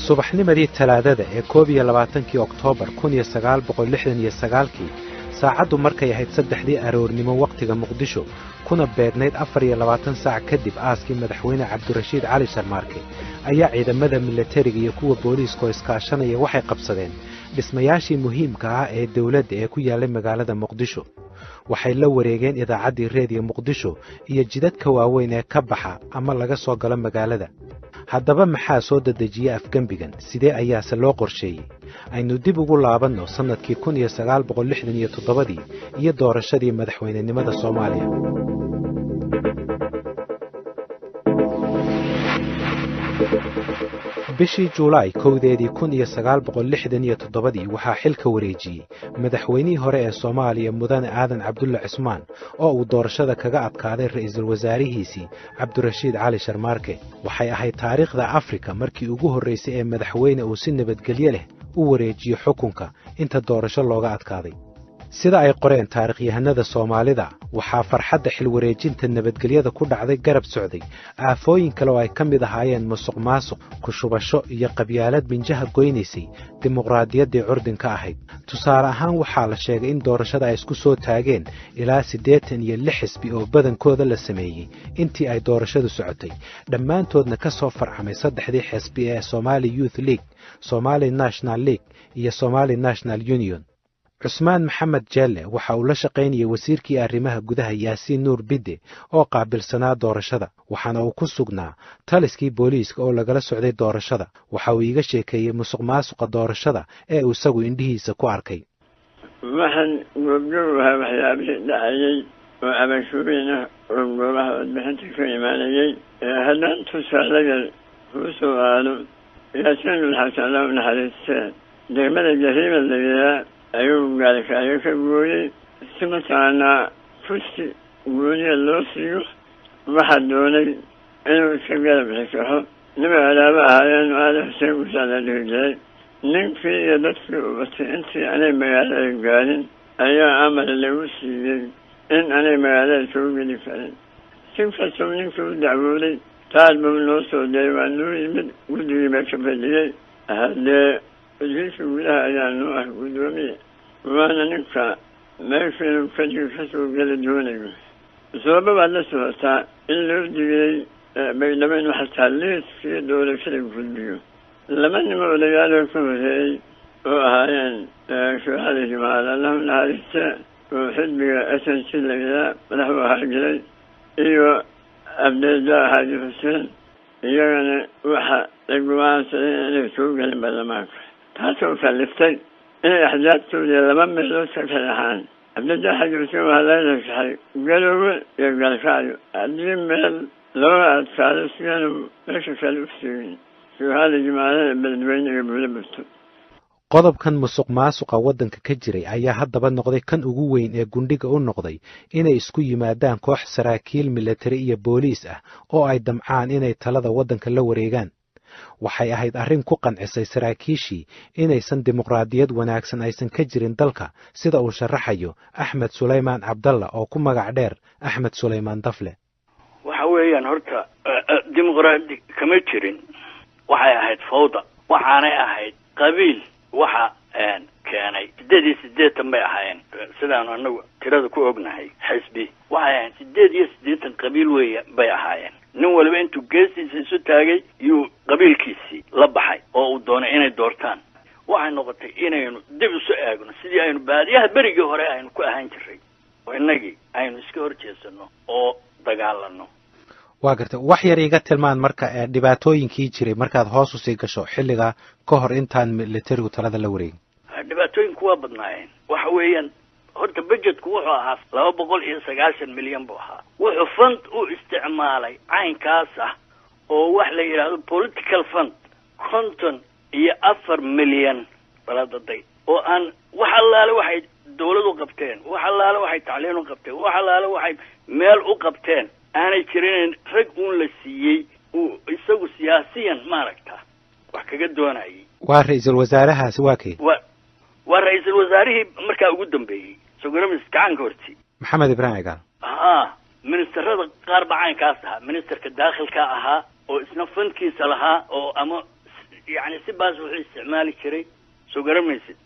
Subaxnimadii Talaadada ee 21-kii Oktoobar 1969-kii, saacaddu markay ahayd 3-dii aroornimo wakhtiga Muqdisho, kuna beegnayd 24 saac kadib aaskii madaxweyne Cabdirashiid Cali Sharmaarke, ayaa ciidamada milatariga iyo kuwa booliiska oo iskaashanaya waxay qabsadeen dhismayaashii muhiimka ah ee dowladda ee ku yaallay magaalada Muqdisho. Waxay la wareegeen idaacaddii Reediyo Muqdisho iyo jidadka waaweyn ee ka baxa ama laga soo galo magaalada. Haddaba, maxaa soo dedejiyey afgembigan? Sidee ayaase loo qorsheeyey? Aynu dib ugu laabanno sannadkii 1967-dii iyo doorashadii madaxweynenimada Soomaaliya. Bishii Juulaay 1-deedii 1967-dii waxaa xilka wareejiyey madaxweynihii hore ee Soomaaliya, Mudane Aadan Cabdulle Cusmaan, oo uu doorashada kaga adkaaday ra'iisul wasaarihiisii Cabdirashiid Cali Sharmaarke. Waxay ahayd taariikhda Afrika markii ugu horraysay ee madaxweyne uu si nabadgelyo leh u wareejiyo xukunka inta doorasho looga adkaaday. Sida ay qoreen taarikhyahanada Soomaalida, waxaa farxadda xilwareejinta nabadgelyada ku dhacday garab socday aafooyin kale oo ay ka mid ahaayeen musuq maasuq, ku-shubasho iyo qabyaalad minjaha goynaysay dimuqraadiyaddii curdinka ahayd. Tusaale ahaan, waxaa la sheegay in doorashada ay isku soo taageen ilaa 86 xisbi oo badankooda la sameeyey intii ay doorashadu socotay, dhammaantoodna ka soo farcamay saddexdii xisbi ee Somali Youth League, Somali National League iyo Somali National Union. Cusmaan Maxamed Jeelle waxa uu la shaqaynayay wasiirkii arrimaha gudaha Yaasiin Nuur Bidde oo qaabilsanaa doorashada, waxaana uu ku sugnaa taliskii booliiska oo lagala socday doorashada. Waxa uu iiga sheekeeyey musuq maasuqa doorashada ee uu isagu indhihiisa ku arkay. Waxaan goobjoog ahaa waxyaabihii dhacayey oo cabashooyin ah oo goobaha codbixinta ka imaanayey. Haddaan tusaalayan kuu soo aado, Yaasiin Nuur Allah u naxariistee, degmada Jariima la yihaa ayuu gaalkacyo ka gooyey si mataqaanaa kursi gooniya loo siiyo. Waxaa doonay inuu iska garab xikaxo nima alaabo ahaayeen, Aali Xuseen Gusaa la dhihi jiray. Ninkii iyo dadkii u batay intii aanay magaalada gaarin ayaa amar lagu siiyey in aanay magaalada soo geli karin. Si kastoo ninkii u dacwooday, taar buu noo soo diray, waa noo yimid, guddigii baa ka fadhiyey. Haddee wasiirka gudaha ayaa noo ah guddoomiye, waana ninka meesha inuu keligii ka soo geli doonayo. Sababa baad la socotaa in loo digiyey Baydhabo inuu xataa liiskii doorashada gudbiyo. Laba nimo odayaaloo ka horreeyey oo ahaayeen Sheekh Cali Jimaal, Allahu naxariiste, oo xisbiga SNC la yihaa madax u ahaa jiray, iyo Cabdirasaaq Xaaji Xuseen, iyagana waxa la go-aansaday inay soo gelin baarlamaanka, taasoo kaliftay inay axsaabtoodii laba meelood ka kalaxaan. Cabdirasaaq Xaaji Xuseen waxaa laga rashaxay Galoowe iyo Gaalkacyo, haddii meel looga adkaado sidaanu meesha kale u sheegin Sheekh Cali Jimaalada Beledweyne iyo Buulo Burto. Qodobkan musuq maasuqa waddanka ka jiray ayaa haddaba noqday kan ugu weyn ee gundhiga u noqday inay isku yimaadaan koox saraakiil milatari iyo booliis ah oo ay damcaan inay talada waddanka la wareegaan. Waxay ahayd arrin ku qancisay saraakiishii inaysan dimuqraadiyad wanaagsan aysan ka jirin dalka, sida uu sharaxayo Axmed Sulaymaan Cabdalla oo ku magac dheer Axmed Sulaymaan Dafle. Waxa weeyaan, horta dimuqraadi kama jirin, waxay ahayd fawda, waxaanay ahayd qabiil. Waxa keenay 88 bay ahaayeen, sidaanu anagu tirada ku ognahay. Xisbi waxay ahayn 88 qabiil weya bay ahaayeen. Nin waliba intuu geestiisa isu taagay yuu qabiilkiisii la baxay oo uu doonay inay doortaan. Waxay noqotay inaynu dib isu eegno sidii aynu baadiyaha berigii hore aynu ku ahaan jiray, oo innagii aynu iska hor jeesano oo dagaalano. Waa gartay. Wax yar iga tilmaan marka dhibaatooyinkii jiray markaad hoos usii gasho xilligaa ka hor intaan militarigu talada la wareegin. Dhibaatooyinku waa badnaayeen. Waxa weeyaan, horta budgetku wuxuu ahaa 290 milyan buu ahaa. Wuxuu fund u isticmaalay caynkaas ah oo wax la yidhaahdo political fund 54 milyan baladaday, oo aan wax allaale waxay dawlad u qabteen, wax allaale waxay tacliin u qabteen, wax allaale waxay meel u qabteen aanay jirin, rag uun la siiyey uu isagu siyaasiyan maaragta wax kaga doonayay. Waa ra-iisul wasaarahaasi waa kay? Waa ra-iisul wasaarihii markaa ugu dambeeyey sogaramis gacanka horti. Maxamed Ibraahim Cigaal. Ha, ministerada qaar baa caynkaas ahaa. Ministerka daakhilka ahaa oo isna fundkiisa lahaa oo ama Yacni si baas wuxuu isticmaali jiray, soo garamaysid.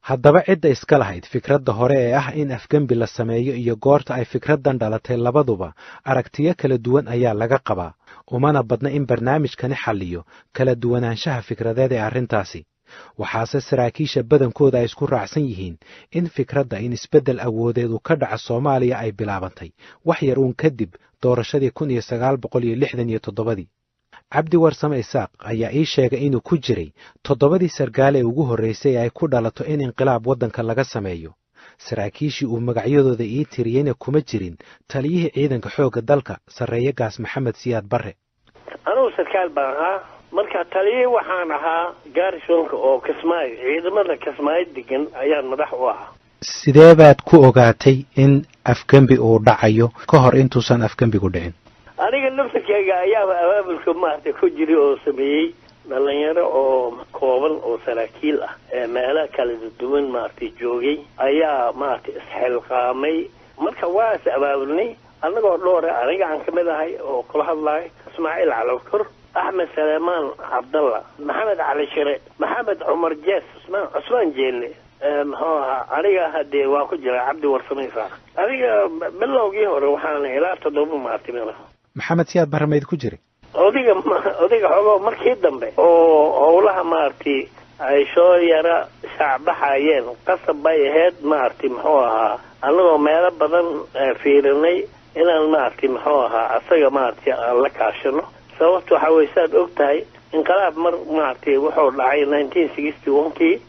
Haddaba cidda iska lahayd fikradda hore ee ah in afgembi la sameeyo iyo goorta ay fikraddan dhalatay, labaduba aragtiyo kala duwan ayaa laga qabaa, umana badna in barnaamijkani xalliyo kala duwanaanshaha fikradeed ee arrintaasi. Waxaase saraakiisha badankooda ay isku raacsan yihiin in fikradda in isbeddel awoodeed uu ka dhaco Soomaaliya ay bilaabantay wax yar uun kadib doorashadii 1967-dii. Cabdi Warsame Isaaq ayaa ii sheegay inuu ku jiray toddobadii sargaal ee ugu horraysay ee ay ku dhalato in inqilaab waddanka laga sameeyo. Saraakiishii uu magacyadooda ii tiriyeyna kuma jirin taliyihii ciidanka xoogga dalka, Sarreeye Gaas Maxamed Siyaad Barre. Anugu sarkaal baan ahaa marka, taliyihii waxaan ahaa garrisonka oo Kismaayo, ciidamada Kismaayo degan ayaan madax u ahaa. Sidee baad ku ogaatay in afgembi uu dhacayo ka hor intuusan afgembigu dhicin? Aniga laftarkeyga ayaaba abaabulka maaragtay ku jiray oo sameeyey. Dhalinyaro oo kooban oo saraakiil ah ee meelo kala duwan maaragtay joogay ayaa maaragtay isxilqaamay. Marka waa is abaabulnay annagoo dhowra, aniga aan kamid ahay oo kula hadlayo, Ismaaciil Calowkor, Axmed Saleemaan Cabdalla, Maxamed Cali Shire, Maxamed Cumar Jees, Cusmaan Cusmaan Jeelle, muxuu ahaa, aniga hadee waa ku jira Cabdi Warsame Isaaq. Aniga bilowgii hore waxaan ilaa toddoba maartay meel. Maxamed Siyaad Barre mayd ku jiray? Odayga, odayga xoogo markii dambe oo howlaha maaragtay ay soo yara shaacbaxayeen, qasab bay ahayd maaragtay muxuu ahaa, annagoo meelo badan fiirinay, inaan maaragtay muxuu ahaa asaga maaragtay aan la kaashano. Sababta waxaa weye, saad og tahay, inqilaab mar maaragtay wuxuu dhacay 1961-kii,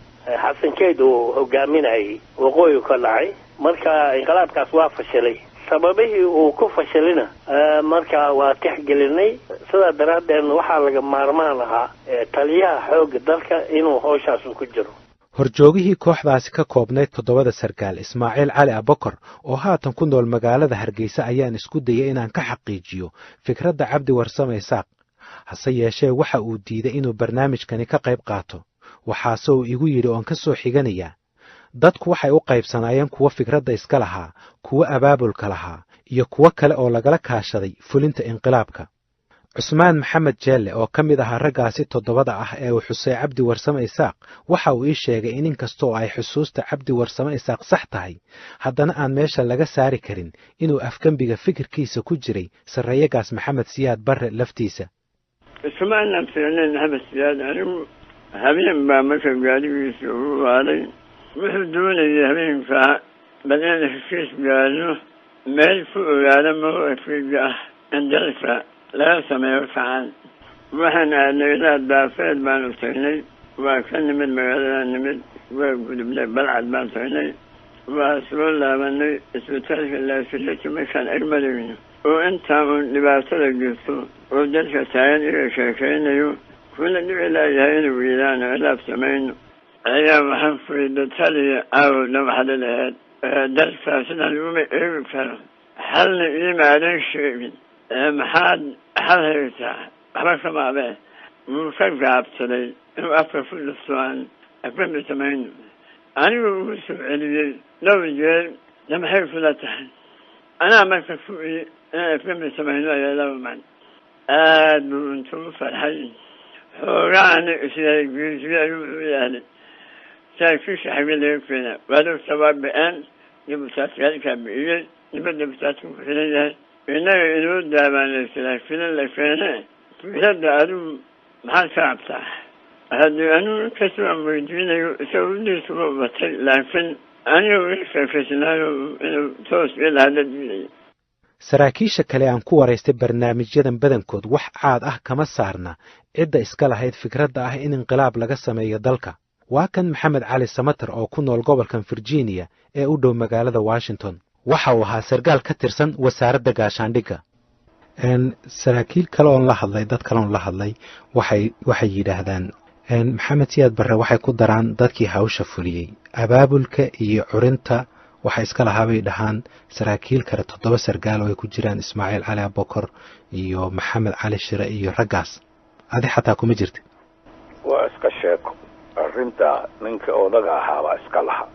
Xasan Keyd uu hogaaminayay, waqooyi ka dhacay. Marka inqilaabkaas waa fashilay. Sababihii uu ku fashilina marka waa tixgelinay. Sidaa daraaddeedna waxaa laga maarmaan ahaa taliyaha xoogga dalka inuu howshaas ku jiro. Horjoogihii kooxdaasi ka koobnayd toddobada sarkaal, Ismaaciil Cali Abokor, oo haatan ku nool magaalada Hargeysa, ayaan isku dayay inaan ka xaqiijiyo fikradda Cabdi Warsame Isaaq. Hase yeeshee waxa uu diiday inuu barnaamijkani ka qayb qaato. Waxaase uu igu yidhi, oon ka soo xiganayaa: "Dadku waxay u qaybsanaayeen kuwo fikradda iska lahaa, kuwo abaabulka lahaa iyo kuwo kale oo lagala kaashaday fulinta inqilaabka." Cusmaan Maxamed Jeelle oo ka mid ahaa raggaasi toddobada ah ee uu xusay Cabdi Warsame Isaaq, waxa uu ii sheegay in inkastoo ay xusuusta Cabdi Warsame Isaaq sax tahay, haddana aan meesha laga saari karin inuu afgembiga fikirkiisa ku jiray Sarreeyagaas Maxamed Siyaad Barre laftiisa. Ismaanaan fiicnayn Maxamed Siyaad. Anigu habeen baa marka gaarigiisa ugu waaday. Wuxuu doonayay habeenkaa bal inaan heshiis gaarno, meel ku ogaado mawqifkayga ah in dalka laga sameeyo kacan. Waxaan aadnay ilaa Daafeed baanu tagnay, waa ka nimid, magaalada nimid, waa gudubnay, Balcad baan tagnay, waa soo laabanay. Isbitaalka Laafileti markaan agmarayno oo intaa uun dhibaatada jirto oo dadka taagan iga sheekaynayo, kuna dhici laayahay inuu yidaano ilaab samayno, ayaa waxaan fuyda: "Taliya, caawo dhan waxaad lahayd dalka sidaan laguma eegi karo, xalna iimaadan sheegin, maxaad xal haysaa?" Waxba kama abee. Wuu ka gaabsaday inuu afka ku dhufto aan afgembi samayno. Anigu ugu soo celiyey dhowr jeer: "Da maxay kula tahay?" Anaa marka ku iyi inaan afgembi samayno ayaa laba man. Aad buu intuu u farxay, xoogaana isyagiisiyo, ayuu wuxuu yahday: "Saraakiisha xagge laga keenaa? Waadogta waa bi-een, dibutaatiyaalkaa bi'iyey, nibadda butaadku ku xiran yahay, innaga inoo daabaanay saraakiila la keene. Fikradda adigu maxaad ka cabtaa?" Haddii anigu inkastoo aan weydiinayo, isaga udiisuba batay, laakiin aniga uga sheekaysnaayo inuu toos ila hadla diidaya. Saraakiisha kale aan ku waraystay barnaamijyadan badankood wax caad ah kama saarna cidda iska lahayd fikradda ah in inqilaab laga sameeyo dalka. Waa kan Maxamed Cali Samater oo ku nool gobolkan Virginia ee u dhow magaalada Washington. Waxa uu ahaa sarkaal ka tirsan wasaaradda gaashaandhigga. Saraakiil kale oon la hadlay, dad kale oon la hadlay, waxay yidhaahdaan Maxamed Siyaad Barre waxay ku daraan dadkii hawsha fuliyey. Abaabulka iyo curinta waxa iska lahaa, bay dhahaan, saraakiil kale, toddoba sargaal oo ay ku jiraan Ismaaciil Cali Abokor iyo Maxamed Cali Shire iyo raggaas. Adi xataa kuma jirta? Waa iska sheeko arrinta. Ninka odaga ahaabaa iska laha,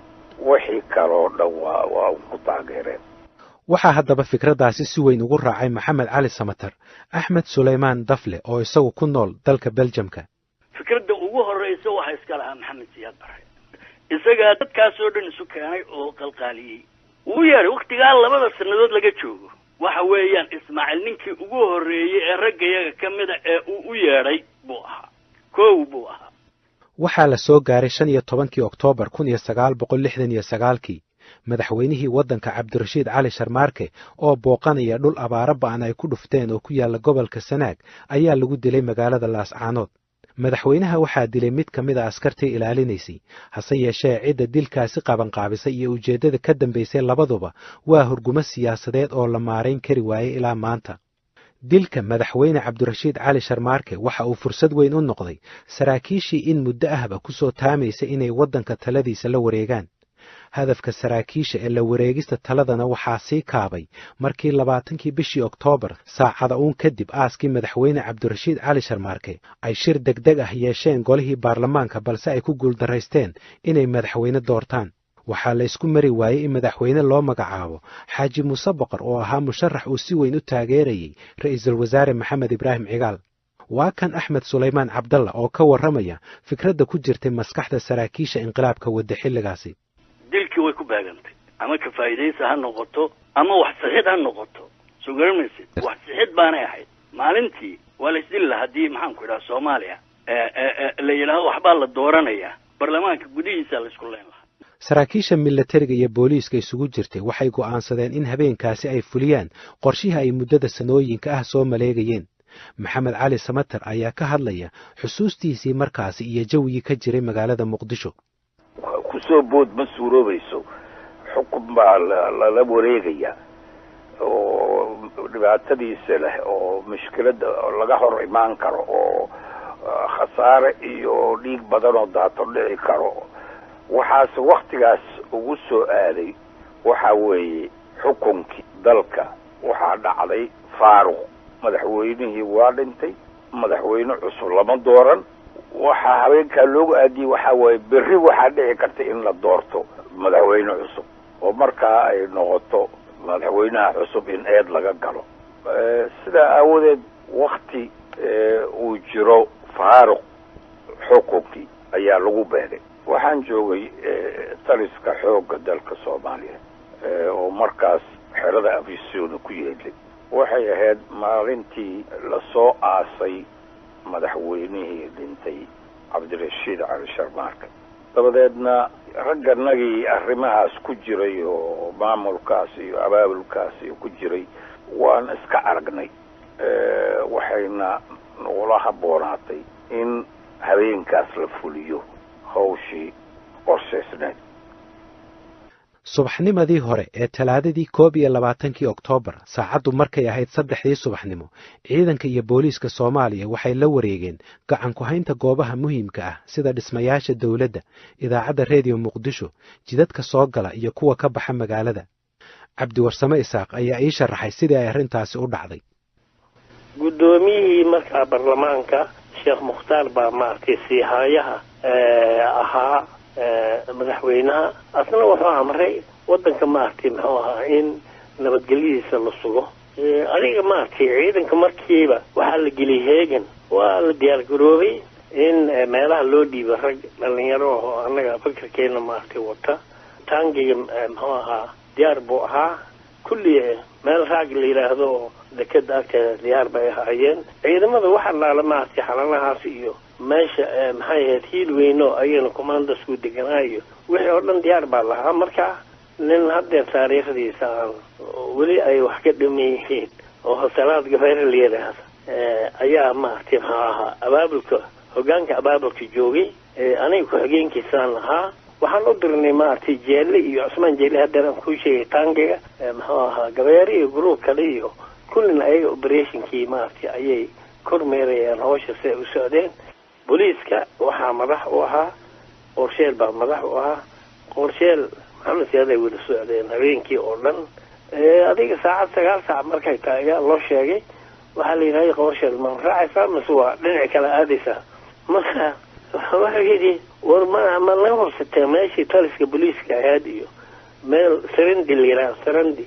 wixii kaloo dhan waa ku taageereen. Waxaa haddaba fikraddaasi si weyn ugu raacay Maxamed Cali Samater Axmed Sulaymaan Dafle oo isagu ku nool dalka Beljamka. Fikradda ugu Ugu horreysa waxa iska lahaa Maxamed Siyaad Barre. Isagaa dadkaasoo dhan isu keenay oo qalqaaliyey. Wuu yeedhay waktigaa 2 sannadood laga joogo. Waxa weeyaan Ismaaciil ninkii ugu horreeyey ee raggayaga ka mida ee uu u yeedhay buu ahaa, 1 buu ahaa. Waxaa la soo gaaray 15kii Oktoobar 1969kii. Madaxweynihii waddanka Cabdirashiid Cali Sharmaarke oo booqanaya dhul abaaro ba'an ay ku dhufteen oo ku yaalla gobolka Sanaag ayaa lagu dilay magaalada Laascaanood. Madaxweynaha waxaa dilay mid ka mid a askartii ilaalinaysay, hase yeeshee cidda dilkaasi qabanqaabisay iyo ujeeddada ka dambaysay labaduba waa hurgumo siyaasadeed oo la maarayn kari waayey ilaa maanta. Dilka madaxweyne Cabdirashiid Cali Sharmaarke waxa uu fursad weyn u noqday saraakiishii in muddo ahba ku soo taamaysa inay waddanka taladiisa la wareegaan. Hadafka saraakiisha ee la wareegista taladana waxaa sii kaabay markii 20kii bishii Oktoobar, saacada uun kadib aaskii madaxweyne Cabdirashiid Cali Sharmaarke, ay shir degdeg ah yeesheen golihii baarlamaanka, balse ay ku guuldaraysteen inay madaxweyne doortaan. Waxaa la isku mari waayey in madaxweyne loo magacaabo Xaaji Muuse Boqor oo ahaa musharax uu si weyn u taageerayey ra'iisul wasaare Maxamed Ibraahim Cigaal. Waa kan Axmed Sulaymaan Cabdalla oo ka warramaya fikradda ku jirtay maskaxda saraakiisha inqilaabka wadda xilligaasi. Dilkii way ku baagantay, ama ka faa'idaysa ha noqoto ama wax sixid ha noqoto, soo garamaysid, wax sixid baanay ahayd. Maalintii waa la isdili lahaa haddii maxaan ku idhaha Soomaaliya la yidhaaho waxbaa la dooranayaa, baarlamaanka gudihiisa la isku leen lahaa. Saraakiisha milatariga iyo booliiska isugu jirtay waxay go'aansadeen in habeenkaasi ay fuliyaan qorshihii ay muddada sanooyinka ah soo maleegayeen. Maxamed Cali Samater ayaa ka hadlaya xusuustiisii markaasi iyo jawigii ka jiray magaalada Muqdisho. Kusoo bood ma suuroobayso, xukun baa lala wareegaya oo dhibaatadiisa leh oo mushkiladda laga hor imaan karo oo khasaare iyo dhiig badan oo daato dhici karo. Waxaase waktigaas ugu soo aaday waxa weeye xukunkii dalka waxaa dhacday faaruq. Madaxweynihii waa dhintay, madaxweyne cusub lama dooran. Waxaa habeenkaa loogu aadiyey waxaa waaye berri waxaa dhici karta in la doorto madaxweyne cusub oo markaa ay noqoto madaxweynaha cusub in eed laga galo. Sidaa aawadeed wakti uu jiro faaruq xukunkii ayaa lagu beegay. Waxaan joogay taliska xoogga dalka Soomaaliya oo markaas xerada Afisona ku yeelay. Waxay ahayd maalintii lasoo aasay madaxweynihii dhintay Cabdirashiid Cali Sharmaarke. Dabadeedna ragganagii arrimahaas ku jiray oo maamulkaas iyo abaabulkaas iyo ku jiray waan iska aragnay. Waxayna nagula habboonaatay in habeenkaas la fuliyo hawshii qorshaysneed. Subaxnimadii hore ee Talaadadii 21kii Oktoobar, saacaddu markay ahayd 3dii subaxnimo, ciidanka iyo booliiska Soomaaliya waxay la wareegeen gacan ku-haynta goobaha muhiimka ah sida dhismayaasha dowladda, idaacadda Reediyo Muqdisho, jidadka soo gala iyo kuwa ka baxa magaalada. Cabdiwarsame Isaaq ayaa ii sharaxay sidii ay arrintaasi u dhacday. Guddoomiyihii markaa baarlamaanka Sheekh Mukhtaar baa maaragtay siihayaha ahaa madaxweynaha, asna wuxuu amray waddanka maaragtay muxuu ahaa in nabadgelyadiisa la sugo. Adiga maaragtay ciidanka markiiba waxaa la geliyey heegan, waa la diyaar garoobay in meelaha loo dhiibo rag dhalinyaro oo annaga fikirkeena maaragtay wata. Taangiga muxuu ahaa diyaar buu ahaa, kulli meel raag la yidhaahdo oo dekeda agteeda diyaar bay ahaayeen ciidamada. Waxa laala maaragtay xalanahaas iyo meesha maxay ahayd hiil weyno ayayna commandasku deganaa iyo wixii oo dhan diyaar baa lahaa. Marka nin haddeer taariikhdiisa aan weli ay wax ka dhiman yihiin oo Salaad Gafeere la yidhaahdo ayaa maaragtay maxaa ahaa abaabulka, hoggaanka abaabulka joogay. Aniga ku-xigeenkiisaan ahaa. Waxaan u dirnay maaragtay Jeelle iyo Cusmaan Jeelle haddeer aan kuu sheegay, taangiga muxuu ahaa Gabeere iyo gruub kale iyo kullina ayaga operationkii maaragtay ayay kormeerayeen hawsha si ay u socdeen. Booliiska waxaa madax u ahaa Qorsheel baa madax u ahaa. Qorsheel Maxamed Siyaad ay wada socdeen habeenkii oo dhan. Adiga saacad 9 saac markay tahay ayaa loo sheegay, waxaa la yidhahday Qorsheel ma raacaysaa mise waa dhinaci kale aadaysaa? Marka wuxuu yidhi war ma naga hubsateen meeshii taliska booliiska ahayd iyo meel Sarandi la yidhaha, Sarandi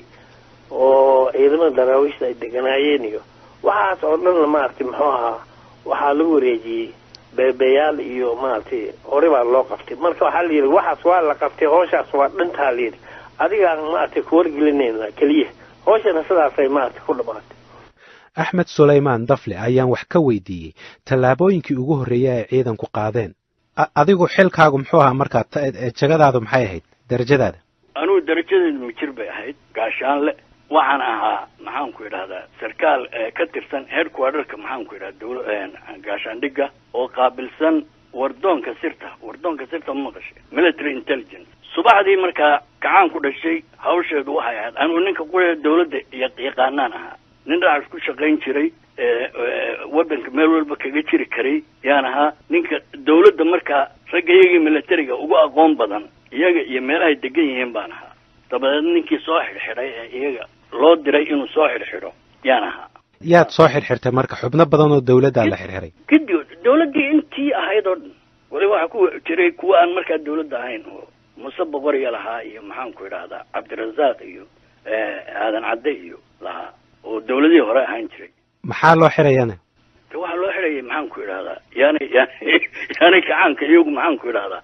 oo ciidamada daraawiishta ay deganaayeen iyo waxaas oo dhanna maaragtay muxuu ahaa waxaa lagu wareejiyey Beebeyaal iyo maaragtay hore baa loo qabtay. Marka waxaa la yidhi waxaas waa la qabtay, howshaas waa dhantaa la yidhi, adigaan maaragtay kuwargelinayna keliya, howshana sidaasay maaragtay ku dhamaatay. Axmed Sulaymaan Dafle ayaan wax ka weydiiyey tallaabooyinkii ugu horreeyey ay ciidanku qaadeen. Adigu xilkaagu muxuu ahaa markaa? Jagadaadu maxay ahayd, darajadaada? Anugu darajadeedu majir bay ahayd, gaashaanle. Waxaan ahaa, maxaan ku idhahdaa, sarkaal ka tirsan headquarterka, maxaan ku idhahda, dawla gaashaandhigga oo qaabilsan wardoonka sirta. Wardoonka sirta ma maqashay? Military intelligence. Subaxdii markaa kacaan ku dhashay hawsheedu waxay ahayd, anugu ninka qura dawladda yaqaanaan ahaa, nin dhinacaas ku shaqayn jiray, waddanka meel walba kaga jiri karay yaan ahaa. Ninka dawladda markaa ragga iyagii militariga ugu aqoon badan iyaga iyo meelahay degan yihiin baan ahaa. Dabadeed ninkii soo xidhxidhay ee iyaga loo diray inuu soo xidhxidho yaan ahaa. Yaad soo xirxirtay marka? Xubno badan oo dawladdaa la xirxiray. Kadib dawladdii intii ahayd oo dhan, weliba waxaa ku jiray kuwa aan markaa dawladda ahayn oo Muse Boqoriya lahaa iyo, maxaan ku idhahdaa, Cabdirasaaq iyo Aadan Cadde iyo lahaa oo dawladihii hore ahaan jiray. Maxaa loo xirayana? De waxaa loo xirayay, maxaan ku idhahdaa, yaanay kacaanka iyagu, maxaan ku idhahdaa,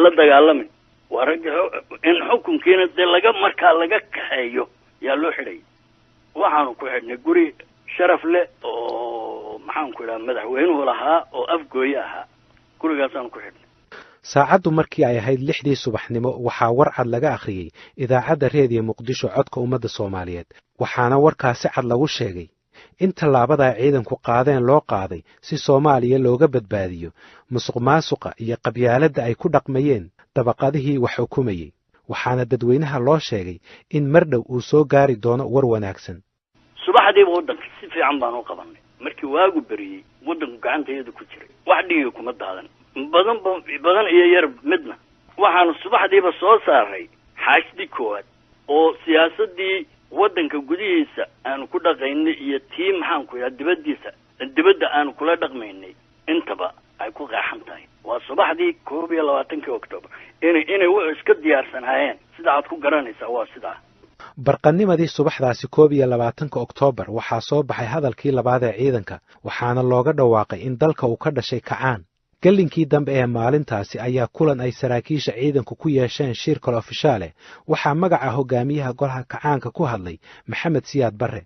la dagaalamin. Waa ragga in xukunkiina dee laga markaa laga kaxeeyo yaa loo xidhayay. Waxaanu ku xidhnay guri sharaf leh oo, maxaan ku idhaha, madaxweynuhu lahaa oo Afgooye ahaa. Gurigaasaanu ku xidhnay. Saacaddu markii ay ahayd 6dii subaxnimo waxaa war cad laga akhriyey idaacadda Reediyo Muqdisho, codka ummadda Soomaaliyeed. Waxaana warkaasi cad lagu sheegay in tallaabadaa ciidanku qaadeen loo qaaday si Soomaaliya looga badbaadiyo musuq maasuqa iyo qabyaaladda ay ku dhaqmayeen dabaqadihii wax xukumayey. Waxaana dadweynaha loo sheegay in mar dhow uu soo gaari doono war wanaagsan. Subaxdiiba waddanka si fiican baan u qabanay. Markii waagu beriyey waddanku gacantayada ku jiray, wax dhiiga kuma daadan, badan badan iyo yar midna. Waxaanu subaxdiiba soo saaray xaashdii koowaad oo siyaasaddii waddanka gudihiisa aanu ku dhaqaynay iyo tii, maxaan ku idhaha, dibaddiisa, dibadda aanu kula dhaqmaynay intaba ay ku qeexan tahay. Waa subaxdii 21-kii Octoobar. Inay wuxuu iska diyaarsanaayeen sida aad ku garanaysaa waa sidaa. Barqanimadii subaxdaasi 21-ka Oktoobar waxaa soo baxay hadalkii labaad ee ciidanka, waxaana looga dhawaaqay in dalka uu ka dhashay kacaan. Gellinkii dambe ee maalintaasi ayaa kulan ay saraakiisha ciidanku ku yeesheen shirkal ofishaale waxaa magaca hogaamiyaha golaha kacaanka ku hadlay Maxamed Siyaad Barre.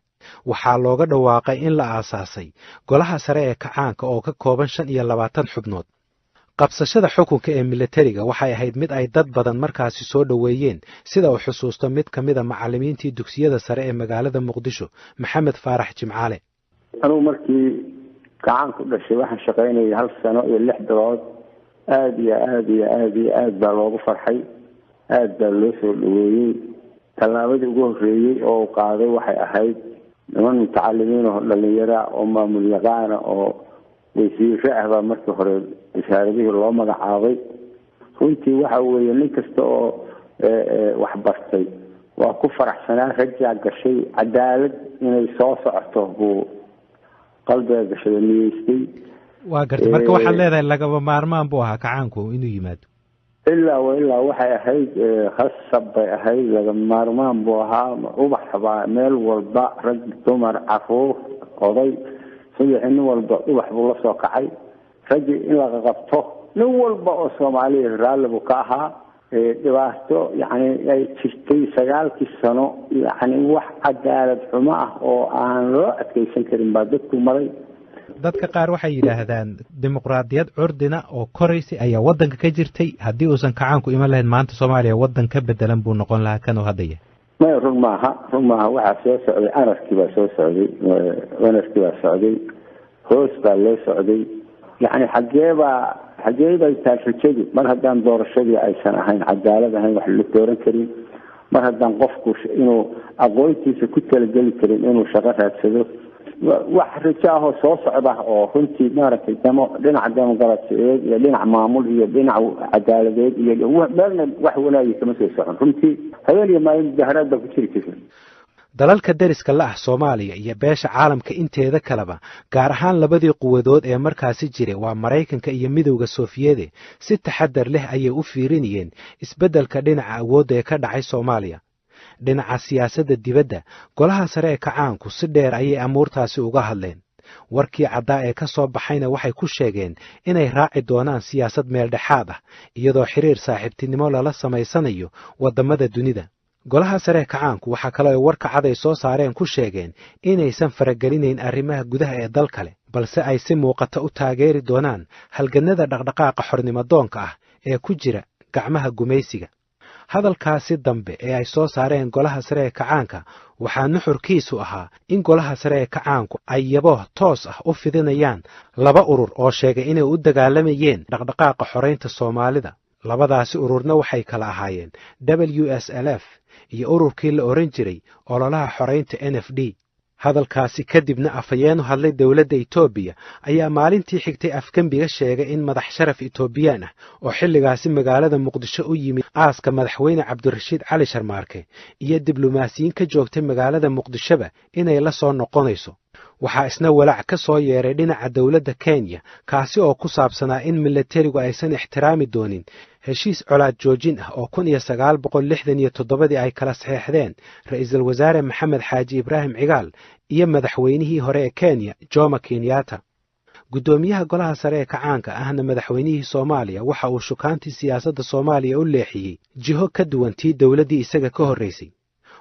Waxaa looga dhawaaqay in la aasaasay golaha sare ee kacaanka oo ka kooban 25 xubnood. Qabsashada xukunka ee militariga waxay ahayd mid ay dad badan markaasi soo dhoweeyeen, sida uu xusuusto mid ka mida macallimiintii dugsiyada sare ee magaalada Muqdisho, Maxamed Faarax Jimcaale. Anugu markii kacaan ku dhashay waxaan shaqaynayay hal sano iyo 6 bilood. Aada iyo aada iyo aada iyo aada baa loogu farxay, aada baa loo soo dhaweeyey. Tallaabadii ugu horreeyey oo uu qaaday waxay ahayd niman mutacalimiin oo dhalinyara oo maamul yaqaana oo wasiire ah baa markii hore wasaaradihii loo magacaabay. Runtii waxa weeye nin kasta oo wax bartay waa ku faraxsanaa, rajaa gashay, cadaalad inay soo socoto buu qalbiga gashay oo niyeystay. Waa gartay. Marka waxaad leedahay lagaba maarmaan buu ahaa kacaanku inuu yimaado. Ilaa wa ilaa waxay ahayd khasab bay ahayd, laga maarmaan buu ahaa. Ubax baa meel walba, rag, dumar, caruur, oday, subaxii nin walba ubax buu la soo kacay. Raggii in laga qabto nin walba oo Soomaaliya raalli buu ka ahaa. Dhibaato yacni ay jirtay 9-kii sano, yacni wax cadaalad xumo ah oo aan loo adkeysan karin baa dadku maray. Dadka qaar waxay yidhaahdaan dimuqraadiyad curdina oo koraysay ayaa waddanka ka jirtay, haddii uusan kacaanku iman lahayn maanta Soomaaliya waddan ka bedelan buu noqon lahaa kanuu hadda yahay. Maya, run maaha, run maaha. Waxaa soo socday anarchy baa soo socday, anarchy baa socday, hoos baa loo socday. Yacni xaggee baa, xaggee bay taal rajadu mar haddaan doorashadii aysan ahayn cadaalad ahayn, wax la dooran karin, mar haddaan qofku inuu aqoontiisa ku talageli karin inuu shaqo raadsado? Wax rajo ahoo soo socda oo runtii maaragtay demo dhinaca demoqraasiyeed iyo dhinac maamul iyo dhinac cadaaladeed iyo meelna wax wanaagi kama soo socon. Runtii habeen iyo maalin mudaharaad baa ku jiri jirta. Dalalka deriska la ah Soomaaliya iyo beesha caalamka inteeda kaleba, gaar ahaan labadii quwadood ee markaasi jiray, waa Maraykanka iyo Midowda Sofiyeede, si taxadar leh ayay u fiirinayeen isbeddelka dhinaca awoodda ee ka dhacay Soomaaliya. Dhinaca siyaasadda dibadda, golaha sare ee kacaanku si dheer ayay amuurtaasi uga hadleen. Warkii caddaa ee ka soo baxayna waxay ku sheegeen inay raaci doonaan siyaasad meeldhexaad ah, iyadoo xiriir saaxiibtinimo lala samaysanayo waddamada dunida. Golaha sare ee kacaanku waxaa kaloo ay warka cad ay soo saareen ku sheegeen inaysan faragelinayn arrimaha gudaha ee dal kale, balse ay si muuqata u taageeri doonaan halgannada dhaqdhaqaaqa xornimadoonka ah ee ku jira gacmaha gumaysiga. Hadalkaasi dambe ee ay soo saareen golaha sare ee kacaanka waxaa nuxurkiisu ahaa in golaha sare ee kacaanku ay yabooh toos ah u fidinayaan laba urur oo sheegay inay u dagaalamayeen dhaqdhaqaaqa xoraynta Soomaalida. Labadaasi ururna waxay kala ahaayeen WSLF iyo ururkii la odhan jiray Ololaha Xoraynta NFD. Hadalkaasi kadibna afhayeenu hadlay dowladda Itoobiya ayaa maalintii xigtay afgembiga sheegay in madax sharaf Itoobiyaan ah oo xilligaasi magaalada Muqdisho u yimid aaska madaxweyne Cabdirashiid Cali Sharmaarke iyo diblomaasiyiin ka joogtay magaalada Muqdishoba inay la soo noqonayso. Waxaa isna walaac ka soo yeeray dhinaca dowladda Kenya, kaasi oo ku saabsanaa in milatarigu aysan ixtiraami doonin heshiis colaad joojin ah oo 1967-dii ay kala saxeexdeen ra'iisul wasaare Maxamed Xaaji Ibraahim Cigaal iyo madaxweynihii hore ee Kenya, Jomo Kenyatta. Guddoomiyaha golaha sare ee kacaanka ahna madaxweynihii Soomaaliya waxa uu shukaantii siyaasadda Soomaaliya u leexiyey jiho ka duwan tii dowladdii isaga ka horraysay.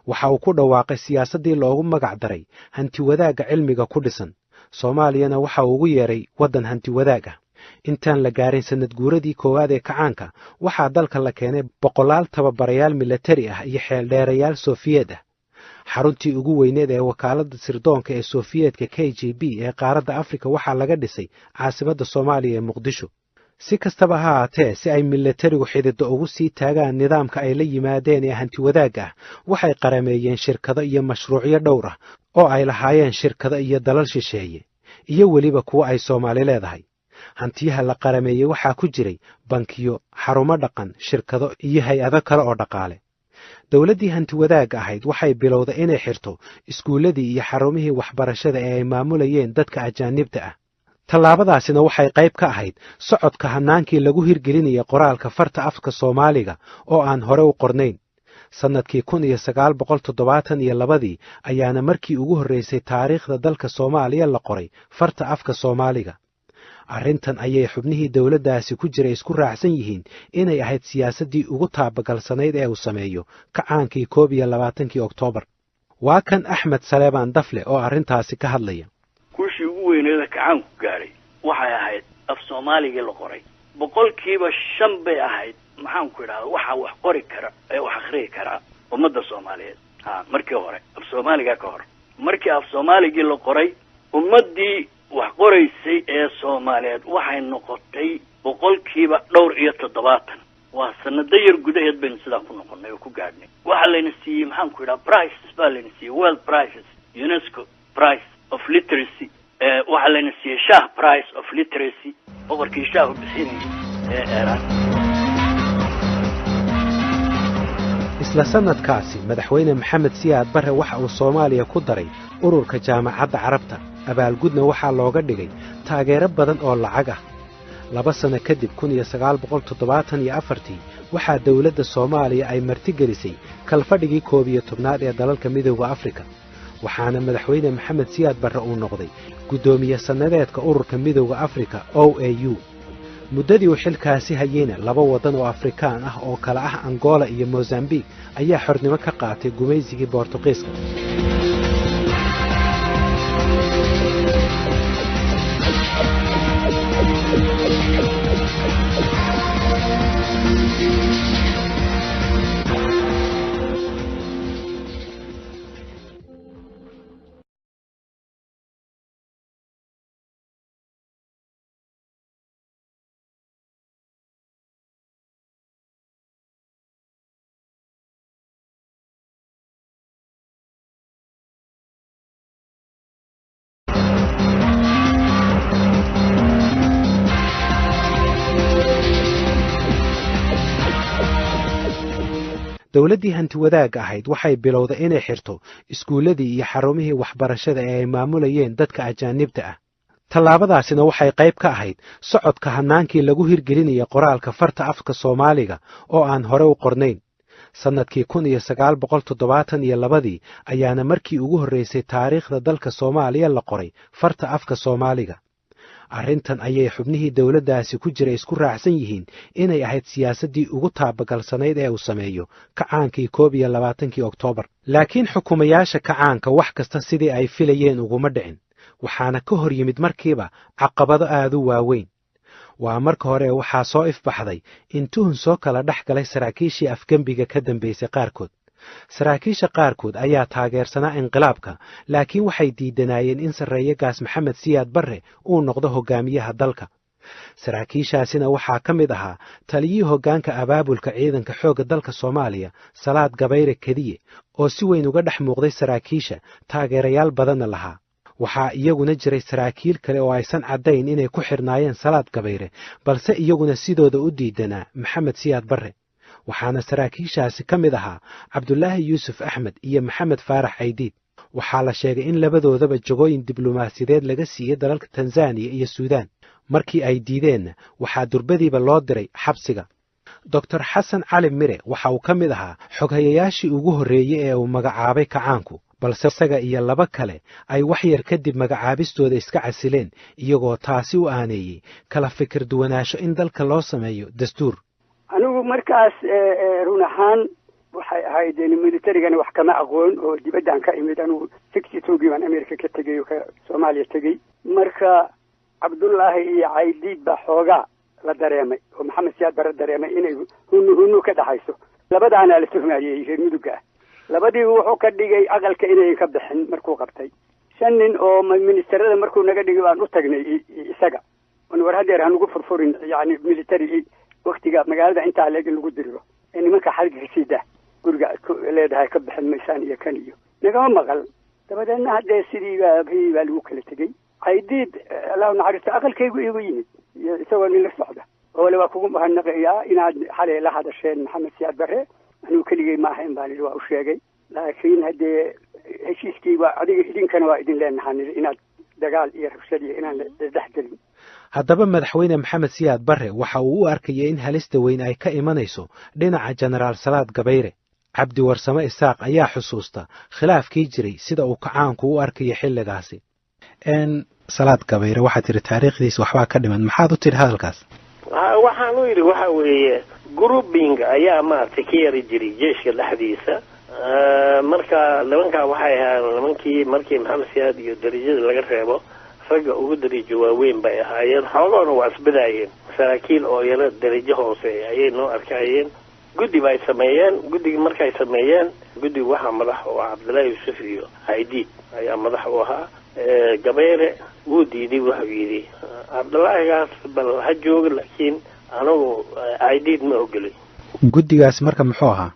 Waxa uu ku dhawaaqay siyaasaddii loogu magac daray hantiwadaagga cilmiga ku dhisan, Soomaaliyana waxa uu ugu yeeray waddan hantiwadaag ah. Intaan la gaarin sanad guuradii koowaad ee kacaanka, waxaa dalka la keenay boqolaal tababarayaal milatari ah iyo xeeldheerayaal Sofiyeed ah. Xaruntii ugu weyneed ee wakaaladda sirdoonka ee Sofiyeedka KGB ee qaaradda Afrika waxaa laga dhisay caasimadda Soomaaliya ee Muqdisho. Si kastaba ha ahaatee, si ay milatarigu xididdo ugu sii taagaan nidaamka ay la yimaadeen ee hantiwadaagga ah, waxay qarameeyeen shirkado iyo mashruucyo dhowr ah oo ay lahaayeen shirkado iyo dalal shisheeye iyo weliba kuwo ay Soomaali leedahay. Hantiyaha la qarameeyey waxaa ku jiray bankiyo, xarumo dhaqan, shirkado iyo hay-ado kale oo dhaqaale. Dowladdii hantiwadaagga ahayd waxay bilowday inay xirto iskuulladii iyo xarumihii waxbarashada ee ay maamulayeen dadka ajaanibta ah. Tallaabadaasina waxay qayb ka ahayd socodka hannaankii lagu hirgelinayay qoraalka farta afka Soomaaliga oo aan hore u qornayn. Sannadkii 1972-dii ayaana markii ugu horraysay taariikhda dalka Soomaaliya la qoray farta afka Soomaaliga. Arrintan ayay xubnihii dowladdaasi ku jira isku raacsan yihiin inay ahayd siyaasaddii ugu taabagalsanayd ee uu sameeyo kacaankii 21-kii Oktoobar. Waa kan Axmed Saleebaan Dafle oo arrintaasi ka hadlaya. Guushii ugu weyneeda kacaanku gaadhay waxay ahayd af Soomaaligii la qoray. 5% bay ahayd, maxaan ku idhahda, waxaa wax qori kara ee wax akhriyi karaa ummadda Soomaaliyeed. Ha, markii hore af Soomaaliga ka hor, markii af Soomaaligii la qoray, ummaddii wax qoraysay ee Soomaaliyeed waxay noqotay 75%. Waa sanado yar gudaheed baynu sidaa ku noqonay oo ku gaadhnay. Waxaa layna siiyey, maxaan ku idhaha, prizes baa layna siiyey, world prizes, UNESCO Prize of Literacy. Waxaa layna siiyey Shah Prize of Literacy, boqorkii Shah u bixinayay ee Eeraan. Isla sannadkaasi madaxweyne Maxamed Siyaad Barre waxa uu Soomaaliya ku daray ururka Jaamacadda Carabta, abaalgudna waxaa looga dhigay taageero badan oo lacag ah. 2 sano kadib, 1974-tii, waxaa dowladda Soomaaliya ay martigelisay kalfadhigii 11aad ee dalalka Midowda Afrika, waxaana madaxweyne Maxamed Siyaad Barre uu noqday guddoomiye sannadeedka ururka Midowda Afrika, OAU. Muddadii uu xilkaasi hayeyna laba waddan oo Afrikaan ah oo kala ah Angola iyo Mosambik ayaa xornimo ka qaatay gumaysigii Boortuqiiska. Dowladdii hantiwadaagga ahayd waxay bilowday inay xirto iskuulladii iyo xarumihii waxbarashada ee ay maamulayeen dadka ajaanibta ah. Tallaabadaasina waxay qayb ka ahayd socodka hannaankii lagu hirgelinayay qoraalka farta afka Soomaaliga oo aan hore u qornayn. Sannadkii 1972-dii ayaana markii ugu horreysay taariikhda dalka Soomaaliya la qoray farta afka Soomaaliga. Arrintan ayay xubnihii dowladdaasi ku jira isku raacsan yihiin inay ahayd siyaasaddii ugu taabagalsanayd ee uu sameeyo kacaankii 21-kii Oktoobar. Laakiin xukumayaasha kacaanka wax kasta sidii ay filayeen uguma dhicin, waxaana ka hor yimid markiiba caqabado aad u waaweyn. Waa marka hore waxaa soo ifbaxday in tuhun soo kala dhex galay saraakiishii afgembiga ka dambaysay qaarkood. Saraakiisha qaarkood ayaa taageersanaa inqilaabka, laakiin waxay diidanaayeen in sarreeye gaas Maxamed Siyaad Barre uu noqdo hogaamiyaha dalka. Saraakiishaasina waxaa ka mid ahaa taliyihii hoggaanka abaabulka ciidanka xoogga dalka Soomaaliya, Salaad Gabayre Kediye, oo si weyn uga dhex muuqday saraakiisha, taageerayaal badanna lahaa. Waxaa iyaguna jiray saraakiil kale oo aysan caddayn inay ku xidhnaayeen Salaad Gabayre, balse iyaguna sidooda u diidanaa Maxamed Siyaad Barre. Waxaana saraakiishaasi ka mid ahaa Cabdulaahi Yuusuf Axmed iyo Maxamed Faarax Caydiid. Waxaa la sheegay in labadoodaba jagooyin diblomaasiyadeed laga siiyey dalalka Tanzaniya iyo Suudaan. Markii ay diideenna, waxaa durbadiiba loo diray xabsiga. Doctor Xasan Cali Mire waxa uu ka mid ahaa xoghayayaashii ugu horreeyey ee uu magacaabay kacaanku, balse isaga iyo laba kale ay wax yar kadib magacaabistooda iska casileen, iyagoo taasi u aaneeyey kala fikir duwanaansho in dalka loo sameeyo dastuur. Anigu markaas run ahaan waxay ahayd militarigana wax kama aqoon oo dibaddaan ka imid. Anigu 62-gii baan America ka tegey oo ka Soomaaliya tegey. Marka Cabdullaahi iyo Caydiid baa xoogaa la dareemay oo Maxamed Siyaad Barre dareemay inay hunu hunu ka dhaxayso. Labadaana la tuhmayey reer Muduga ah. Labadiiba wuxuu ka dhigay aqalka inayan ka bixin. Markuu qabtay shan nin oo ministerada markuu naga dhigay baan u tagnay isaga on war hadeer hanugu furfurin, yani military waktiga magaalada intaa leeg in lagu diriro ee nimanka xalka kasii dah, guriga aad ku leedahay ka bixin maysaan iyo kan iyo nagama maqal. Dabadeedna haddee sidii baa lagu kala tegey. Caydiid, Allahu naxariisto, aqalkaygu igu yimid iyo isagoo nin la socda oo le waa kugu mahadnaqayaa inaad xalay la hadasheen Maxamed Siyaad Barre. Anigu keligay ma ahayn baan idhi, waa u sheegay, laakiin haddee heshiiskii waa adiga idinkana waa idin leenahaa nidhi inaad dagaal iyo rabshad iyo inaan dhex gelin. Haddaba madaxweyne Maxamed Siyaad Barre waxa uu u arkayay in halista weyn ay ka imanayso dhinaca Jenaraal Salaad Gabayre. Cabdi Warsame Isaaq ayaa xusuusta khilaafkii jiray sida uu kacaanku u arkaya xilligaasi. Salaad Gabayre waxaad tidhi taariikhdiisa waxbaa ka dhiman. Maxaad u tidhi hadalkaas? Waxaan u yidhi waxa weeye grouping ayaa maaragtay ka yari jiray jeeshka dhexdiisa. Marka nimankaa waxay ahaayeen nimankii markii Maxamed Siyaad iyo darajada laga reebo ragga ugu darajo waaweyn bay ahaayeen. Xoogoona waa isbidaayeen, saraakiil oo yaro darajo hoose ayay noo arkayeen. Guddi bay sameeyeen. Guddigii markay sameeyeen, guddiga waxaa madax u ah Cabdullaahi Yuusuf iyo Caydiid ayaa madax u ahaa. Gabayre wuu diiday, wuxuu yidhi Cabdullaahigaas bal ha jooga, laakiin anigu Caydiid ma ogolay. Guddigaas marka muxuu ahaa?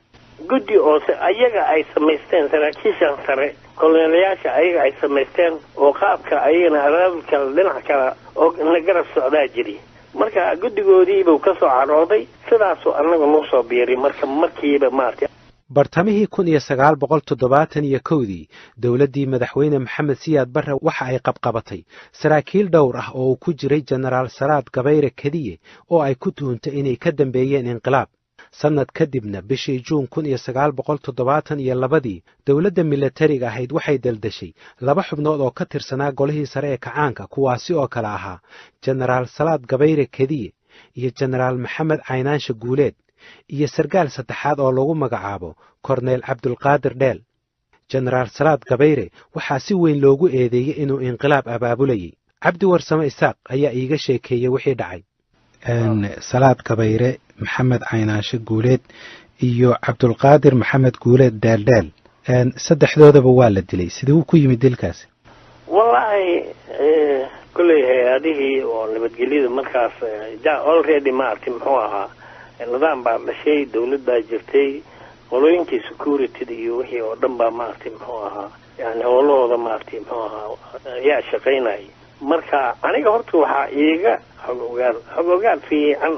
Guddi oo ayaga ay samaysteen saraakiishan sare, koloneelayaasha ayaga ay samaysteen oo qaabka ayagana abaabulka dhinac kale oo na garab socdaa jiri. Marka guddigoodiibuu ka soo carooday, sidaasuu annaga noo soo biiray marka markiiba maaragtay. Bartamihii 1971-dii dowladdii madaxweyne Maxamed Siyaad Barre waxa ay qabqabatay saraakiil dhowr ah oo uu ku jiray Jenaraal Salaad Gabayre Kediye, oo ay ku tuhuntay inay ka dambeeyeen inqilaab. Sannad kadibna, bishii Juun 1972-dii, dowladda milatariga ahayd waxay daldashay laba xubnood oo ka tirsanaa golihii sare ee kacaanka, kuwaasi oo kale ahaa Jenaraal Salaad Gabayre Kediye iyo Jenaraal Maxamed Caynaanshe Guuleed iyo sargaal saddexaad oo lagu magacaabo Korneyl Cabdulqaadir Dheel. Jenaraal Salaad Gabayre waxaa si weyn loogu eedeeyey inuu inqilaab abaabulayey. Cabdi Warsame Isaaq ayaa iiga sheekeeyey wixii dhacay. Salaad Gabayre, Maxamed Caynaanshe Guuleed iyo Cabdulqaadir Maxamed Guuleed Dheeldheel, saddexdoodaba waa la dilay. Sidee uu ku yimid dilkaasi? Wallaahi kolley hay-adihii oo nabadgelyada markaas ja already maaragtay muxuu ahaa nidaam baa dhashay, dawlad baa jirtay, qolooyinkii securityda iyo wixii oo dhan baa maaragtay muxuu ahaa yani howlahooda maaragtay muxuu ahaa ayaa shaqaynaya. Marka aniga horta waxaa iiga xog ogaal fiican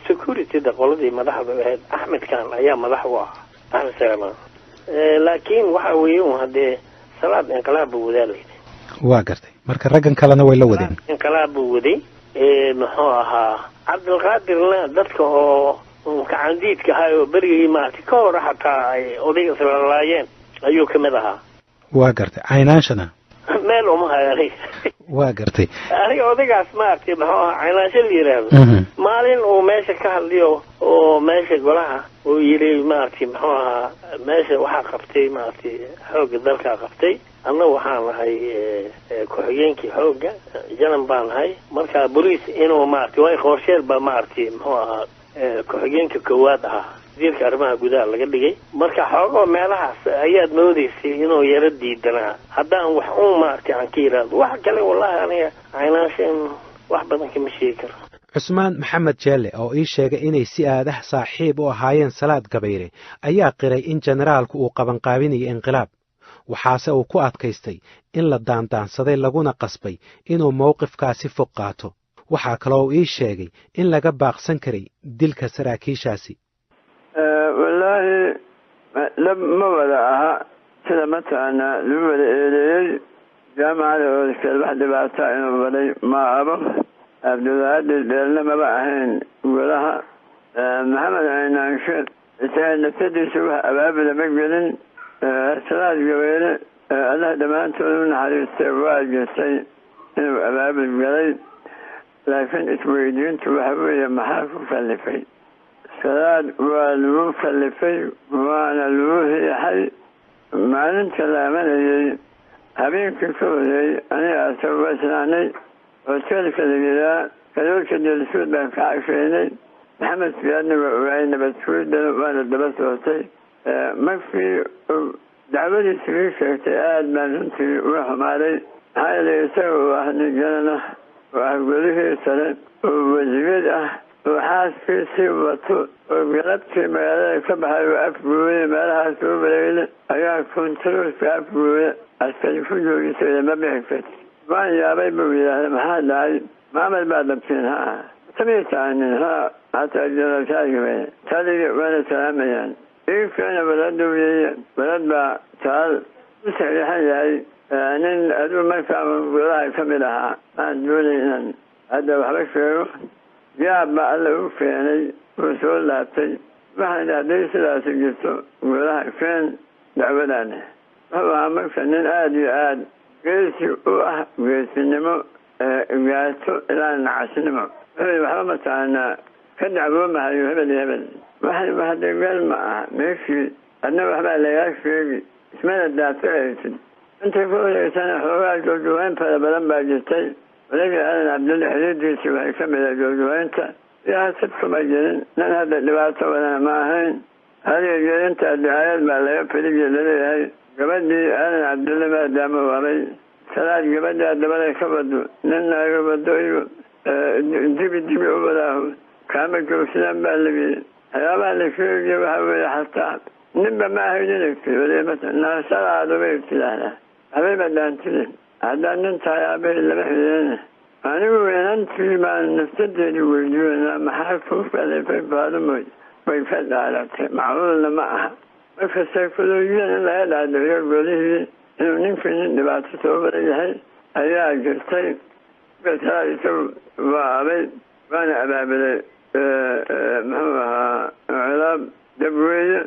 securityda qoladii madaxda ahayd, Axmed Kan ayaa madax u ahaa, Axmed Salamaan. Laakiin waxa weeye un haddee Salaad inqilaab buu wadaa layidhi. Waa gartay. Marka raggan kalena way la wadeen. Inqilaab buu waday. Muxuu ahaa, Cabdilqaadirna dadka oo Gacandiidka ahaa oo berigii maaragtay ka hor xataa ay odayga islalaayeen ayuu kamid ahaa. Waa gartay. Caynaanshana? Meel uma hayo aniga. Waa gartay. Aniga odaygaas maaragtay muxuu ahaa, Caynaansho la yidhaahdo, maalin uu meesha ka hadliyo oo meesha golaha uu yidhi maaragtay muxuu ahaa, meesha waxaa qabtay maaragtay xoogga dalkaa qabtay, anna waxaan nahay ku-xigeenkii xoogga, janan baan nahay, marka boliis inuu maaragtay waay Qoorsheel baa maaragtay muxuu ahaa ku-xigeenka koowaad ahaa, wasiirka arrimaha gudaha laga dhigay. Marka xoogoo meelahaas ayaad moodaysay inuu yaro diidanaa. Haddaan wax uun maaragtay aan ka yidhaahdo wax kale, wallahi aniga Caynaansho in wax badan kama sheegi karo. Cusmaan Maxamed Jeelle oo ii sheegay inay si aadaha saaxiib u ahaayeen Salaad Gabayre ayaa qiray in generaalku uu qabanqaabinayo inqilaab, waxaase uu ku adkaystay in la daandaansaday laguna qasbay inuu mowqifkaasi fog qaato. Waxaa kaloo uu ii sheegay in laga baaqsan karay dilka saraakiishaasi. Wallaahi dhab ma wada aha sida mataqaanaa lagu wada eedeeyey. Jaamacada oolkeed wax dhibaata inuu waday ma abo. Cabdulqaadir Dheelna maba ahayn golaha. Maxamed Caynaanshe isaga nafsadiisa wax abaabula ma gelin. Salaad Gabayre, Allah dhammaantood u naxariistay, waa jirtay inuu abaabul galay, laakiin isweydiintu waxa weeye, maxaa ku kallifay Salaad? Waa lagu kallifay waana lagu riixay. Maalinta la amanayey habeenkii ka horeeyey aniga asaga waa israacnay hoteelka la yiraa Kadoolka Deelsuud baan ka casheynay. Maxamed Siyaadna waa ogaayay, nabadsuudana waana daba socotay. Markii dacwadiisa ii sheegtay aada baan runtii uga xumaaday, maxaa yeelay isaga oo ah nin janan ah oo ah golihii sare oo wasiir ah oo xaaskiisii wato oo galabtii magaalada ka baxay oo Afgooye meelahaas soo wareegay ayaa kontaroolka Afgooye askari ku joogisay, "Ma bixi karti." "Waan yaabay," buu yidhaahda, "maxaa dhacay? Maamad baa dabtiin ha samaytaanin ha hataa jenaraalkaagaba taligi waana salaamayaan ii keena waladow yeeye." Walad baa taal u saxiixan yahay nin aduu markaa golaha ka mid ahaa, aan doonay inaan hadda waxba sheego. Yaab baa Alla u keenay, wuu soo laabtay. Waxaan hadday sidaasi jirto, golaha keen dacwadaana. Wuxuu ahaa marka nin aada iyo aada geesi u ah, geesinimo gaarto ilaa nacasnimo. Wuxuu waxba mataqaanaa ka dacwoomahayo hebel iyo hebel, waxay hadageel ma aha meeshii, adna waxbaa lagaa sheegi, ismana daaficaysid. Intay ku horeysana xoogaa joogjawayn fara badan baa jirtay. Walagii Aadan Cabdulle xiriirdiisi waxay ka mid ah joogjawaynta siyaasad kuma jirin, nin hadda dhibaato wadana ma ahayn. Hadiyo jeer intaa dacaayad baa laga feliya laleeyahay gabadhii Aadan Cabdulle maadaama wabay Salaad gabadhaa dabaday ka wado, nin naaga wado iyo dibi dibi u wadaaho kaama joogsadaan baa layihi. Waxyaabaha la sheegaya waxaa weeye xataa ninba ma ahayn naasadaadu bay tidhaahdaa, waxbay badaantide haddaan nin tahay aabahii lama xidhiidhana. Anigu inantii baan nafsadeedi weydiinaa, "Maxaa kuu kalifay Faadumoy?" Way ka dhaaratay, macquulna ma aha. Marka saykoloojiyan in laga dhaadhiciyo golihii inuu ninkii nin dhibaato soo wada yahay ayaa jirtay. Marka isagu waa abay waana abaabulay muxuu ahaa inqilaab dabweeye,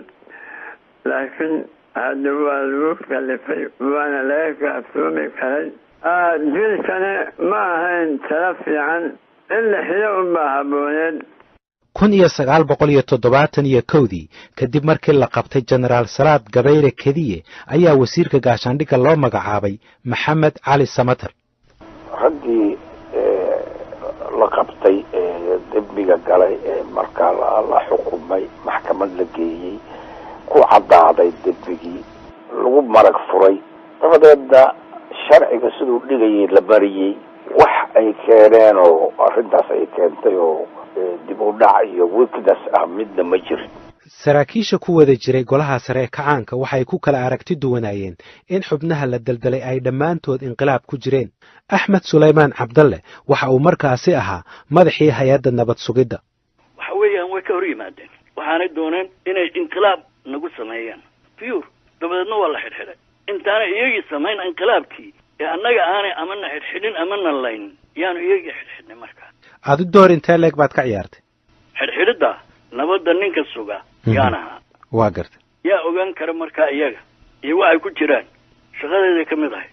laakiin hadda waa lagu kalifay waana laga kaaftoomi karay. Dilkana ma ahayn tala fiican, in la xiyo unbaa habbooneed. 1971-dii, kadib markii la qabtay Jenaraal Salaad Gabayre Kediye, ayaa wasiirka gaashaandhigga loo magacaabay Maxamed Cali Samater. Raggii la qabtay ee dembiga galay ee markaa la xukumay, maxkamad la geeyey, ku caddaaday dembigii, lagu marag furay, dabadeedna sharciga siduu dhigayay la mariyey, wax ay keeneen oo arrintaas ay keentay oo dib u dhac iyo weakness ah midna ma jirin. Saraakiisha ku wada jiray golaha sare ee kacaanka waxay ku kala aragti duwanaayeen in xubnaha la deldelay ay dhammaantood inqilaab ku jireen. Axmed Sulaymaan Cabdalle waxa uu markaasi ahaa madaxii hay-adda nabad sugidda. Waxa weeyaan way ka hor yimaadeen, waxaanay dooneen inay inqilaab nagu sameeyaan pure, dabadeedna waa la xidhxidhay. Intaanay iyagii samayn inqilaabkii ee annaga aanay amana xidhxidhin amana layn, yaanu iyagii xidhxidhnay markaa. Adi door intee leeg baad ka ciyaartay xidhxidhidda? Nabadda ninka suga yaan ahaa. Waa garta. Yaa ogaan kara markaa iyaga iyo waxay ku jiraan, shaqadeeday ka mid ahay.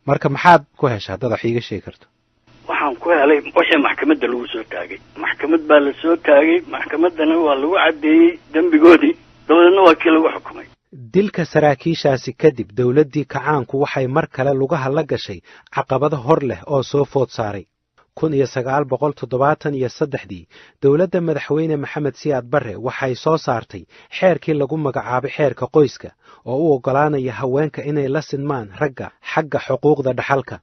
Marka maxaad ku hesha haddaad wax iiga sheegi karto? Waxaan ku helay wixii maxkamadda lagu soo taagay. Maxkamad baa la soo taagay, maxkamaddana waa lagu caddeeyey dembigoodii, dabadeedna waa kii lagu xukumay. Dilka saraakiishaasi kadib, dowladdii kacaanku waxay mar kale lugaha la gashay caqabado hor leh oo soo food saaray. 1973-dii dowladda madaxweyne Maxamed Siyaad Barre waxay soo saartay xeerkii lagu magacaabay xeerka qoyska, oo u oggolaanaya haweenka inay la sinmaan ragga xagga xuquuqda dhaxalka.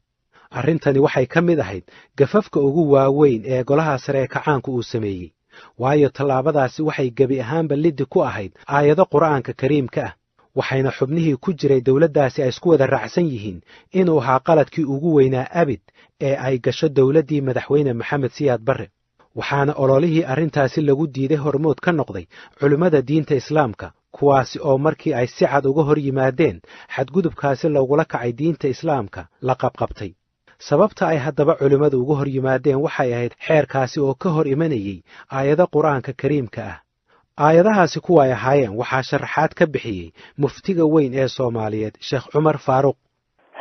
Arrintani waxay ka mid ahayd gafafka ugu waaweyn ee golaha sare ee kacaanku uu sameeyey, waayo tallaabadaasi waxay gebi ahaanba liddi ku ahayd aayado Qur'aanka Kariimka ah, waxayna xubnihii ku jiray dowladdaasi ay isku wada raacsan yihiin inuu ahaa qaladkii ugu weynaa abid ee ay gasho dowladdii madaxweyne Maxamed Siyaad Barre. Waxaana ololihii arrintaasi lagu diiday hormood ka noqday culimmada diinta Islaamka, kuwaasi oo markii ay si cad uga hor yimaadeen xadgudubkaasi loogula kacay diinta Islaamka la qabqabtay. Sababta ay haddaba culimmadu uga hor yimaadeen waxay ahayd xeerkaasi oo ka hor imanayey aayado Qur'aanka Kariimka ah. Aayadahaasi kuwa ay ahaayeen waxaa sharaxaad ka bixiyey muftiga weyn ee Soomaaliyeed, Sheekh Cumar Faaruuq.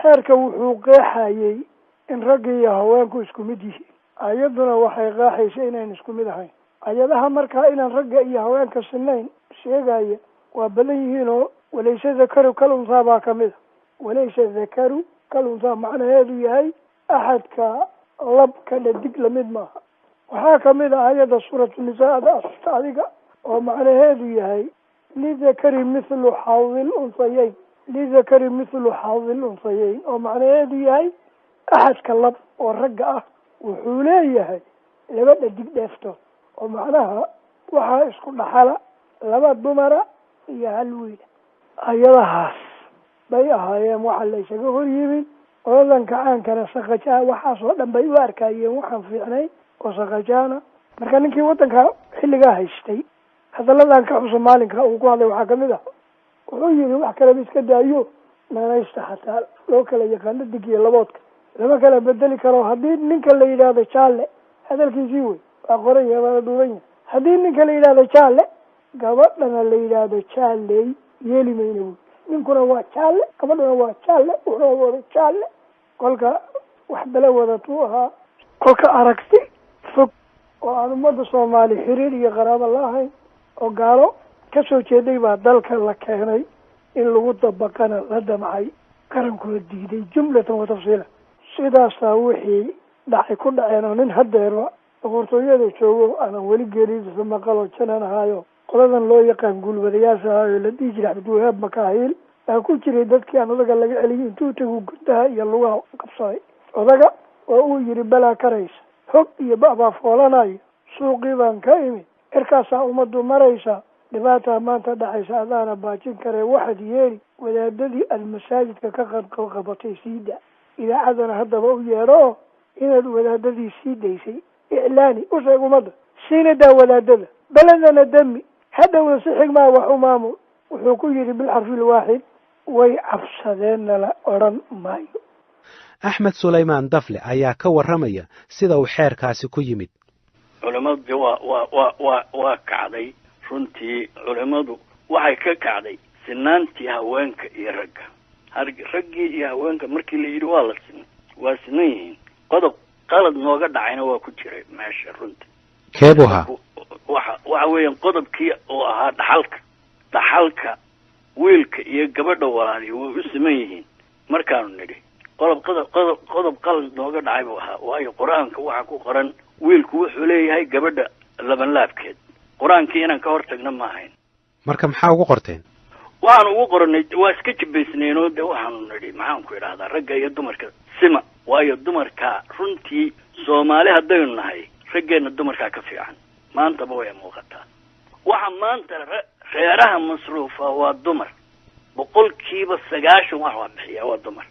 Xeerka wuxuu qeexayey in ragga iyo haweenku isku mid yihiin, ayadduna waxay qeexaysa inayn isku mid ahayn. Ayadaha markaa inaan ragga iyo haweenka sinayn sheegaya waa badan yihiin, oo walaysa dakaru kal unhaa baa ka mid a. Walaysa dakaru kal unhaa macnaheedu yahay axadka lab ka dhadig lamid maaha. Waxaa kamid a ayadda Suuratu Nisaa ada asusta adiga, oo macnaheedu yahay lidakari mithlu xadil unhayayn, lidakari mithlu xadil unhayayn, oo macnaheedu yahay axadka lab oo ragga ah wuxuu leeyahay laba dhadig dheeftood, oo macnaha waxaa isku dhaxala laba dumara iyo hal wiila. Ayadahaas bay ahaayeen waxa la isaga hor yimid. Qoladan kacaankana saqajaha waxaasoo dhan bay u arkayeen waxaan fiicnay oo saqajaana. Marka ninkii waddanka xilligaa haystay, hadalladan ka xusa maalinka uu ku hadlay waxaa kamid ah, wuxuu yidhi wax kaleba iska daayo, naanaysta xataa loo kala yaqaano dig iyo laboodka lama kala bedeli karo. Haddii ninka la yidhaahdo jaalle, hadalkiisii wey waa qoran yahay, waana dhuuban yahay, haddii ninka la yidhaahdo jaalle, gabadhana la yidhaahdo jaalley, yeeli mayna buy. Ninkuna waa jaalle, gabadhuna waa jaalle, wuxuna wada jaalle. Kolka wax bala wadatuu ahaa. Kolka aragti fog oo aan ummadda Soomaali xiriir iyo qaraabo la ahayn oo gaalo ka soo jeeday baa dalka la keenay, in lagu dabaqana la damcay, qarankuna diiday jumlatan wa tafsiila. Sidaasaa wixii dhacay ku dhaceen, oo nin hadeerba boqortooyada joogo aanan weli geeridiisa maqaloo janan ahaayo, qoladan loo yaqaan guulwadayaasha ahaayo la dhihi jiray Cabdiwahaab Makaahiil baa ku jiray dadkii aan odaga laga celiyay. Intuu tagu gundaha iyo lugaha qabsaday odaga oo uu yidhi balaa karaysa, hog iyo ba'baa foolanayo, suuqii baan ka imid, cirkaasaa ummaddu maraysa, dhibaataa maanta dhacaysa, adaana baajin karee waxaad yeeli wadaadadii aada masaajidka ka qadqabqabatay siida, idaacadana haddaba u yeedho inaad wadaadadii sii daysay, iclaani u sheeg ummadda, siina daa wadaadada, beledana dami, hadhowna si xigmaa wax u maamul. Wuxuu ku yidhi bilxarfi lwaaxid, way cabsadeenna la odhan maayo. Axmed Sulaymaan Dafle ayaa ka warramaya sida uu xeerkaasi ku yimid. Culimmadu de waa kacday runtii. Culimmadu waxay ka kacday sinaantii haweenka iyo ragga. Raggii iyo haweenka markii la yidhi waa la sinay, waa sinan yihiin. Qodob qalad nooga dhacayna waa ku jiray meesha runtii. Keebu ahaa? Waxa weeyaan qodobkii oo ahaa dhaxalka. Dhaxalka wiilka iyo gabadha walaaliyo way u siman yihiin markaanu nidhi, qodob qodob qodob qodob qalad nooga dhacay buu ahaa, waayo Qur-aanka waxaa ku qoran wiilku wuxuu leeyahay gabadha labanlaabkeed. Qur-aankii inaan ka hor tagna ma ahayn. Marka maxaa ugu qorteen? Waxaanu ugu qoranay waa iska jibaysnaynoo de waxaanu nidhi, maxaan ku idhahdaa, ragga iyo dumarka sima, waayo dumarka runtii Soomaali haddaynu nahay raggeenna dumarkaa ka fiican, maantaba way muuqataa. Waxa maanta reeraha masruufa waa dumar, 90% wax waa bixiya waa dumar.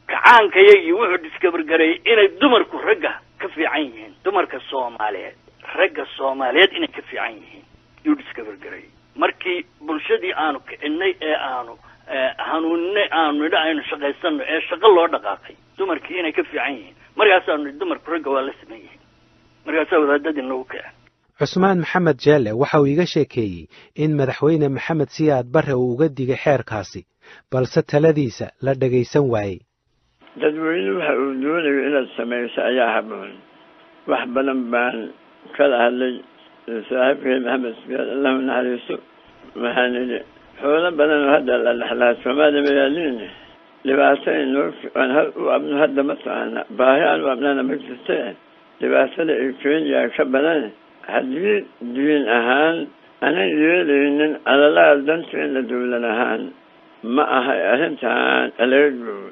Kacaankayagii wuxuu discover gareeyey inay dumarku ragga ka fiican yihiin, dumarka Soomaaliyeed ragga Soomaaliyeed inay ka fiican yihiin yuu discover gareeyey. Markii bulshadii aanu kicinay ee aanu hanuuninay, aanu nidhi aynu shaqaysano, ee shaqo loo dhaqaaqay, dumarkii inay ka fiican yihiin, markaasaanu nidhi dumarku ragga waa la siman yihiin, markaasaa wadaadadii nagu kicin. Cusmaan Maxamed Jeelle waxa uu iga sheekeeyey in Madaxweyne Maxamed Siyaad Barre uu uga digay xeerkaasi, balse taladiisa la dhagaysan waayey. Dadweyne waxa uu doonayo inaad samayso ayaa haboon. Wax badan baan kala hadlay saaxiibkay Maxamed Siyaad, Allahu naxariiso. Waxaan idhi, xoolo badan oo hadda la dhexlaa Soomaaliya magaaliin dhibaato inoo aan hal u abno hadda ma taqaana, baahi aan u abnana ma jirte, dhibaatada ay keenyaa ka badan. Haddii diin ahaan anan yeelaynin alalaha danteena, dowlad ahaan ma ahay arrintan alaga joogo.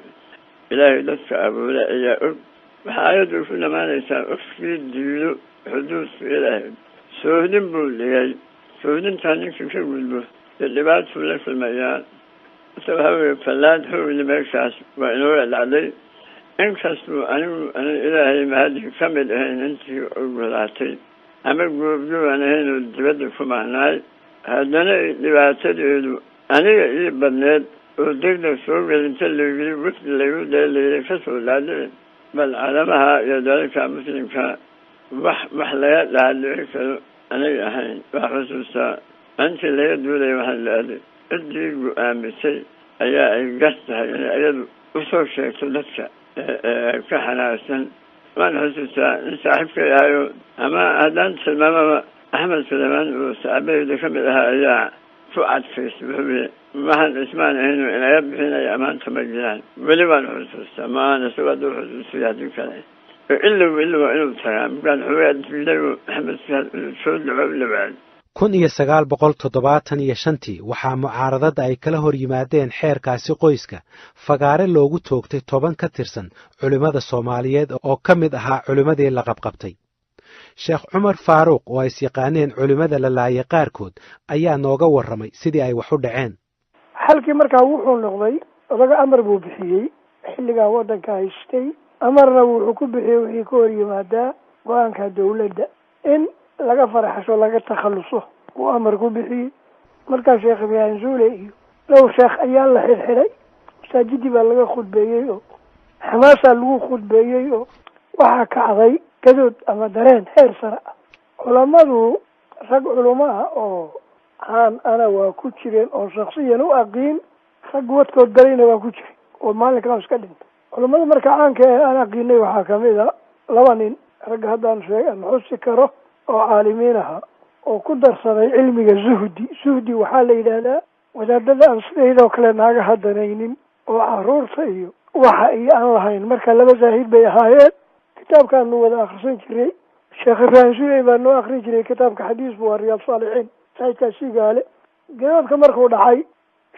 Ilaahay dadka abuure ayaa og. Waxaa ayaddu ku dhamaanaysaa, qofkii diido xuduudka Ilaahay, soohdin buu dhigay, soohdintaa ninkii ka gudbo dee dhibaatuu la kulmayaa. Marka waxaa weye, fallaad howli meeshaas waa inooga dhacday. Inkastuu anigu anan Ilaahay mahadii ka mid ahayn intii ogolaatay ama goobjoogan ahaynoo dibadda ku maahnaay, haddana dhibaatadeedu aniga ii badneed oo degdeg soo gelinta layiri, wafdi laygu dheelayay kasoo dhaadhici. Bal cadamaha iyo dalalka muslimka wax laga dhaadhici karo anay ahayn. Waa xusuustaa intii laga duulaya waxaan la-aday ciddii go-aamisay ayaa ay gar tahay inay iyadu usoo sheegto dadka ka xanaaqsan. Waan xusuustaa in saaxiibkay ahayo, ama haddaan tilmaamaba, Axmed Suleymaan oo saaxiibadeyda ka mid ahaa ayaa ku cadfaystay. Wuxuu yii, waxaan Cismaan ahayn inaga bixinaya amaanta ma jiraan. Weli waan xusuustaa, maana isagoo hadduu xusuustay, haddii kale ilow ilow inuu tagaa markaan xoogaa diiday Axmed Siyaad inuu soo dhaco u dhawaad. 1975-tii waxaa mucaaradadda ay kala hor yimaadeen xeerkaasi qoyska fagaare loogu toogtay 10 ka tirsan culimmada Soomaaliyeed oo ka mid ahaa culimmadii la qabqabtay. Sheekh Cumar Faaruuq oo ay is yaqaaneen culimmada la laayay qaarkood ayaa nooga warramay sidii ay wax u dhaceen. Xalkii markaa wuxuu noqday, odaga amar buu bixiyey xilligaa waddanka haystay. Amarna wuxuu ku bixiyey wixii ka hor yimaadaa go-aanka dawladda in laga faraxasho, laga takhaluso uu amar ku bixiyey. Markaa Sheekh Ibraahim Suule iyo dhowr sheekh ayaa la xirxiray. Masaajidii baa laga khudbeeyey oo xamaasaa lagu khudbeeyey oo waxaa kacday gadood ama dareen heer sare ah. Culammadu, rag culamo ah oo caan ana waa ku jireen oo shaksiyan u aqiin, rag wadkood galayna waa ku jiray oo maalinkaa iska dhintay. Culammada marka caanka ee aan aqiinay waxaa kamid a laba nin, ragga haddaan sheeg aan xusi karo, oo caalimiin ahaa oo ku darsaday cilmiga zuhdi. Zuhdi waxaa la yidhaahdaa wadaadada aan sidaydoo kale naaga hadanaynin oo caruurta iyo waxa iyo aan lahayn. Marka laba zaahid bay ahaayeen. Kitaabkaanu wada akrisan jiray, Sheekh Ibraahim Suley baa noo akrin jiray kitaabka xadiis bu waa Riyaad Saalixiin, saidkaa Sigaale. Gadoodka markuu dhacay,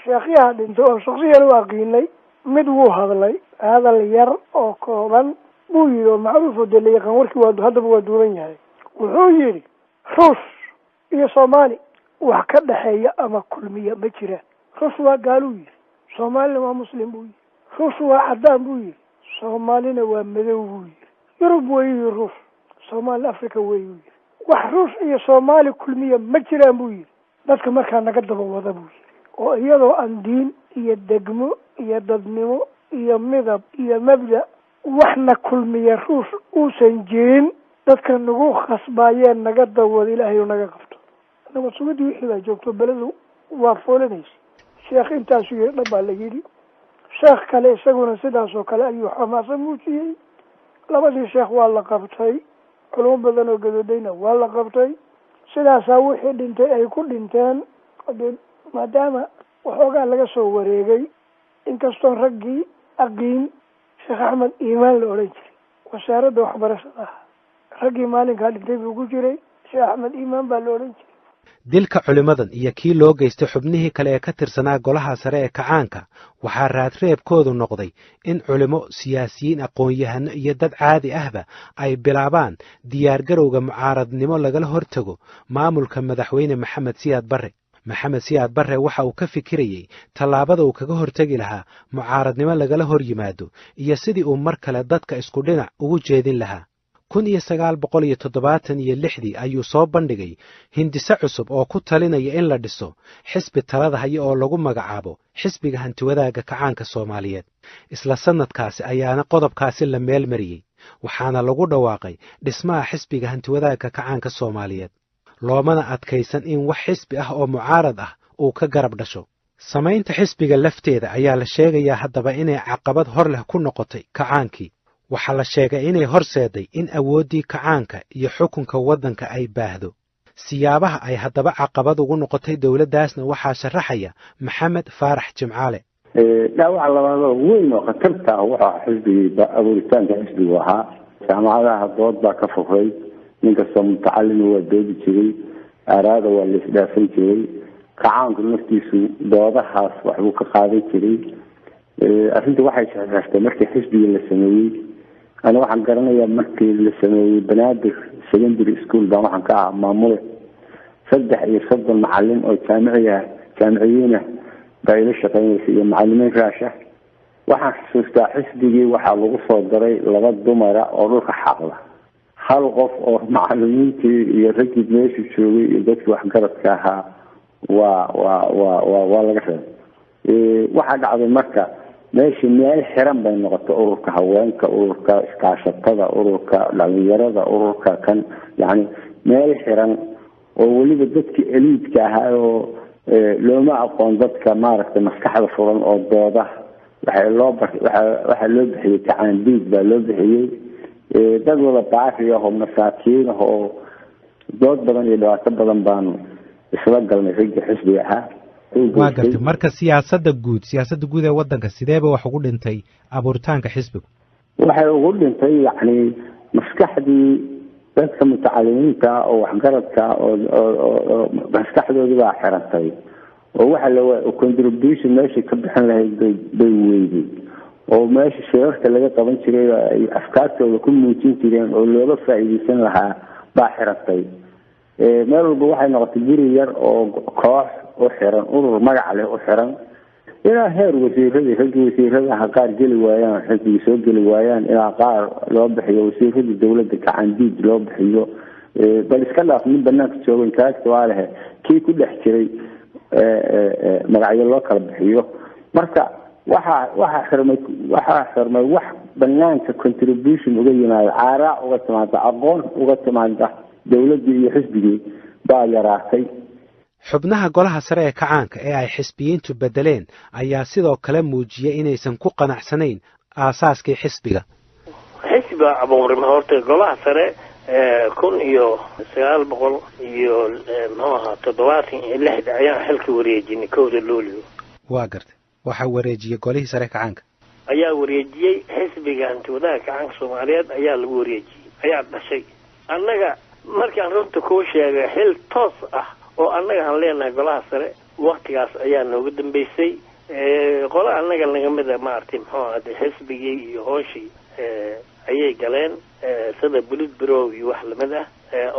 sheekhyaha dhintay oo shaksiyan u aqiinay mid wuu hadlay. Hadal yar oo kooban buu yidhi oo macruuf oo dee la yaqaan, warkii waa haddaba waa duuban yahay. Wuxuu yidhi, "Ruus iyo Soomaali wax ka dhexeeya ama kulmiya ma jiraan. Ruus waa gaaluu yidhi, Soomaalina waa muslim buu yidhi. Ruus waa caddaan buu yidhi, Soomaalina waa madow buu yidhi. Yurub weeyuu Ruus, Soomaalina Africa weeyuu yidhi. Wax Ruus iyo Soomaali kulmiya ma jiraan buu yidhi. Dadka markaa naga daba wada buu yidhi, oo iyadoo aan diin iyo degmo iyo dadnimo iyo midab iyo mabda waxna kulmiya Ruus uusan jirin, dadka nagu khasbaayeen naga dawada, Ilaahay naga qabto." Nabad sugidii wixii baa joogto, beledu waa foolanaysa. Sheekh intaasuu yidhi dhab baa la yidhi. Sheekh kale isaguna sidaas oo kale ayuu xamaaso muujiyey. Labadii sheekh waa la qabtay, culamo badan oo gadoodayna waa la qabtay. Sidaasaa wixii dhintay ay ku dhinteen. Hadee maadaama waxoogaa laga soo wareegay, inkastoon raggii aqiin, Sheekh Axmed Iimaan la odhan jiray, wasaaradda waxbarashada ah, raggii maalinkaa dhintay buu ku jiray. Sheekh Axmed Iimaan baa la odhan jiray. Dilka culimmadan iyo kii loo geystay xubnihii kale ee ka tirsanaa golaha sare ee kacaanka waxaa raadreebkoodu noqday in culimo, siyaasiyiin, aqoon-yahano iyo dad caadi ahba ay bilaabaan diyaargarowga mucaaradnimo lagala hortago maamulka Madaxweyne Maxamed Siyaad Barre. Maxamed Siyaad Barre waxa uu ka fikirayey tallaabada uu kaga hortegi lahaa mucaaradnimo lagala hor yimaado iyo sidii uu mar kale dadka isku dhinac ugu jeedin lahaa. 1976-dii ayuu soo bandhigay hindise cusub oo ku talinaya in la dhiso xisbi talada haya oo lagu magacaabo Xisbiga Hantiwadaagga Kacaanka Soomaaliyeed. Isla sannadkaasi ayaana qodobkaasi la meel mariyey, waxaana lagu dhawaaqay dhismaha Xisbiga Hantiwadaagga Kacaanka Soomaaliyeed. Loomana adkaysan in wax xisbi ah oo mucaarad ah uu ka garab dhasho. Samaynta xisbiga lafteeda ayaa la sheegayaa haddaba inay caqabad hor leh ku noqotay kacaankii. Waxaa la sheegay inay horseeday in awooddii kacaanka iyo xukunka waddanka ay baahdo. Siyaabaha ay haddaba caqabad ugu noqotay dowladdaasna waxaa sharaxaya Maxamed Faarax Jimcaale. Dhaawaca labaadoo weyn oo khatarta ah wuxuu xisbigii abuuritaanka xisbigu ahaa. Jaamacadaha dood baa ka fufray, nin kastoo mutacalima waa doodi jiray, aaraada waa la isdhaafan jiray, kacaanku naftiisu doodahaas waxbuu ka qaadan jiray. Arrinta waxay saxsaxtay markii xisbigii la sameeyey. Ana waxaan garanayaa markii la sameeyey Banaadir Secondary School baan waxaan ka ahaa maamule. 33 macalin oo jaamiciya jaamiciyiin ah baa ila shaqeynaysa iyo macalimiin raasha. Waxaan xusuustaa xisbigii waxaa lagu soo daray 2 dumara oo dhulka xaaqda, hal qof oo macalimiintii iyo raggii meesha joogay iyo dadkii waxgaradka ahaa waa waa waa waa waa laga reebay. Waxaa dhacday marka meeshii meel xiran bay noqotay. Ururka haweenka, ururka iskaashatada, ururka dhalinyarada, ururka kan, yacni meel xiran oo weliba dadkii eliidka ahaa oo looma aqoon dadka maaragtay maskaxda furan oo dooda. Waxaa loo bixiyey kacaandiid baa loo bixiyey. Dad wada baari ah oo masaakiin ah oo dood badan iyo dhibaato badan baanu isla galnay raggii xisbiga ahaa. Waa gartay. Marka siyaasadda guud ee waddanka sideeba wax ugu dhintay abuuritaanka xisbigu? Waxay ugu dhintay yacni maskaxdii dadka mutacalimiinta oo waxgaradka oo maskaxdoodii baa xirantay, oo waxa la contribution meesha ka bixin lahayd bay weyday, oo meesha shirarka laga qaban jiray ay afkaartooda ku muujin jireen oo looga faa'iideysan lahaa baa xirantay. Meel walba waxay noqotay guri yar oo koox u xiran, urur magac leh u xiran, ilaa heer wasiiradii raggii wasiiradaha qaar geli waayaan, xisbigii soo geli waayaan, ilaa qaar loo bixiyo wasiiradii dowladda gacandiid loo bixiyo. Bal iska dhaaf nin banaanka joogo intellectual leh kii ku dhex jiray magacyo loo kala bixiyo. Marka waxaa xirmay wax banaanka contribution uga yimaada, caaraa uga timaada, aqoon uga timaada dowladdii iyo xisbigii baa yaraatay. Xubnaha golaha sare ee kacaanka ee ay xisbiyiintu bedeleen ayaa sidoo kale muujiyey inaysan ku qanacsanayn aasaaskii xisbiga. Xisbiga abuurma horta golaha sare 1976 ayaan xilka wareejinay 1 Luulyo. Waa gartay. Waxaa wareejiyey golihii sare kacaanka ayaa wareejiyey xisbiga hantiwadaha kacaanka Soomaaliyeed ayaa lagu wareejiyey, ayaa dhashay. Annaga markaan runta kuu sheegay xil toos ah oo annaga aan leenahay golaha sare waktigaas ayaa nooga dambeysay. Qolo annaga nagamida maaragtay muxuu ahaa xisbigii iyo hooshii ayay galeen, sida Bulid Birow iyo wax lamid ah,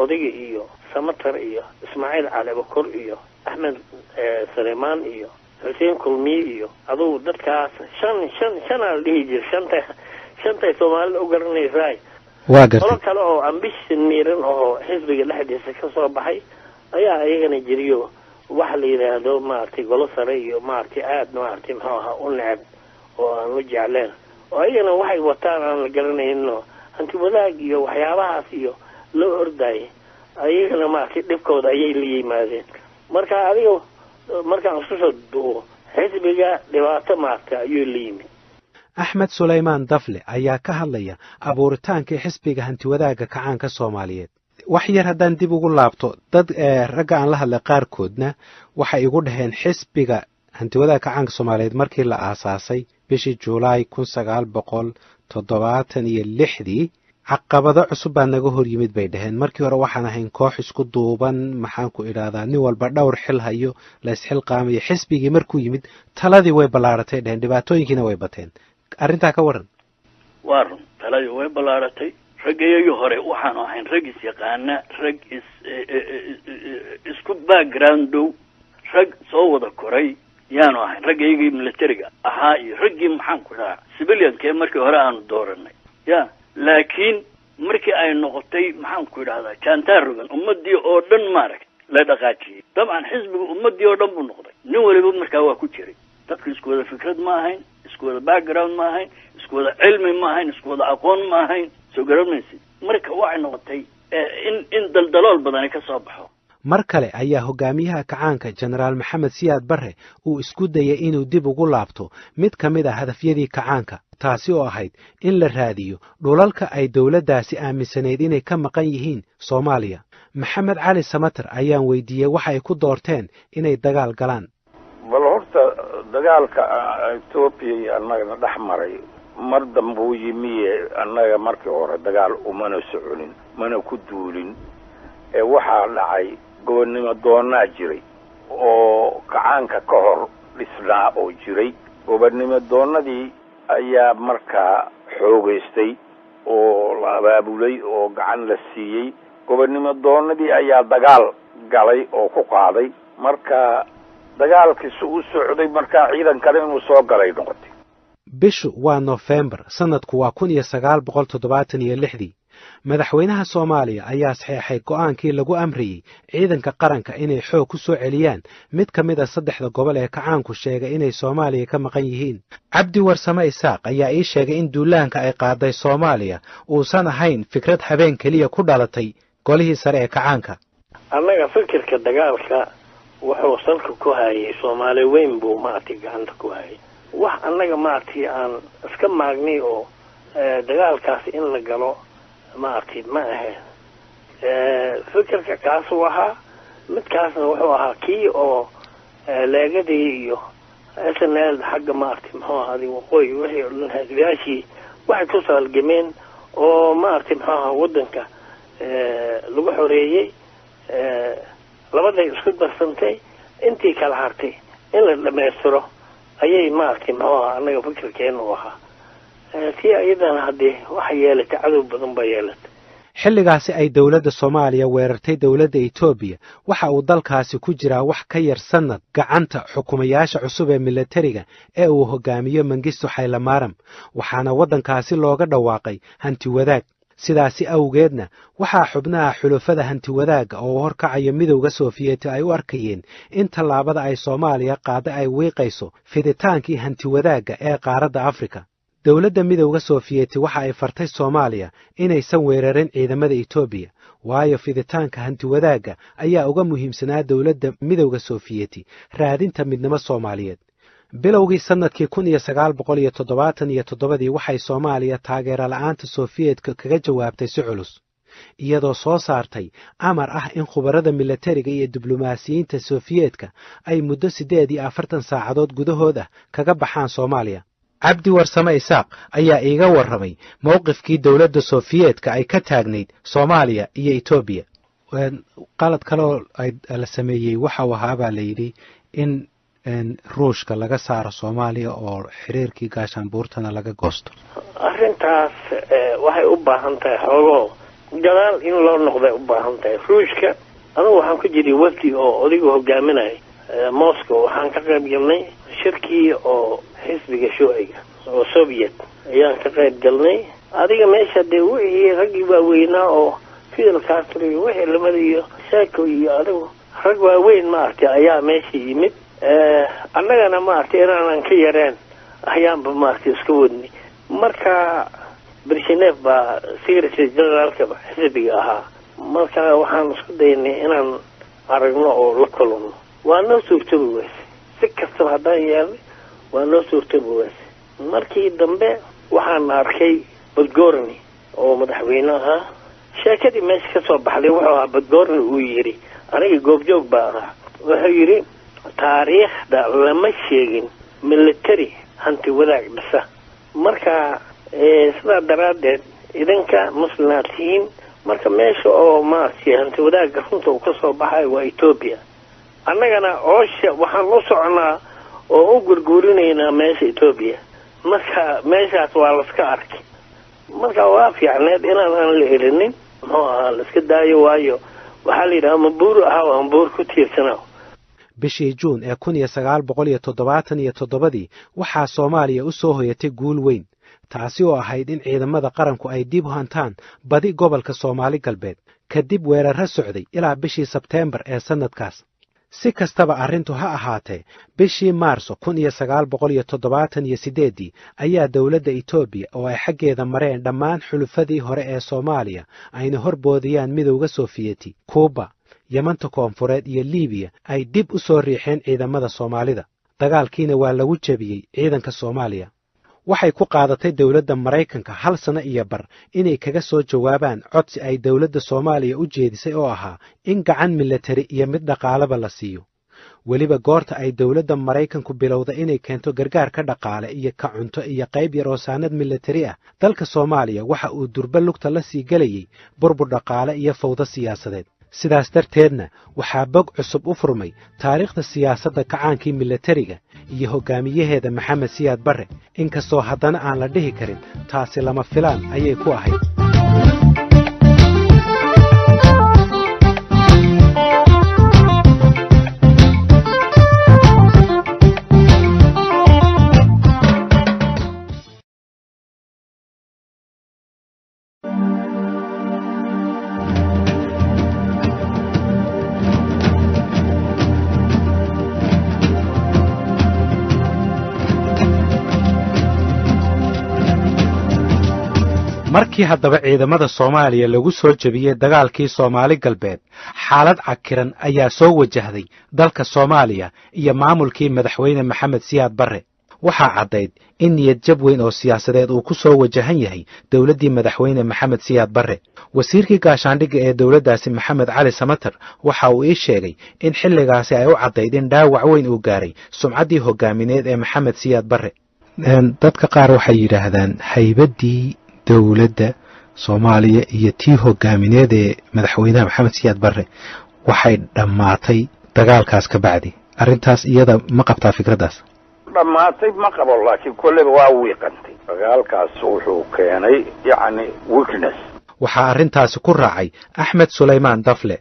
odayga iyo Samatar iyo Ismaaciil Cali Bakor iyo Axmed Saleymaan iyo Xuseen Kulmiye iyo adugu dadkaas shanaa la dhihi jira, shantay Soomaalida u garanaysaay. Waa gartay. Qolo kale oo ambition miiran oo xisbiga dhexdiisa ka soo baxay ayaa iyagana jiriyo waxa la yidhaahdo maaragtay golo sare iyo maaragtay aada maaragtay muxuu ahaa u neceb oo aan u jecleen, oo iyagana waxay wataan aan la garanayno, hanti wadaag iyo waxyaabahaas iyo loo ordayay, ayagana maaragtay dhibkooda ayay la yimaadeen. Marka adiga markaan isku soo duubo xisbiga dhibaato maaragtay ayuu la yimid. Axmed Sulaymaan Dafle ayaa ka hadlaya abuuritaankii xisbiga hantiwadaagga kacaanka Soomaaliyeed. Wax yar haddaan dib ugu laabto, dad ragga aan la hadlay qaarkoodna waxay igu dhaheen xisbiga hantiwadaagga kacaanka Soomaaliyeed markii la aasaasay bishii Juulaay 1976 caqabado cusub baa naga hor yimid bay dhaheen. Markii hore waxaan ahayn koox isku duuban, maxaan ku idhaahdaa, nin walba dhowr xil hayo, la isxilqaamayo. Xisbigii markuu yimid taladii way ballaaratay dhaheen, dhibaatooyinkiina way bateen. Arrintaa ka waran. Waa run, taladii way ballaaratay. Raggayagii hore waxaanu ahayn rag is yaqaana, rag is isku background dhow, rag soo wada koray yaanu ahayn. Raggayagii militariga ahaa iyo raggii maxaan ku dhahaa civilianka ee markii hore aanu dooranay ya. Laakiin markii ay noqotay maxaan ku idhahdaa jantarogan ummadii oo dhan maaragtay la dhaqaajiyey. Dabcan xisbiga ummadii oo dhan buu noqday, nin waliba markaa waa ku jiray. Dadku isku wada fikrad ma ahayn, isku wada background ma ahayn, isku wada cilmi ma ahayn, isku wada aqoon ma ahayn. Soo garanmaysid. Marka waxay noqotay in daldalool badani ka soo baxo. Mar kale ayaa hogaamiyaha kacaanka, Jenaraal Maxamed Siyaad Barre, uu isku dayay inuu dib ugu laabto mid ka mid ah hadafyadii kacaanka, taasi oo ahayd in la raadiyo dhulalka ay dowladdaasi aaminsanayd inay ka maqan yihiin Soomaaliya. Maxamed Cali Samater ayaan weydiiyey waxa ay ku doorteen inay dagaal galaan. Bal horta dagaalka Etoobiya iyo annagana dhex maray mar dambuu yimiye, annaga markii hore dagaal umana soconin, mana ku duulin. Ee waxaa dhacay gobonnimo doonaa jiray oo kacaanka ka hor dhisnaa oo jiray. Gobonnimo doonadii ayaa markaa xoogaystay oo la abaabulay oo gacan la siiyey. Gobonnimo doonadii ayaa dagaal galay oo ku qaaday. Marka dagaalkiisu u socday, markaa ciidan kale inuu soo galay noqotay. Bishu waa Nofembar, sannadku waa 1976-dii. Madaxweynaha Soomaaliya ayaa saxeexay go'aankii lagu amrayey ciidanka qaranka inay xoog ku soo celiyaan mid ka mid a saddexda gobol ee kacaanku sheegay inay Soomaaliya ka maqan yihiin. Cabdi Warsame Isaaq ayaa ii sheegay in duulaanka ay qaaday Soomaaliya uusan ahayn fikrad habeen keliya ku dhalatay golihii sare ee kacaanka. Annaga fikirka dagaalka wuxuu salka ku hayay Soomaali weyn buu maaragtay gacanta ku hayay. Wax annaga maaragtay aan iska maagnay oo dagaalkaas in la galo maaragtay ma ahayn. Fikirka kaasuu ahaa, midkaasna wuxuu ahaa kii oo leegadii iyo SNL xagga maaragtay muxuu ahaday waqooyi wixii oo dhan xisbiyaashii waxay ku saalgameen oo maaragtay muxuu ahaa waddanka lagu xoreeyey. Labaday isku darsantay, intii kala hartay in la dhammaystiro ayay maaragtay muxuu ahaa annaga fikirkeena u ahaa. Tii iyadana haddee waxa yeelatay cadow badan baa yeelatay. Xilligaasi ay dowladda Soomaaliya weerartay dowladda Etoobiya, waxa uu dalkaasi ku jiraa wax ka yar sannad gacanta xukumayaasha cusub ee milatariga ee uu hogaamiyo Mengistu Xaylamaaram, waxaana waddankaasi looga dhawaaqay hanti wadaag. Sidaasi awgeedna waxaa xubnaha xulufada hantiwadaagga oo horkacayo Midowda Sofiyeeti ay u arkayeen in tallaabada ay Soomaaliya qaada ay wiiqayso fiditaankii hantiwadaagga ee qaaradda Afrika. Dowladda Midowda Sofiyeeti waxa ay fartay Soomaaliya inaysan weerarin ciidamada Etoobiya, waayo fiditaanka hantiwadaagga ayaa uga muhiimsanaa dowladda Midowda Sofiyeeti raadinta midnimo Soomaaliyeed. Bilowgii sannadkii 1977-dii waxay Soomaaliya taageero la'aanta Sofiyeetka kaga jawaabtay si culus, iyadoo soo saartay amar ah in khubarada milatariga iyo diblomaasiyiinta Sofiyeetka ay muddo 48 saacadood gudahood ah kaga baxaan Soomaaliya. Cabdi Warsame Isaaq ayaa iiga warramay mowqifkii dowladda Sofiyeetka ay ka taagnayd Soomaaliya iyo Etoobiya. Qalad kaleoo la sameeyey waxa uu ahaa, baa la yidhi, in Ruushka laga saaro Soomaaliya oo xiriirkii gaashaanbuurtana laga goosto. Arrintaas waxay u baahan tahay xoogoo gadaal in loo noqday u baahan tahay. Ruushka anugu waxaan ku jiray wafdi oo odaygu hogaaminaya Moscow. Waxaan ka qayb galnay shirkii oo xisbiga shuuciga oo Soviet ayaan ka qayb galnay. Adiga meesha dee wixii raggii waaweynaa oo Fidel Castro iyo wixii lamada iyo Seko iyo adigu rag waaweyn maaragtay ayaa meesha yimid. Annagana maaragtay inaanan ka yareen ayaanba maaragtay iska wadnay. Marka Brezhnev baa secretary generaalka xisbiga ahaa. Marka waxaan isku daynay inaan aragno oo la kulanno. Waa noo suurtoobi weyse. Si kastaba haddaan yeelnay, waa noo suurtoobi weyse. Markii dambe waxaan arkay Podgorny oo madaxweyne ahaa. Sheekadii meesha ka soo baxday wuxuu ahaa, Podgorny uu yidhi, aniga goobjoog baa ahaa, wuxuu yidhi: "Taariikhda lama sheegin military hanti wadaag dhisa. Marka sidaa daraaddeed idinka muslimaad tihiin, marka meesha oo maaragtay hanti wadaagga runta uu ka soo baxayo waa Etoobiya. Annagana oosha waxaan u soconaa oo u gurguurinaynaa meesha Etoobiya. Marka meeshaas waa laska arkay. Marka waa fiicneed inaan aan la elinin, muxuu ahaa, laiska daayo, waayo waxaa la yidhaha ama buur ahaa ama buur ku tiirsanaa." Bishii Juun ee 1977-dii waxaa Soomaaliya u soo hoyatay guul weyn, taasi oo ahayd in ciidamada qaranku ay dib u hantaan badi gobolka Soomaali Galbeed kadib weerarro socday ilaa bishii Sebteembar ee sannadkaas. Si kastaba arrintu ha ahaatee, bishii Maarso 1978-dii ayaa dowladda Etoobiya oo ay xaggeeda mareen dhammaan xulufadii hore ee Soomaaliya ayna horboodiyaan Midowda Sofiyeeti, Kuuba Yamanta Koonfureed iyo Liibiya ay dib u soo riixeen ciidamada Soomaalida. Dagaalkiina waa lagu jebiyey ciidanka Soomaaliya. Waxay ku qaadatay dowladda Maraykanka hal sano iyo bar inay kaga soo jawaabaan codsi ay dowladda Soomaaliya u jeedisay oo ahaa in gacan milatari iyo mid dhaqaaleba la siiyo. Weliba goorta ay dowladda Maraykanku bilowda inay keento gargaarka dhaqaale iyo ka cunto iyo qayb yar oo saanad milatari ah, dalka Soomaaliya waxa uu durba lugta la sii gelayey burbur dhaqaale iyo fawdo siyaasadeed. Sidaas darteedna waxaa bog cusub u furmay taariikhda siyaasadda kacaankii milatariga iyo hoggaamiyaheeda Maxamed Siyaad Barre, inkastoo haddana aan la dhihi karin taasi lama filaan ayay ku ahayd. Markii haddaba ciidamada Soomaaliya lagu soo jebiyey dagaalkii Soomaali Galbeed, xaalad cakiran ayaa soo wajahday dalka Soomaaliya iyo maamulkii madaxweyne Maxamed Siyaad Barre. Waxaa caddayd in niyad jab weyn oo siyaasadeed uu ku soo wajahan yahay dowladdii madaxweyne Maxamed Siyaad Barre. Wasiirkii gaashaandhigga ee dowladdaasi, Maxamed Cali Samater, waxa uu ii sheegay in xilligaasi ay u caddayd in dhaawac weyn uu gaaray sumcaddii hoggaamineed ee Maxamed Siyaad Barre. Dadka qaar waxay yidhaahdaan haybaddii dowladda Soomaaliya iyo tii hoggaamineed ee madaxweynaha Maxamed Siyaad Barre waxay dhammaatay dagaalkaas ka bacdi. Arrintaas iyada ma qabtaa fikraddaas? Dhammaatay ma qabo, laakiin kolleyba waa wiiqantay. Dagaalkaas wuxuu keenay yacni weakness. Waxaa arrintaasi ku raacay Axmed Sulaymaan Dafle.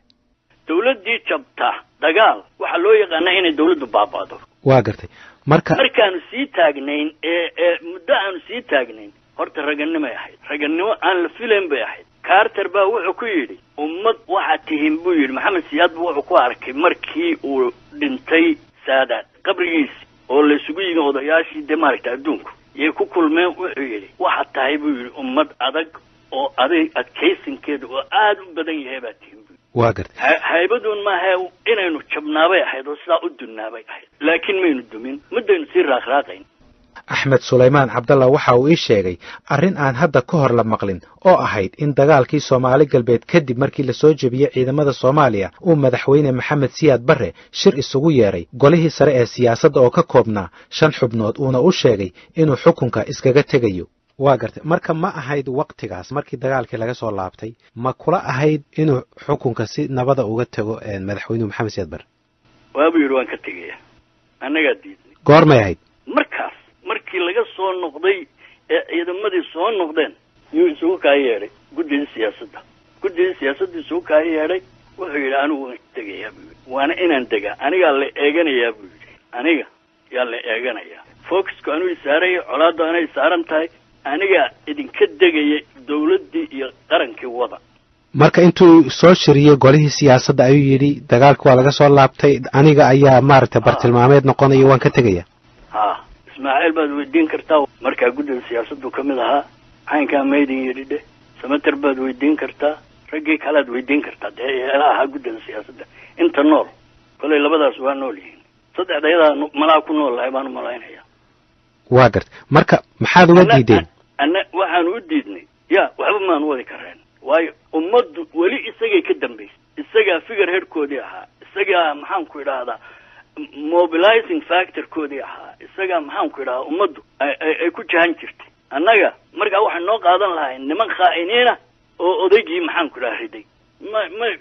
Dawladdii jabta dagaal waxaa loo yaqaanaa inay dawladdu baaba'do. Waa gartay. Marka markaanu sii taagnayn ee muddo aanu sii taagnayn, horta raganimay ahayd, raganimo aan la filayn bay ahayd. Carter baa wuxuu ku yidhi, ummad waxaad tihiin buu yidhi. Maxamed Siyaad buu wuxuu ku arkay markii uu dhintay Saadaad qabrigiisi oo laysugu yimi odayaashii dee maaragta adduunku yay ku kulmeen, wuxuu yidhi, waxaad tahay buu yidhi ummad adag oo aday adkaysinkeeda oo aada u badan yahay baa tihiin buu. Waa gartay. Haybaduun maaha, inaynu jabnaabay ahayd oo sidaa u dunnaabay ahayd, laakiin maynu dumin, muddaynu sii raaqraaqayn. Axmed Sulaymaan Cabdallah waxa uu ii sheegay arrin aan hadda ka hor la maqlin oo ahayd in dagaalkii Soomaali Galbeed kadib, markii lasoo jebiyey ciidamada Soomaaliya, uu madaxweyne Maxamed Siyaad Barre shir isugu yeedhay golihii sare ee siyaasadda oo ka koobnaa shan xubnood, uuna u sheegay inuu xukunka iskaga tegayo. Waa gartay. Marka ma ahayd waktigaas markii dagaalkii laga soo laabtay, ma kula ahayd inuu xukunka si nabada uga tago madaxweynuhu Maxamed Siyaad Barre? Waabuu yidhi, waan ka tegaya, annagaa diidnay. Goormay ahayd? Markaas markii laga soo noqday ee ciidamadii soo noqdeen yuu isugu kaa yeedhay guddidii siyaasadda. Guddidii siyaasadda isugu kaa yeedhay, wuxuu yidhi, anigu waan tegayaa buu yidhi, waana inaan degaa, anigaa la eeganayaa buu yidhi, aniga yaa la eeganayaa, focusku anuu isaaraya, colaaddu anay saaran tahay, anigaa idinka degaya, dawladdii iyo qarankii wada. Marka intuu soo shiriyey golihii siyaasadda ayuu yidhi, dagaalki waa laga soo laabtay, aniga ayaa maaragtay bartilmaameed noqonaya, waan ka tegaya. Ha, Ismaaciil baad weydiin kartaa, markaa guddida siyaasaddu ka mid ahaa, caynkaa maydin yidhi dheh. Samater baad weydiin kartaa, raggii kalead weydiin kartaa dee eela ahaa guddida siyaasadda inta nool. Kolay labadaas waa nool yihiin, saddexda yadaa malaa ku nool lahay baan u malaynaya. Waa gartay. Marka maxaad uga diideen? Anna waxaanu u diidnay ya waxba maanu wadi kareen, waayo ummaddu weli isagay ka dambaysay, isagaa figureheadkoodii ahaa, isagaa maxaan ku idhaahdaa mobilizing factorkoodii ahaa, isagaa maxaan ku idhahdaa ummaddu ay ku jahan jirtay. Annaga markaa waxay noo qaadan lahay niman khaa'iniina oo odaygii maxaan ku idhaha riday.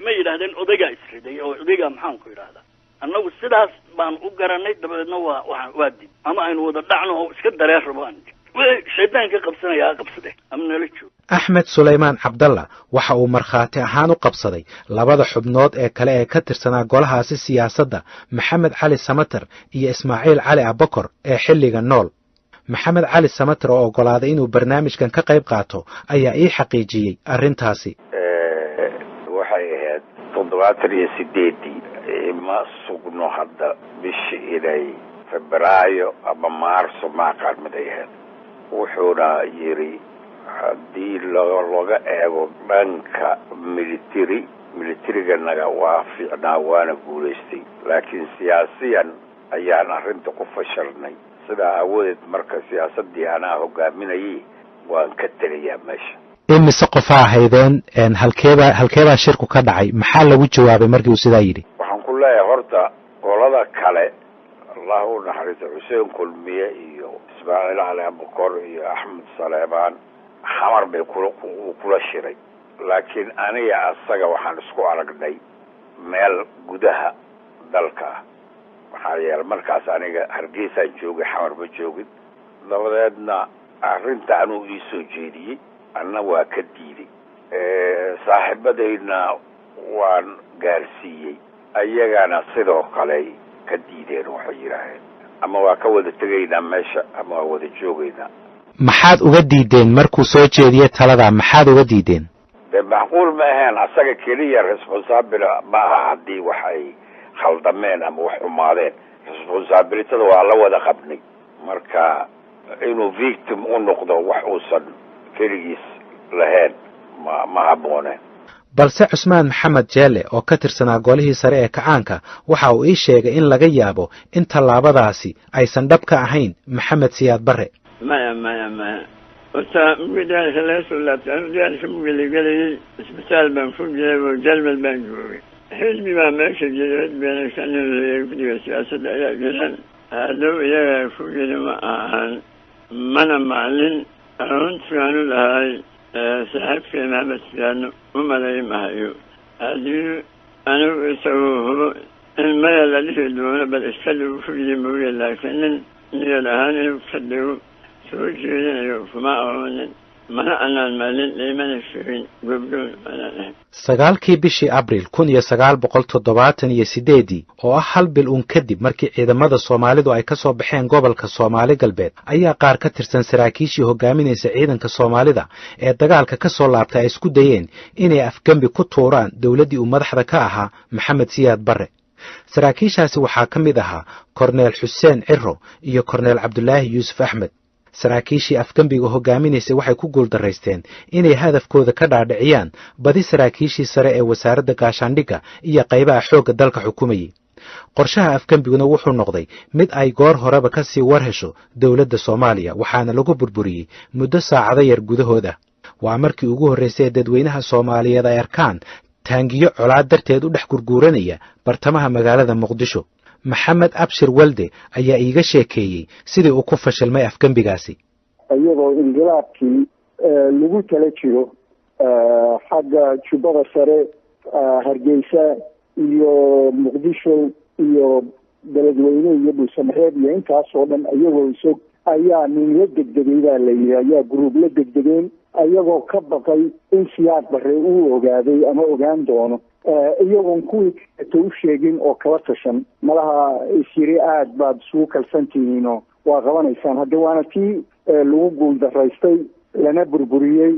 Ma yidhahdeen odaygaa isriday oo odaygaa maxaan ku idhahdaa. Annagu sidaas baan u garanay, dabadeedna waa waa waa did ama aynu wada dhacno oo iska dareer baan wixii shaydaanka qabsanaya ha qabsade ama nala joog. Axmed Sulaymaan Cabdalla waxa uu markhaati ahaan u qabsaday labada xubnood ee kale ee ka tirsanaa golahaasi siyaasadda, Maxamed Cali Samater iyo Ismaaciil Cali Abakor ee xilliga nool. Maxamed Cali Samater oo oggolaaday inuu barnaamijkan ka qayb qaato ayaa ii xaqiijiyey arrintaasi. Waxay ahayd 78-dii, ma sugno hadda bishi inay Febraayo ama Maarso, ma aqaan mid ay ahayd. Wuxuuna yidhi, haddii looga eego dhanka military Militariganaga waa fiicnaa, waana guulaystay, laakiin siyaasiyan ayaan arrinta ku fashalnay. Sidaa aawadeed marka siyaasaddii anaa hogaaminayay, waan ka tegayaa meesha. Imise qofaa ahaydeen? Halkeebaa shirku ka dhacay? Maxaa lagu jawaabay markii uu sidaa yidhi? Waxaan ku leeyahay, horta qolada kale, Allah u naxariista, Xuseen Kulmiye iyo Ismaaciil Cali Abukor iyo Axmed Saleebaan Xamar bay uu kula shiray, laakiin aniga asaga waxaan isku aragnay meel gudaha dalka ah. Maxaa yeele markaas aniga Hargeysaan joogay, Xamar ma joogin. Dabadeedna arrinta anuu ii soo jeediyey, anna waa ka diiday. Saaxiibadayna waan gaarsiiyey, ayagana sidoo kale ka diideen. Waxay yidhaaheen ama waa ka wada tegaynaa meesha ama waa wada joogaynaa. Maxaad uga diideen markuu soo jeediyey talada? Maxaad uga diideen? Dee macquul ma ahayn, asaga keliya responsible ma aha. Haddii wax ay khaldameen ama wax xumaadeen, responsibilitada waa la wada qabnay. Marka inuu victim u noqdo wax uusan keligiis lahayn ma habbooneen. Balse Cusmaan Maxamed Jeelle oo ka tirsanaa golihii sare ee kacaanka waxa uu ii sheegay in laga yaabo in tallaabadaasi aysan dhab ka ahayn Maxamed Siyaad Barre. Maya, maya, maya. Horta mugii dagaalka laga soo laabtay, anu dagaalka mugii la gelayay isbitaal baan ku jiray oo Jarmal baan joogay. Xisbi baa meesha jiray, xisbigana kanleeyahay guddiga siyaasadda ayaa jiraan. Hadow iyagaa ku jiri ma ahan, mana maalin runtigaanu lahay. Saaxiibkay Maxamed Siyaadno u malay mahayo haddii anigu isagoo hubo in maya la dhihi doono, bal iska dhigo ku yiri mooye, laakiin nin niyad ahaan inuu ka dhigo soo jeedinayo kuma aqoonin, mana anaan maalin laymana sheegin, goobjoog manaan ahayn. 9-kii bishii Abril 1978-dii, oo ah hal bil uun kadib markii ciidamada Soomaalidu ay ka soo baxeen gobolka Soomaali Galbeed, ayaa qaar ka tirsan saraakiishii hogaaminaysa ciidanka Soomaalida ee dagaalka ka soo laabtay ay isku dayeen inay afgembi ku tuuraan dowladdii uu madaxda ka ahaa Maxamed Siyaad Barre. Saraakiishaasi waxaa ka mid ahaa Korneel Xuseen Ciro iyo Korneel Cabdulaahi Yuusuf Axmed. Saraakiishii afgembiga hogaaminaysay waxay ku guuldaraysteen inay hadafkooda ka dhaadhiciyaan badi saraakiishii sare ee wasaaradda gaashaandhigga iyo qaybaha xoogga dalka xukumayey. Qorshaha afgembiguna wuxuu noqday mid ay goor horeba ka sii war hesho dowladda Soomaaliya, waxaana lagu burburiyey muddo saacado yar gudahood ah. Waa markii ugu horraysay ee dadweynaha Soomaaliyeed ay arkaan taangiyo colaad darteed u dhex gurguuranaya bartamaha magaalada Muqdisho. Maxamed Abshir Walde ayaa iiga sheekeeyey sidii uu ku fashilmay afgembigaasi. Iyadoo inqilaabkii lagu tala jiro xagga Jubbada Sare, Hargeysa iyo Muqdisho iyo Beledweyne iyo Dhuusamareeb iyo intaas oo dhan, iyagoo isog ayaa nin la degdegay baa la yidhi, ayaa group la degdegeen, iyagoo ka baqay in Siyaad Barre uu ogaaday ama ogaan doono, iyagoon kuwii kaleeto u sheegin oo kala tashan. Malaha isyiri aad baad isugu kalsan tihiin oo waa qabanaysaan. Hadde waana tii lagu guuldaraystay lana burburiyey.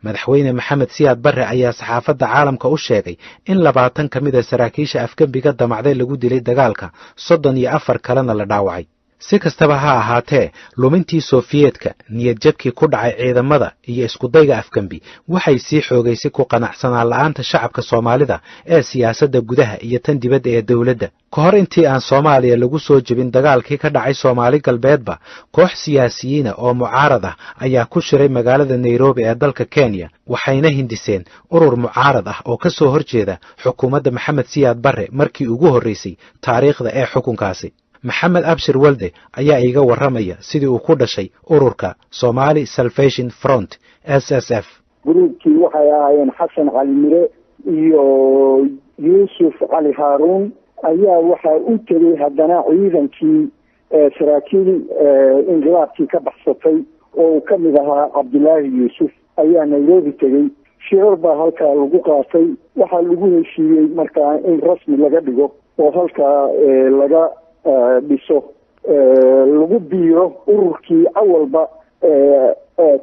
Madaxweyne Maxamed Siyaad Barre ayaa saxaafadda caalamka u sheegay in 20 ka mid a saraakiisha afgembiga damacday lagu dilay dagaalka, 34 kalena la dhaawacay. Si kastaba ha ahaatee, lumintii Sofiyeetka, niyadjabkii ku dhacay ciidamada iyo iskudayga afgembi waxay sii xoogaysay ku qanacsanaan la'aanta shacabka Soomaalida ee siyaasadda gudaha iyo tan dibadda ee dowladda. Ka hor intii aan Soomaaliya lagu soo jebin dagaalkii ka dhacay Soomaali Galbeedba, koox siyaasiyiina oo mucaarad ah ayaa ku shiray magaalada Nairobi ee dalka Kenya, waxayna hindiseen urur mucaarad ah oo ka soo horjeeda xukuumadda Maxamed Siyaad Barre markii ugu horraysay taariikhda ee xukunkaasi. Maxamed Abshir Walde ayaa iiga warramaya sidii uu ku dhashay ururka Somali Salvation Front, SSF. Groupkii waxay ahaayeen Xasan Cali Mire iyo Yuusuf Cali Haaruun. Ayaa waxaa u tegay haddana ciidankii saraakiil inqilaabkii ka baxsatay oo uu ka mid ahaa Cabdilaahi Yuusuf ayaa Nairobi tegey. Shirar baa halkaa lagu qaatay. Waxaa lagu heshiiyey markaa in rasmi laga dhigo oo halkaa laga dhiso, lagu biiro ururkii awalba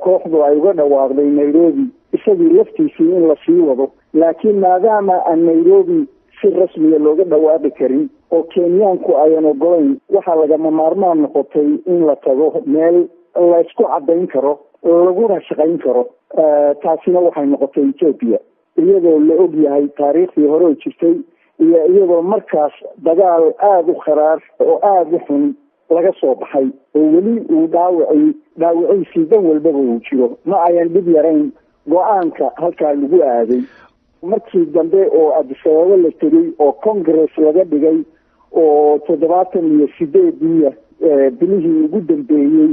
kooxdu ay uga dhawaaqday Nairobi, isagii laftiisii in lasii wado. Laakiin maadaama aan Nairobi si rasmiya looga dhawaaqi karin oo Kenyaanku ayan ogolayn, waxaa lagama maarmaan noqotay in la tago meel laysku caddayn karo laguna shaqayn karo. Taasina waxay noqotay Ethiopia. Iyadoo la og yahay taariikhdii hore oo jirtay iyo iyadoo markaas dagaal aada u kharaar oo aada u xun laga soo baxay oo weli uu dhaawacii dhaawiciisii dhan walbaba uu jiro, ma ayan dhib yarayn go-aanka halkaa lagu aaday. Markii dambe oo Addis Ababa la tegey oo congress laga dhigay oo 78-diiya bilihii ugu dambeeyey,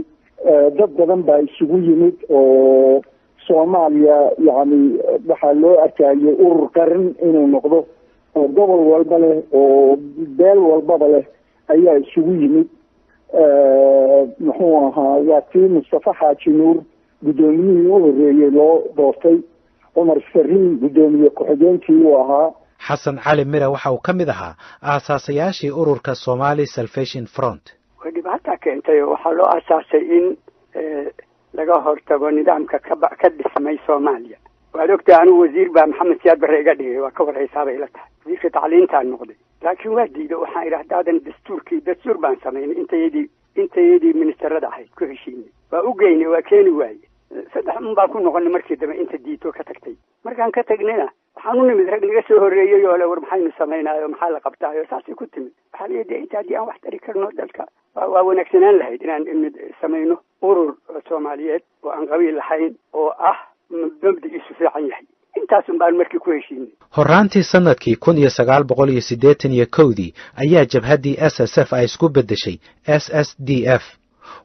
dad badan baa isugu yimid oo Soomaaliya yacni waxaa loo arkayay urur qaran inuu noqdo oo gobol walba leh oo beel walbaba leh ayaa isugu yimid. Muxuu ahaa, waa tii Mustafa Xaaji Nuur guddoomiyihii u horreeyey loo doortay, Cumar Sariin guddoomiye ku-xigeenkii uu ahaa. Xasan Cali Mire waxa uu ka mid ahaa aasaasayaashii ururka Somali Salvation Front. Way dhibaataa keentay oo waxaa loo aasaasay in laga hortago nidaamka ka dhismay Soomaaliya. Waad ogtahay, anigu wasiir baa Maxamed Siyaad Barre iga dhigay, waa ka warhaysaabay ila tahay, wasiirka tacliintaan noqday, laakiin waa diiday. Waxaan idhi haddaadan dastuurkii, dastuur baan samaynay, intayadii ministerada ahayd ku heshiinay, waa u geynay, waa keeni waaye. Saddex un baa ku noqonay markii dambe inta diito ka tagtay. Markaan ka tagnayna waxaan u nimid rag naga soo horreeyey oo le war maxaynu samaynaayo, maxaa la qabtaayo, saasay ku timid. Waxaa la yidhi inta haddii aan wax tari karno dalka waa wanaagsanaan lahayd inaan imid samayno urur Soomaaliyeed oo aan qabiil lahayn oo ah mabda'iisu fiican yahay. Intaasun baan markii ku heshiinay. Horraantii sannadkii 1981-dii ayaa jabhaddii SSF ay isku beddeshay SSDF,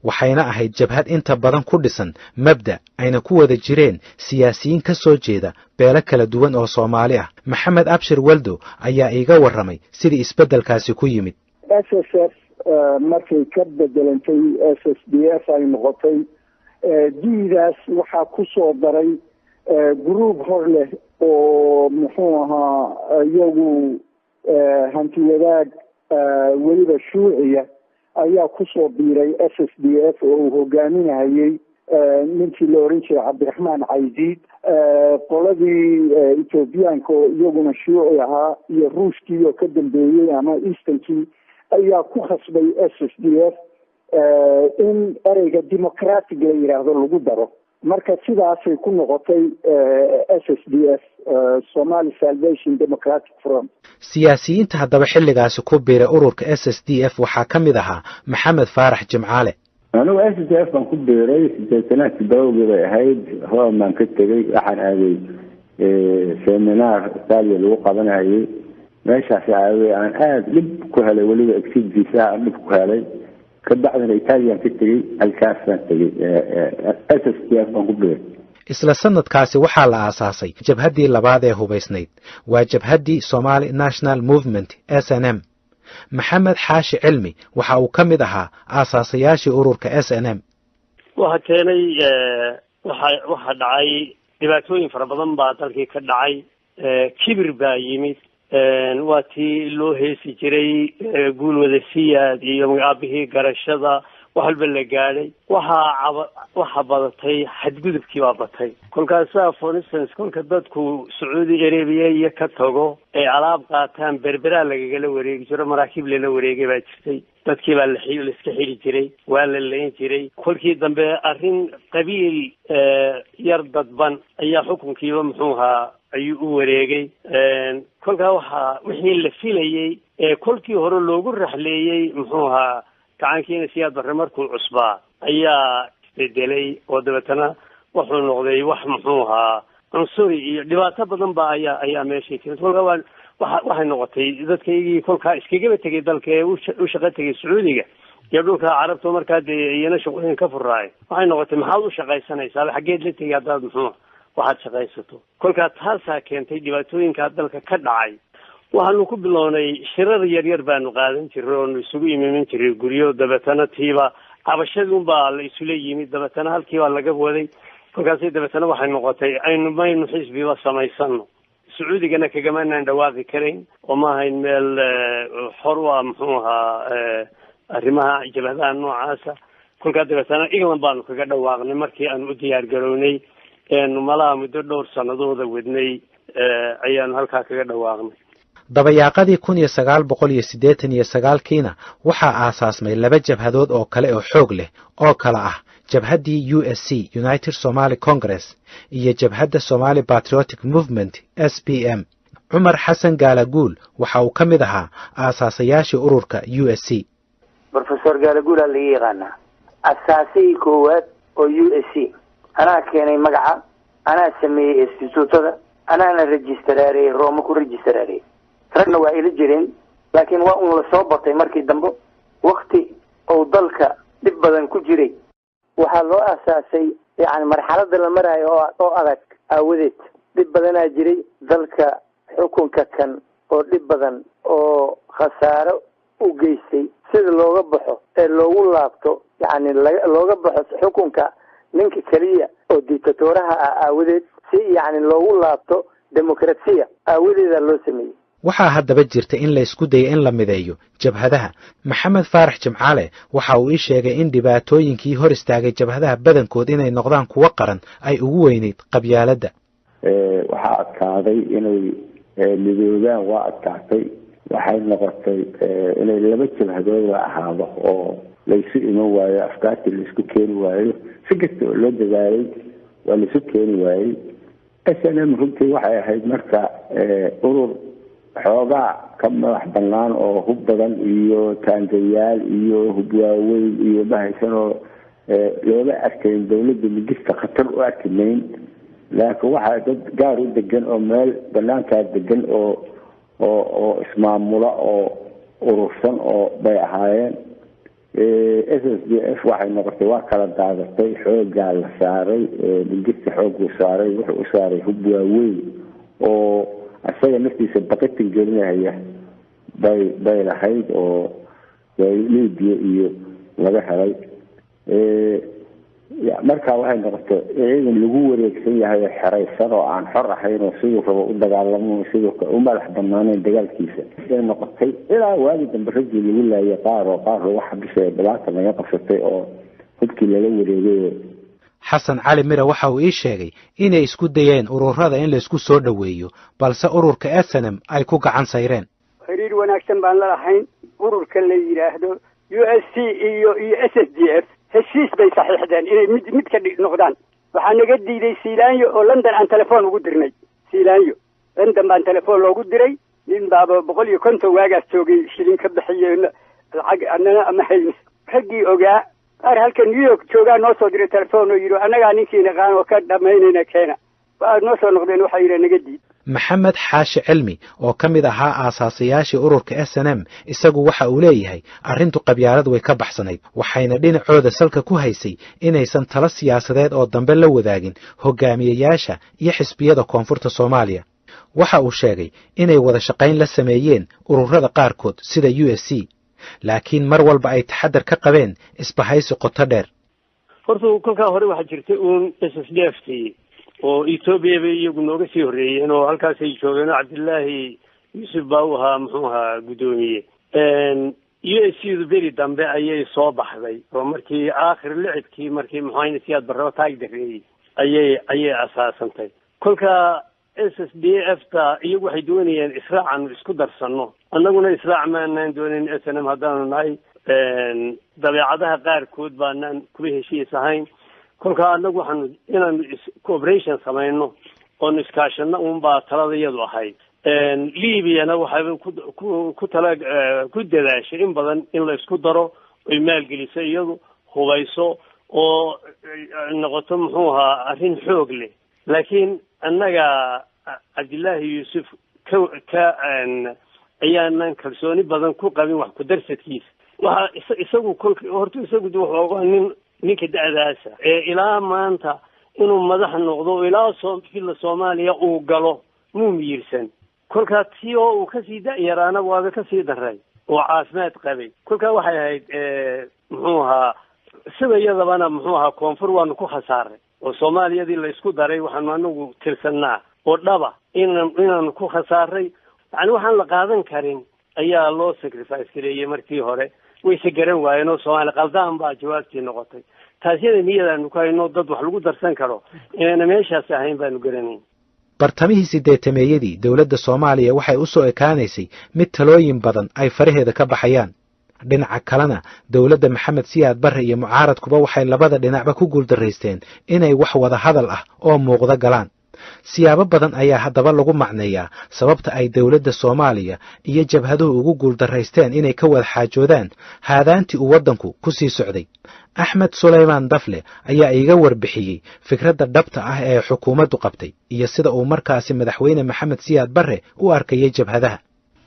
waxayna ahayd jabhad inta badan ku dhisan mabda' ayna ku wada jireen siyaasiyiin ka soo jeeda beelo kala duwan oo Soomaali ah. Maxamed Abshir Weldo ayaa iiga warramay sidii isbeddelkaasi ku yimid. SSF markay ka bedelantay SSDF ay noqotay, diidaas waxaa ku soo daray group hor leh oo muxuu ahaa iyagu hanti wadaag weliba shuuciya ayaa kusoo biiray SSDF oo uu hogaaminahayey ninkii la oran jiray Cabdiraxmaan Caydiid. Qoladii Ethoobiyaanka oo iyaguna shuuci ahaa iyo Ruushkii oo ka dambeeyey ama Easternkii ayaa ku khasbay SSDF in ereyga democratic la yidhaahdo lagu daro. Marka sidaasay ku noqotay SSDF, Somali Salvation Democratic Front. Siyaasiyiinta haddaba xilligaasi ku biiray ururka SSDF waxaa ka mid ahaa Maxamed Faarax Jimcaale. Anigu SSDF baan ku biiray 80-aadki bilowgii bay ahayd. Rome baan ka tegey, waxaan aaday seminar Itaaliya lagu qabanayay. Meeshaas aaday aan aada dhib ku helay, weliba exit visa aan dhib ku helay. Kabacdina Italian ka tegey, halkaasaan tegey, SSDF baan ku biiray. Isla sanadkaasi waxaa la aasaasay jabhaddii labaad ee hubaysnayd, waa jabhaddii Somali National Movement, SNM. Maxamed Xaashi Cilmi waxa uu ka mid ahaa aasaasayaashii ururka SNM. Waxa keenay, waxa dhacay dhibaatooyin fara badan baa dalkii ka dhacay. Kibir baa yimid. Waa tii loo heesi jiray guul wada siyaad iyo aabihii garashada, wax walba la gaadhay. Waxaa caba waxaa badatay xadgudubkii baa batay. Kolkaasaa, for instance, kolka dadku Sacuudi Arabiya iyo ka tago ay alaab qaataan, Berberaa lagagala wareegi jiro, maraakiib lala wareegay baa jirtay. Dadkii baa laiska xidi jiray, waa la layn jiray. Kolkii dambe arrin qabiil yar dadban ayaa xukunkiiba muxuu ahaa ayuu u wareegay. Kolkaa waxaa wixii la filayey ee kolkii hore loogu raxleeyey muxuu ahaa gacankiina Siyaad Barre markuu cusbaa ayaa isbedelay oo dabeetana wuxuu noqday wax muxuu ahaa cunsuri iyo dhibaato badan ba ayaa meeshii timid. Kolkaa waa waxay noqotay dadkaygii kolkaa iskagaba tegay dalka ee u shaqo tegay Sacuudiga iyo dhulka Carabta, markaa dee iyana shaqooyin ka furaaye, waxay noqotay maxaad u shaqaysanaysaa, xaggeed la tegay haddaad muxuu waxaad shaqaysato. Kolkaa taasaa keentay dhibaatooyinkaa dalka ka dhacay. Waxaanu ku bilownay shirar yaryar baanu qaadan jiray oonu isugu imimin jiray guryo. Dabeetana tiiba cabashadii la isula yimid, dabeetana halkii baa laga waday. Kolkaasi dabeetana waxay noqotay aynu maynu xisbiba samaysano. Sacuudigana kagamanaan dhawaaqi karayn oo ma ahayn meel xor u ah muxuu ahaa arrimaha jabhadaha noocaasa. Kolkaa dabeetana England baanu kaga dhawaaqnay markii aanu u diyaar garownay eenu malaha muddo dhowr sanadooda wadnay ayaanu halkaa kaga dhawaaqnay. Dabayaaqadii 1989-kiina waxaa aasaasmay laba jabhadood oo kale oo xoog leh oo kala ah Jabhaddii USC, United Somali Congress, iyo jabhadda Somali Patriotic Movement, SPM. Cumar Xasan Gaalaguul waxa uu ka mid ahaa aasaasayaashii ururka USC. Professor Gaalaguulaa laga yaqaanaa, asaasihii koowaad oo USC. Anaa keenay magaca, anaa sameeyey instituutada, anaana register-aareeyey, Rooma ku register-aareeyey. Ragna waa ila jireen, laakiin waa un lasoo batay markii dambe, wakti uu dalka dhib badan ku jiray. Waxaa loo asaasay yani marxaladda la maraayo oo adag aawadeed. Dhib badanaa jiray dalka, xukunka kan oo dhib badan oo khasaaro u geystay. Sida looga baxo ee loogu laabto, yani looga baxo xukunka ninka keliya oo dictatoraha ah aawadeed, si yani loogu laabto demokrasiya aawadeeda loo sameeyey. Waxaa haddaba jirta in la isku daya in la mideeyo jabhadaha. Maxamed Faarax Jimcaale waxa uu ii sheegay in dhibaatooyinkii hor istaagay jabhadaha badankood inay noqdaan kuwo qaran ay ugu weyneyd qabyaaladda. Waxaa adkaaday inay midoobaan, waa adkaatay. Waxay noqotay inay laba jabhadood la ahaado oo laysu iman waayo, afkaartii laisku keeni waayo. Si kasta oo loo dadaalay, waa laisu keeni waayey. SNM runtii waxay ahayd marka urur xoogaa ka madax banaan oo hub badan iyo taangayaal iyo hub waaweyn iyo mahaysan, oo looma arkayn dawladda Mingista khatar u arki mayn, laakiin waxaa dad gaar u degan oo meel banaankaa degan oo ismaamula oo urursan oo bay ahaayeen. SSDF waxay noqotay, waa kala daadatay. Xoogaa la saaray Mingista, xooguu saaray, wuxuu u saaray hub waaweyn oo isaga naftiisa baqitin gelinaya bay lahayd, oo Libya iyo laga helay. Marka waxay noqotay ciidan lagu wareegsan yahay oo xeraysan oo aan xor ahayn, oo siduu rabo u dagaalamo, siduu u madax banaaneyn dagaalkiisa bay noqotay. Ilaa waagi dambe raggii lagu laayay qaar, oo qaar lagu xabisay, dhibaata laga qabsatay oo hubkii lala wareegay. Xasan Cali Mire waxa uu ii sheegay inay isku dayeen ururada in laysku soo dhoweeyo, balse ururka SNM ay ku gacan sayreen. Xiriir wanaagsan baan la lahayn ururka la yidhaahdo USC iyo SSDF. Heshiis bay saxiixdeen inay mid mid ka noqdaan. Waxaa naga diiday Siilaanyo, oo London aan telefoon ugu dirnay. Siilaanyo London baan telefoon loogu diray. Nin baaba 150 waagaas joogay shilin ka bixiyey lacag, annana ama hayn. Raggii ogaa qaar halka New York joogaa noo soo diray telefoon oo yidhi: "Annagaa ninkii naqaan oo ka dhamaynayna keena." Waa noo soo noqdeen, waxaa yidhi: "Naga diid." Maxamed Xaashi Cilmi oo ka mid ahaa aasaasiyaashii ururka SNM, isagu waxa uu leeyahay arrintu qabyaalad way ka baxsanayd, waxayna dhinacooda salka ku haysay inaysan talo siyaasadeed oo dambe la wadaagin hogaamiyeyaasha iyo xisbiyada koonfurta Soomaaliya. Waxa uu sheegay inay wada shaqayn la sameeyeen ururada qaarkood sida USC, laakiin mar walba ay taxadar ka qabeen isbahaysi qoto dheer. Horta kolkaa hore waxaa jirtay uun SSDF t oo Etoobiya bay iyagu nooga sii horreeyeen, oo halkaasay joogeen, oo Cabdillaahi Yuusuf baa u ahaa, muxuu ahaa, guddoomiye. USC du beri dambe ayay soo baxday, oo markii aakhir licibkii, markii muxuahayna Siyaad Barraba taag dareeyey, ayay asaasantay. Kolka SSDF ta iyagu waxay doonayeen israacaanu isku darsanno, annaguna israac maanaan doonayn. SNM haddaanu nahay, dabeecadaha qaarkood baanaan kuma heshiis ahayn. Kolka annagu waxaanu inaanu cooperation samayno oonu iskaashano unbaa talada iyadu ahayd. Libyana waxay ku tala ku dadaashay in badan in la isku daro, oy maalgeliso, iyadu hubayso, oo noqoto, muxuu ahaa, arrin xoog leh. Laakiin annaga Cabdillaahi Yuusuf ka ayaanan kalsooni badan ku qabin wax ku darsadkiisa. Waxa isagu kolka horta isagu wuxuu nin ninka da'daasa ee ilaa maanta inuu madax noqdo, ilaa filla Soomaaliya uu galo, muu miyirsan. Kolkaa tii oo uu kasii da-yaraana waaba kasii daray oo caafimaad qabay. Kolkaa waxay ahayd, muxuu ahaa, sida iyadabana, muxuu ahaa, koonfur waanu ku khasaaray, oo Soomaaliyadii la isku daray waxaanu anagu tirsanaa oo dhaba inaanu ku khasaaray. Yani waxaan la qaadan karin ayaa loo sacrifice gareeyey markii hore, wayse garan waayeen oo Soomaali qaldaan baa jawaabtii noqotay. Taasyada niyadaanu ku hayno dad wax lagu darsan karo inayna meeshaas ahayn baanu garanayn. Bartamihii sideetameeyadii, dowladda Soomaaliya waxay u soo ekaanaysay mid talooyin badan ay faraheeda ka baxayaan. Dhinaca kalena, dowladda Maxamed Siyaad Barre iyo mucaaradkuba waxay labada dhinacba ku guuldaraysteen inay wax wada hadal ah oo muuqda galaan. Siyaabo badan ayaa haddaba lagu macneeyaa sababta ay dowladda Soomaaliya iyo jabhaduhu ugu guuldaraysteen inay ka wada xaajoodaan haadaantii uu waddanku ku sii socday. Axmed Sulaymaan Dafle ayaa iiga warbixiyey fikradda dhabta ah ee xukuumaddu qabtay iyo sida uu markaasi madaxweyne Maxamed Siyaad Barre u arkayay jabhadaha.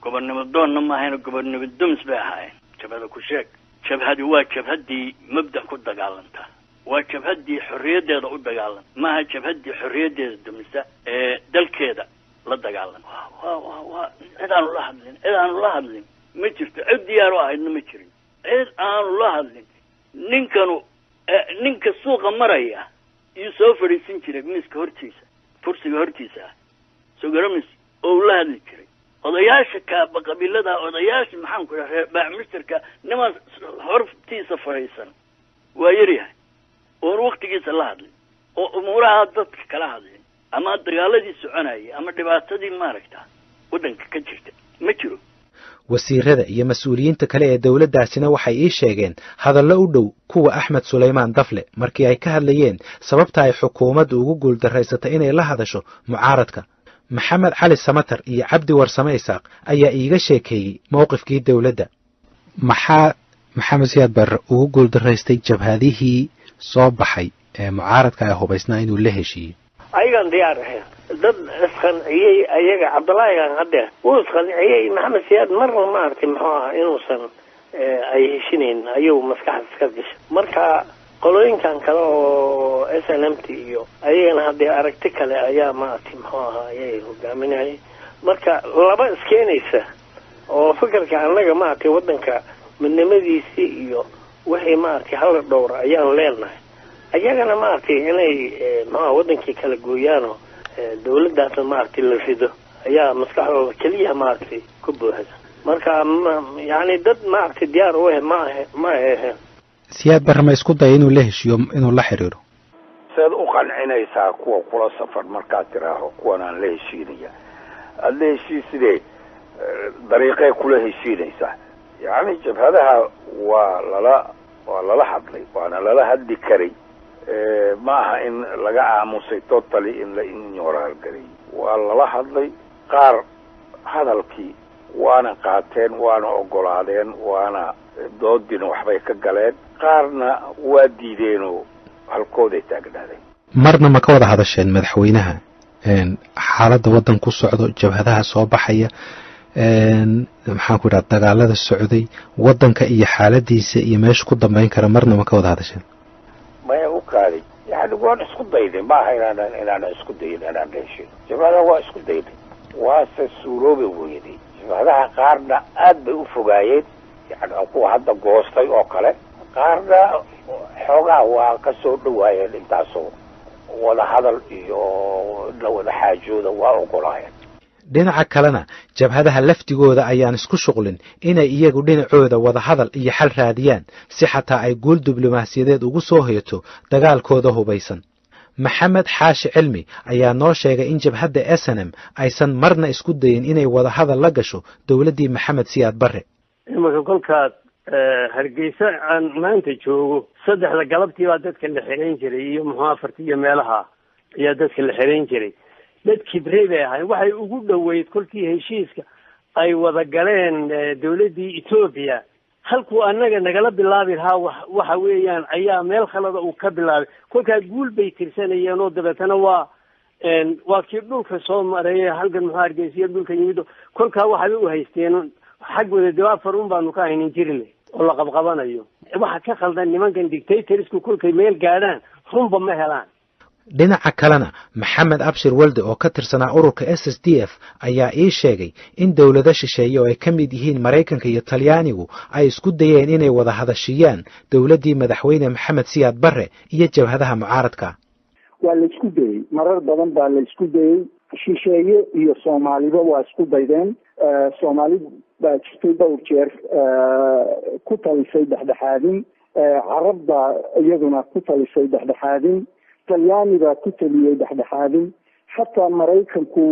Gobonnimo doonna ma ahayno, gobonnimo dumis bay ahaayeen. Jabhada ku sheeg, jabhadi waa jabhaddii mabda ku dagaalanta, waa jabhaddii xorriyaddeeda u dagaalanta, maaha jabhaddii xorriyaddeeda dumisa ee dalkeeda la dagaalanta. Wa cid aanu la hadlin, cid aanu la hadlin ma jirto, cid diyaar u ahaydna ma jirin, cid aanu la hadlin. Ninkanu ninka suuqa maraya iyuu soo fadhiisan jiray miiska hortiisa, kursiga hortiisa ah, sogaramis oo ula hadli jiray odayaasha kaaba qabiilada, odayaasha, maxaan ku dhaha, reer baacmistarka. Nimaan hortiisa fadhiisan waa yaryahay oon waktigiisa la hadlin oo umuuraha dadka kala hadlin ama dagaaladii soconayay ama dhibaatadii maaragta waddanka ka jirta ma jiro. Wasiirada iyo mas-uuliyiinta kale ee dowladdaasina waxay ii sheegeen hadallo u dhow kuwa Axmed Sulaymaan Dafle markii ay ka hadlayeen sababta ay xukuumaddu ugu guuldaraysatay inay la hadasho mucaaradka. Maxamed Cali Samatar iyo Cabdi Warsame Isaaq ayaa iiga sheekeeyey mowqifkii dowladda. Maxaa Maxamed Siyaad Barre ugu guuldaraystay jabhadihii soo baxay ee mucaaradka ay hubaysnaa inuu la heshiiyey? Ayagaan diyaar ahayn, dad isqanciyey ayaga. Cabdullaahigan haddeer wuu isqanciyey. Maxamed Siyaad marna maaragtay muxuu ahaa inuusan ay heshinayn ayuu maskaxda iska gashay. Marka qolooyinkan kale oo SNM t iyo ayagana haddee aragti kale ayaa maaragtay muxuu ahaa ayay hogaaminayay. Marka laba iskeenaysa oo fikirka annaga maaragtay waddanka midnimadiisii iyo wixii maaragtay hala dhowra ayaan leenahay, ayagana maaragtay inay muxuaha waddankii kala gooyaanoo dawladdaasna maaragtay la rido ayaa maskaxdooda keliya maaragtay ku buuxda. Marka yacni dad maaragtay diyaar u ah ma ahe, ma ahe. Siyaad Barre ma isku daya inuu la heshiiyo, inuu la xiriiro? Seed u qancinaysaa kuwa kula safar markaad tiraaho kuwan aan la heshiinaya? Aada la heshiisidee, dariiqee kula heshiinaysaa? Yacni jabhadaha waa lala hadlay, waana lala hadli karay. Ma aha in laga aamusay totally, in la ignoraal garay. Waa lala hadlay, qaar hadalkii waana qaateen, waana ogolaadeen, waana doodina waxbay ka galeen, qaarna waa diideenoo halkooday taagnaadeen. Marna ma ka wada hadasheen madaxweynaha xaaladda waddan ku socdo, jabhadaha soo baxaya, maxaan ku idhaha, dagaalada socday waddanka iyo xaaladiisa iyo meesha ku dambayn kara? Marna ma ka wada hadasheen? Maya, u kaaday. Yani waan isku daynay, maaha inaanan isku dayin inaan la heshin jabhadaha. Waa isku daynay, waase suuroobi weyday. Jabhadaha qaarna aad bay u fogaayeen, yani kuwa hadda goostay oo kale, qaarna xoogaa waa ka soo dhawaayeen. Intaasoo wada hadal iyo la wada xaajooda waa ogolaayeen. Dhinaca kalena, jabhadaha laftigooda ayaan isku shuqlin inay iyagu dhinacooda wada hadal iyo xal raadiyaan si xataa ay guul diblomaasiyadeed ugu soo hoyato dagaalkooda hubaysan. Maxamed Xaashi Cilmi ayaa noo sheegay in jabhadda SNM aysan marna isku dayin inay wada hadal la gasho dowladdii Maxamed Siyaad Barre. Imanka kolkaad Hargeysa aan maanta joogo, 3da galabtii baa dadka la xerayn jiray iyo muxuu 4tii iyo meelaha ayaa dadka la xerayn jiray. Dad kibrey bay ahayn. Waxay ugu dhoweyd kolkii heshiiska ay wada galeen dawladdii Etoobiya, halkuu annaga nagala bilaabi lahaa waxa weeyaan ayaa meel khalada uu ka bilaabay. Kolkaa guul bay tirsanayeen oo dabeetana waa kii dhulka soo maray halkan, muxuu, Hargeysiya dhulka yimid. Kolkaa waxabay u haysteen xaggooda dee 4 un baanu ka haynin jirne oo la qabqabanayo. Waxa ka khaldan nimankan dictatorsku kolkay meel gaadhaan runba ma helaan. Dhinaca kalena, Maxamed Abshir Walde oo ka tirsanaa ururka SSDF ayaa ii sheegay in dowlado shisheeye oo ay ka mid yihiin Maraykanka iyo Talyaanigu ay isku dayeen inay wada hadashiyaan dowladdii madaxweyne Maxamed Siyaad Barre iyo jabhadaha mucaaradka. Waa la isku dayey, marar badan baa la isku dayey. Shisheeye iyo Soomaaliba waa isku daydeen. Soomaali baa jirtay dhowr jeer ku talisay dhexdhexaadin, Carab baa iyaduna ku talisay dhexdhexaadin, Talyaani baa ku taliyey dhexdhexaadin, xataa Maraykanku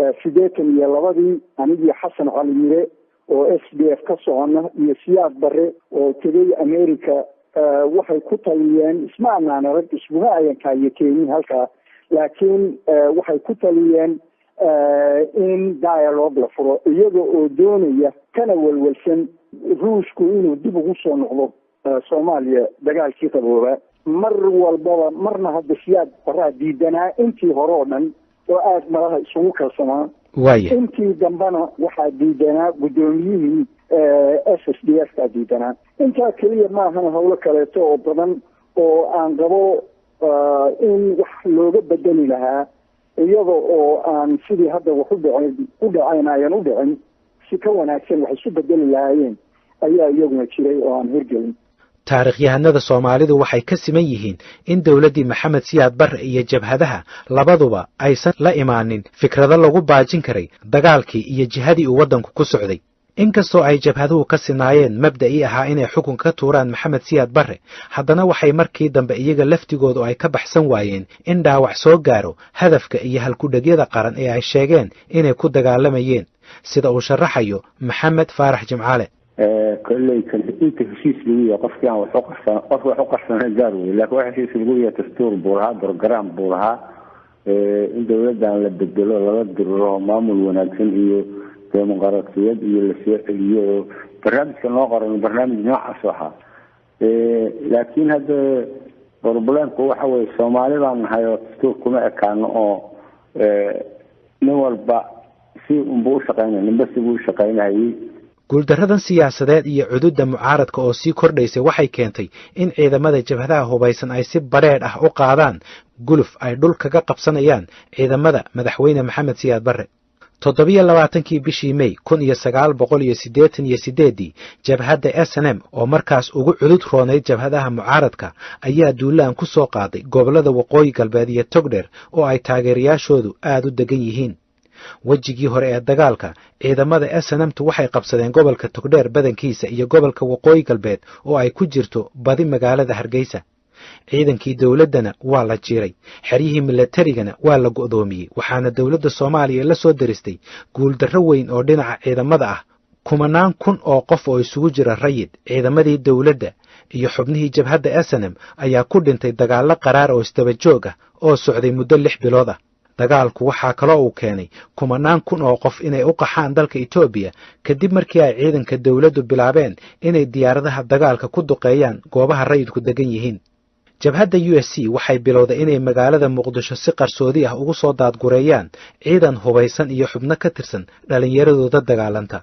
1982-dii anigii Xasan Cali Mire. oo SDF ka socona iyo Siyaad Barre oo tegay America, waxay ku taliyeen, isma anaan arag, iskuma ayan kaayo keenin halkaa, laakiin waxay ku taliyeen in dialogue la furo, iyaga oo doonaya kana welwelsan Ruushku inuu dib ugu soo noqdo Soomaaliya dagaalkii qaboobaa. Mar walbaba marna hadda Siyaad Baraa diidanaa intii hore oo dhan oo aada malaha isugu kalsamaa. Intii dambena waxaa diidanaa guddoomiyihii SSDF kaa diidanaa. Intaa keliya maahana, howlo kaleeto oo badan oo aan qabo in wax looga bedeli lahaa, iyada oo aan sidii hadda wax u dhaceen u dhacayn ayan u dhicin, si ka wanaagsan wax isu bedeli lahaayeen ayaa iyaguna jiray oo aan hirgelin. Taarikhyahanada Soomaalidu waxay ka siman yihiin in dowladdii Maxamed Siyaad Barre iyo jabhadaha labaduba aysan la imaanin fikrado lagu baajin karay dagaalkii iyo jihadii uu waddanku ku socday. Inkastoo ay jabhaduhu ka sinaayeen mabda'ii ahaa inay xukunka ka tuuraan Maxamed Siyaad Barre, haddana waxay markii dambe iyaga laftigoodu ay ka baxsan waayeen in dhaawac soo gaaro hadafka iyo halkudhegyada qaran ee ay sheegeen inay ku dagaalamayeen, sida uu sharaxayo Maxamed Faarax Jimcaale. Kolley inta heshiis lagu yahay, qofkii aan wax u qarsan, qof wax u qarsana gaar wey, laakiin wax heshiis lagu yahay dastuur buu lahaa, program buu lahaa in dowladdan la bedelo, lala diriro, maamul wanaagsan iyo dimuqraadiyad iyo lasoo celiyo, oo barnaamijka noo qoran barnaamij noocaas ahaa. Laakiin hadda problemku waxa weye, Soomaali baan nahay oo dastuur kuma ekaano, oo nin walba si unbuu ushaqeynaya, ninba sibuu ushaqeynayay. Guuldarradan siyaasadeed iyo cududda mucaaradka oo sii kordhaysay waxay keentay in ciidamada jabhadaha hubaysan ay si badheedh ah u qaadaan guluf ay dhul kaga qabsanayaan ciidamada madaxweyne Maxamed Siyaad Barre. 27-kii bishii Mey 1988-dii, jabhadda SNM oo markaas ugu cudud roonayd jabhadaha mucaaradka ayaa duulaan ku soo qaaday gobollada Waqooyi Galbeed iyo Togdheer oo ay taageerayaashoodu aad u degan yihiin. Wejigii hore ee dagaalka, ciidamada SNMtu waxay qabsadeen gobolka Togdheer badankiisa iyo gobolka Waqooyi Galbeed oo ay ku jirto badi magaalada Hargeysa. Ciidankii dowladdana waa la jiiray, xeryihii milatarigana waa la go'doomiyey, waxaana dowladda Soomaaliya la soo deristay guuldarro weyn oo dhinaca ciidamada ah. Kumanaan kun oo qof oo isugu jira rayid, ciidamadii dowladda iyo xubnihii jabhadda SNM ayaa ku dhintay dagaallo qaraar oo isdaba joog ah oo socday muddo 6 bilood ah. Dagaalku waxaa kaloo uu keenay kumanaan kun oo qof inay u qaxaan dalka Etoobiya, kadib markii ay ciidanka dowladdu bilaabeen inay diyaaradaha dagaalka ku duqeeyaan goobaha rayidku degan yihiin. Jabhadda USC waxay bilowday inay magaalada Muqdisho si qarsoodi ah ugu soo daadgureeyaan ciidan hubaysan iyo xubno ka tirsan dhallinyaradooda dagaalanta.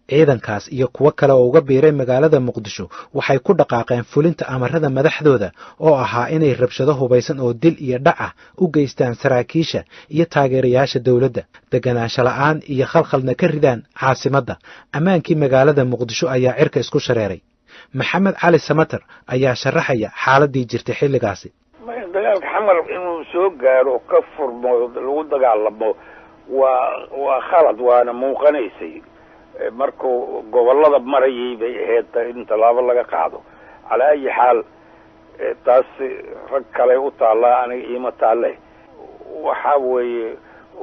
Ciidankaas iyo kuwo kale oo uga biiray magaalada Muqdisho waxay ku dhaqaaqeen fulinta amarada madaxdooda oo ahaa inay rabshado hubaysan oo dil iyo dhac ah u geystaan saraakiisha iyo taageerayaasha dowladda, deganaansho la'aan iyo khalkhalna ka ridaan caasimadda. Ammaankii magaalada Muqdisho ayaa cirka isku shareeray. Maxamed Cali Samater ayaa sharaxaya xaaladii jirtay xilligaasi. Dagaalka Xamar inuu soo gaaro, ka furmo, lagu dagaalamo waa khalad, waana muuqanaysay. Markuu gobollada marayay bay ahayd in tallaabo laga qaado. Calaa ayi xaal, taas rag kale u taallaa, aniga iima taalle. Waxa weeye,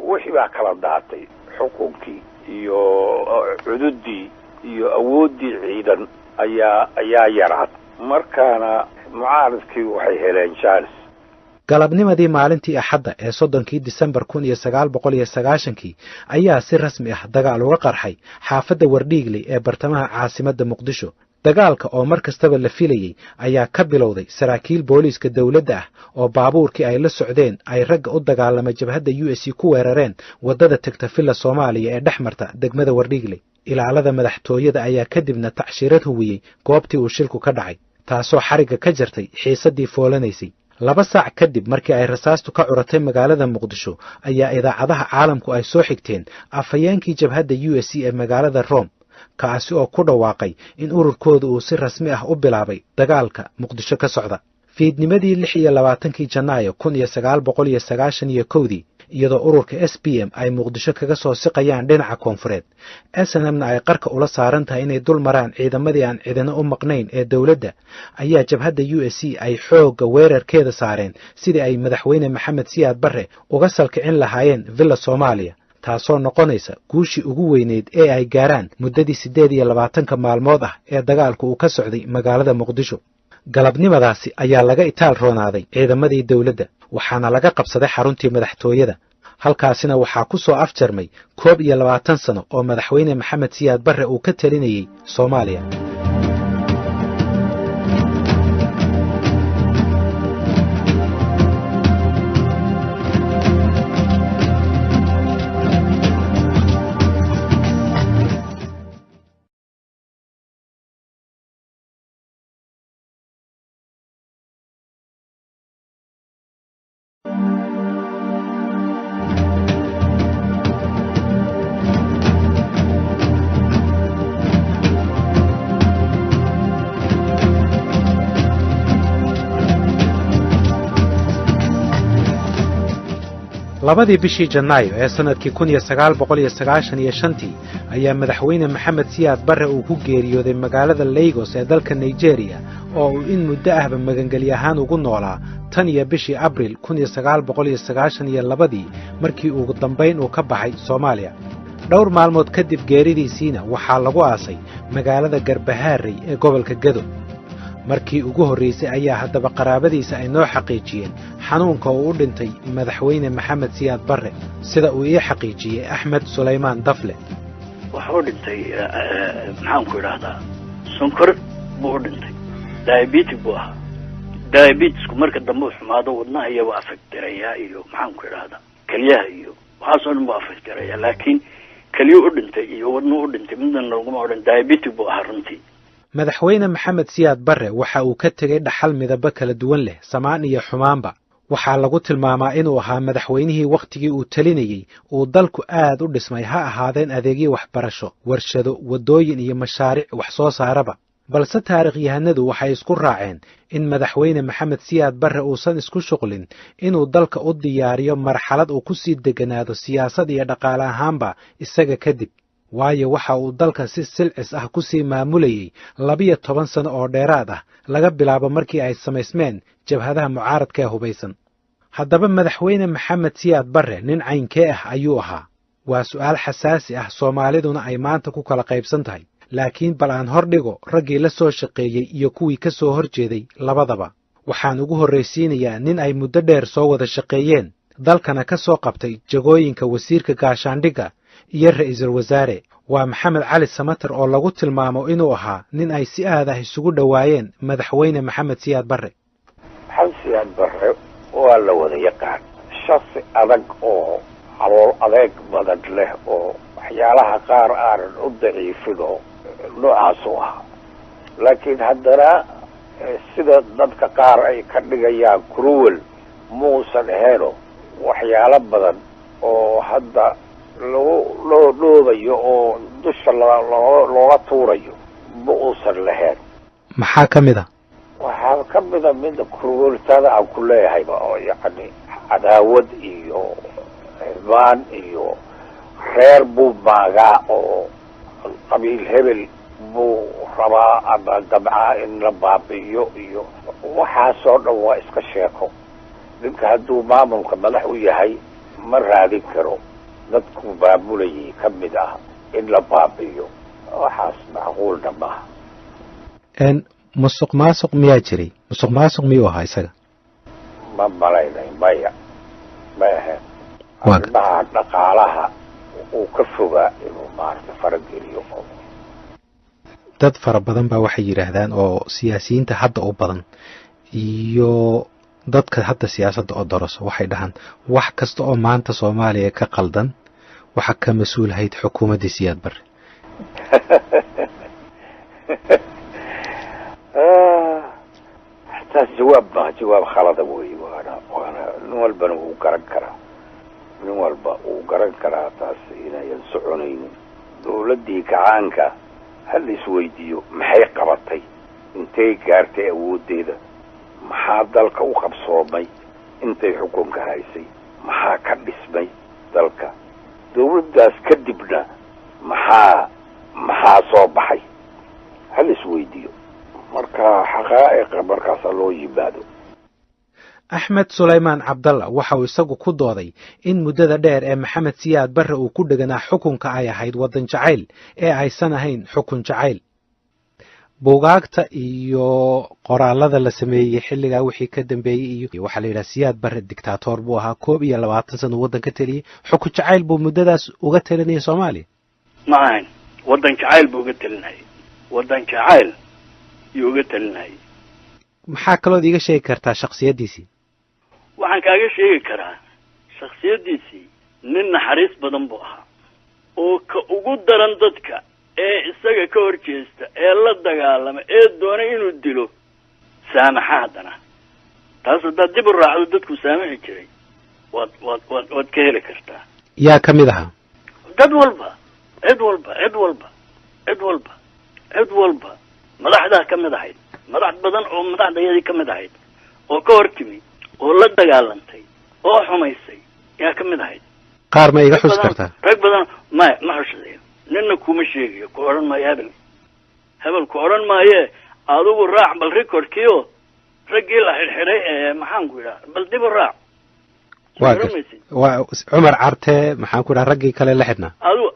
wixii baa kala daatay, xukunkii iyo cududii iyo awooddii ciidan ayaa yaraad, markaana mucaaradkii waxay heleen chance. Galabnimadii maalintii Axadda ee 30-kii Disembar 1990-kii ayaa si rasmi ah dagaal uga qarxay xaafadda Wardhiigley ee bartamaha caasimadda Muqdisho. Dagaalka oo mar kastaba la filayey ayaa ka bilowday saraakiil booliiska dowladda ah oo baabuurkii ay la socdeen ay ragga u dagaalamay jabhadda USC ku weerareen waddada tegta Villa Soomaaliya ee dhex marta degmada Wardhiigley. Ilaalada madaxtooyada ayaa kadibna tacshiirad huwiyey goobtii uu shilku ka dhacay, taasoo xarigga ka jartay xiisaddii foolanaysay. 2 saac kadib markii ay rasaastu ka curatay magaalada Muqdisho ayaa idaacadaha caalamku ay soo xigteen afhayeenkii jabhadda USC ee magaalada Rome, kaasi oo ku dhawaaqay in ururkooda uu si rasmi ah u bilaabay dagaalka Muqdisho ka socda. Fiidnimadii 26-kii Janaayo 1991-dii, iyadoo ururka SPM ay Muqdisho kaga soo siqayaan dhinaca koonfureed, SNMna ay qarka ula saaran tahay inay dul maraan ciidamadii aan cidina u maqnayn ee dowladda, ayaa jabhadda USC ay xoogga weerarkeeda saareen sidii ay madaxweyne Maxamed Siyaad Barre uga salkicin lahaayeen Villa Soomaaliya. Taasoo noqonaysa guushii ugu weyneyd ee ay gaaraan muddadii 28-ka maalmood ah ee dagaalku uu ka socday magaalada Muqdisho. Galabnimadaasi ayaa laga itaal roonaaday ciidamadii dowladda, waxaana laga qabsaday xaruntii madaxtooyada. Halkaasina waxaa ku soo afjarmay 21 sano oo madaxweyne Maxamed Siyaad Barre uu ka telinayey Soomaaliya. Labadii bishii Janaayo ee sannadkii 1995-tii ayaa madaxweyne Maxamed Siyaad Barre uu ku geeriyooday magaalada Lagos ee dalka Nigeria, oo uu in muddo ahba magangelyo ahaan ugu noolaa tan iyo bishii Abril 1992-dii, markii ugu dambayn uu ka baxay Soomaaliya. Dhowr maalmood kadib geeridiisiina waxaa lagu aasay magaalada Garbahaarey ee gobolka Gedo. Markii ugu horraysay ayaa haddaba qaraabadiisa ay noo xaqiijiyeen xanuunka uu u dhintay madaxweyne Maxamed Siyaad Barre, sida uu ii xaqiijiyey Axmed Sulaymaan Dafle. Wuxuu dhintay, maxaan ku idhaahdaa, sonkor buu u dhintay, diabetic buu ahaa. Diabetisku marka dambe u xumaado wadnaha iyo waa affectirayaa, iyo maxaan ku idhaahdaa, keliyaha iyo waxaasoo dhan buu affectirayaa. Laakiin keliyu u dhintay iyo wadnuhu u dhintay midna laguma odhan, diabetic buu ahaa runtii. Madaxweyne Maxamed Siyaad Barre waxa uu ka tegey dhaxal midabo kala duwan leh, samaan iyo xumaanba. Waxaa lagu tilmaamaa inuu ahaa madaxweynihii wakhtigii uu telinayey uu dalku aad u dhismay, ha ahaadeen adeegyo waxbarasho, warshado, waddooyin iyo mashaariic wax soo saaraba. Balse taariikhyahanadu waxay isku raaceen in madaxweyne Maxamed Siyaad Barre uusan isku shuqlin inuu dalka u diyaariyo marxalad uu ku sii degganaado siyaasad iyo dhaqaale ahaanba isaga kadib, waayo waxa uu dalka si silcis ah ku sii maamulayey 12 sano oo dheeraad ah, laga bilaabo markii ay samaysmeen jabhadaha mucaaradka ee hubaysan. Haddaba madaxweyne Maxamed Siyaad Barre nin caynkee ah ayuu ahaa? Waa su'aal xasaasi ah, Soomaaliduna ay maanta ku kala qaybsan tahay. Laakiin bal aan hor dhigo raggii la soo shaqeeyey iyo kuwii ka soo hor jeeday labadaba. Waxaan ugu horraysiinayaa nin ay muddo dheer soo wada shaqeeyeen, dalkana ka soo qabtay jagooyinka wasiirka gaashaandhigga iyo ra'iisul wasaare. Waa Maxamed Cali Samater, oo lagu tilmaamo inuu ahaa nin ay si aad ah isugu dhowaayeen madaxweyne Maxamed Siyaad Barre. Maxamed Siyaad Barre waa la wada yaqaan, shaksi adag oo calool adeeg badan leh oo waxyaalaha qaar aanan u daciifin oo noocaas u ahaa. Laakiin haddana sida dadka qaar ay ka dhigayaan cruel muusan aheeno, waxyaalo badan oo hadda lagu loo dhoobayo oo dusha loo looga tuurayo ma uusan lahayn. Maxaa ka mid a? Waxaa ka mida mida crueltada aan ku leeyahayba, oo yacni cadaawad iyo xirmaan iyo reer buu maagaa, oo qabiil hebel buu rabaa ama damcaa in la baabi'iyo, iyo waxaasoo dhan waa iska sheeko. Ninka hadduu maamulka madax u yahay ma raadin karo dadku maamulayay ka mid ah in la baabi'iyo, waxaas macquulna maaha. Musuq maasuq miyaa jiray? Musuq maasuq miyuu ahaa isaga? Ma malaynay, maya, ma ahayn. Arrimaha dhaqaalaha uu ka fogaa inuu maarata farageliyo. Dad fara badan baa waxay yidhaahdaan, oo siyaasiyiinta hadda u badan iyo dadka hadda siyaasadda oo doroso, waxay dhahaan wax kasta oo maanta Soomaaliya ka qaldan waxa ka mas-uulahayd xukuumaddii Siyaad Barre. Taas jawaab maha, jawaab khalada wey. Waana nin walbana wuu garan karaa, nin walba wuu garan karaa taas inayan soconaynin. Dawladdii gacaanka ha la isweydiiyo, maxay qabatay? Intay gaartay awooddeeda? Maxaa dalka u qabsoomay intay xukunka haysay? Maxaa ka dhismay dalka dawladdaas kadibna? Maxaa soo baxay? Ha la isweydiiyo marka xaqaa'iqa markaasa loo yimaado. Axmed Sulaymaan Cabdalla waxa uu isagu ku dooday in muddada dheer ee Maxamed Siyaad Barre uu ku dheganaa xukunka ay ahayd waddan jacayl ee aysan ahayn xukun jacayl. Buugaagta iyo qoraalada la sameeyey xilligaa wixii ka dambeeyey iyo waxaa la yidhaha Siyaad Barre dictator buu ahaa, 21 sana uu waddan ka teliyey, xukun jacayl buu muddadaas uga telinayay Soomaaliya. Ma ahayn, waddan jacayl buu uga telinayay, waddan jacayl yuu uga telinayay. Maxaa kalood iiga sheegi kartaa shaksiyaddiisii? Waxaan kaaga sheegi karaa shaksiyaddiisii, nin naxariis badan buu ahaa oo ka ugu daran dadka ee isaga ka hor jeesta ee la dagaalama ee doona inuu dilo saamaxa. Haddana taas haddaad dib u raacdo dadku saamaxi jiray waad ka heli kartaa. Yaa ka mid ahaa? Dad walba, cid walba, cid walba, cid walba, cid walba, madaxdaa ka mid ahayd, madax badan oo madaxdayadii ka mid ahayd oo ka hor timi oo la dagaalantay oo xumaysay yaa ka mid ahayd. Qaar ma iga xusi kartaa? Rag badan maya, ma xushadayo, nina kuma sheegayo, ku odhan maayo hebel hebel ku odhan maaye. Adigu raac bal recordkiio raggii la xidhxidhay ee maxaan ku idhaha, bal dib u raac. Waa Cumar Carte, maxaan ku idhaha, raggii kale la xidhnaa.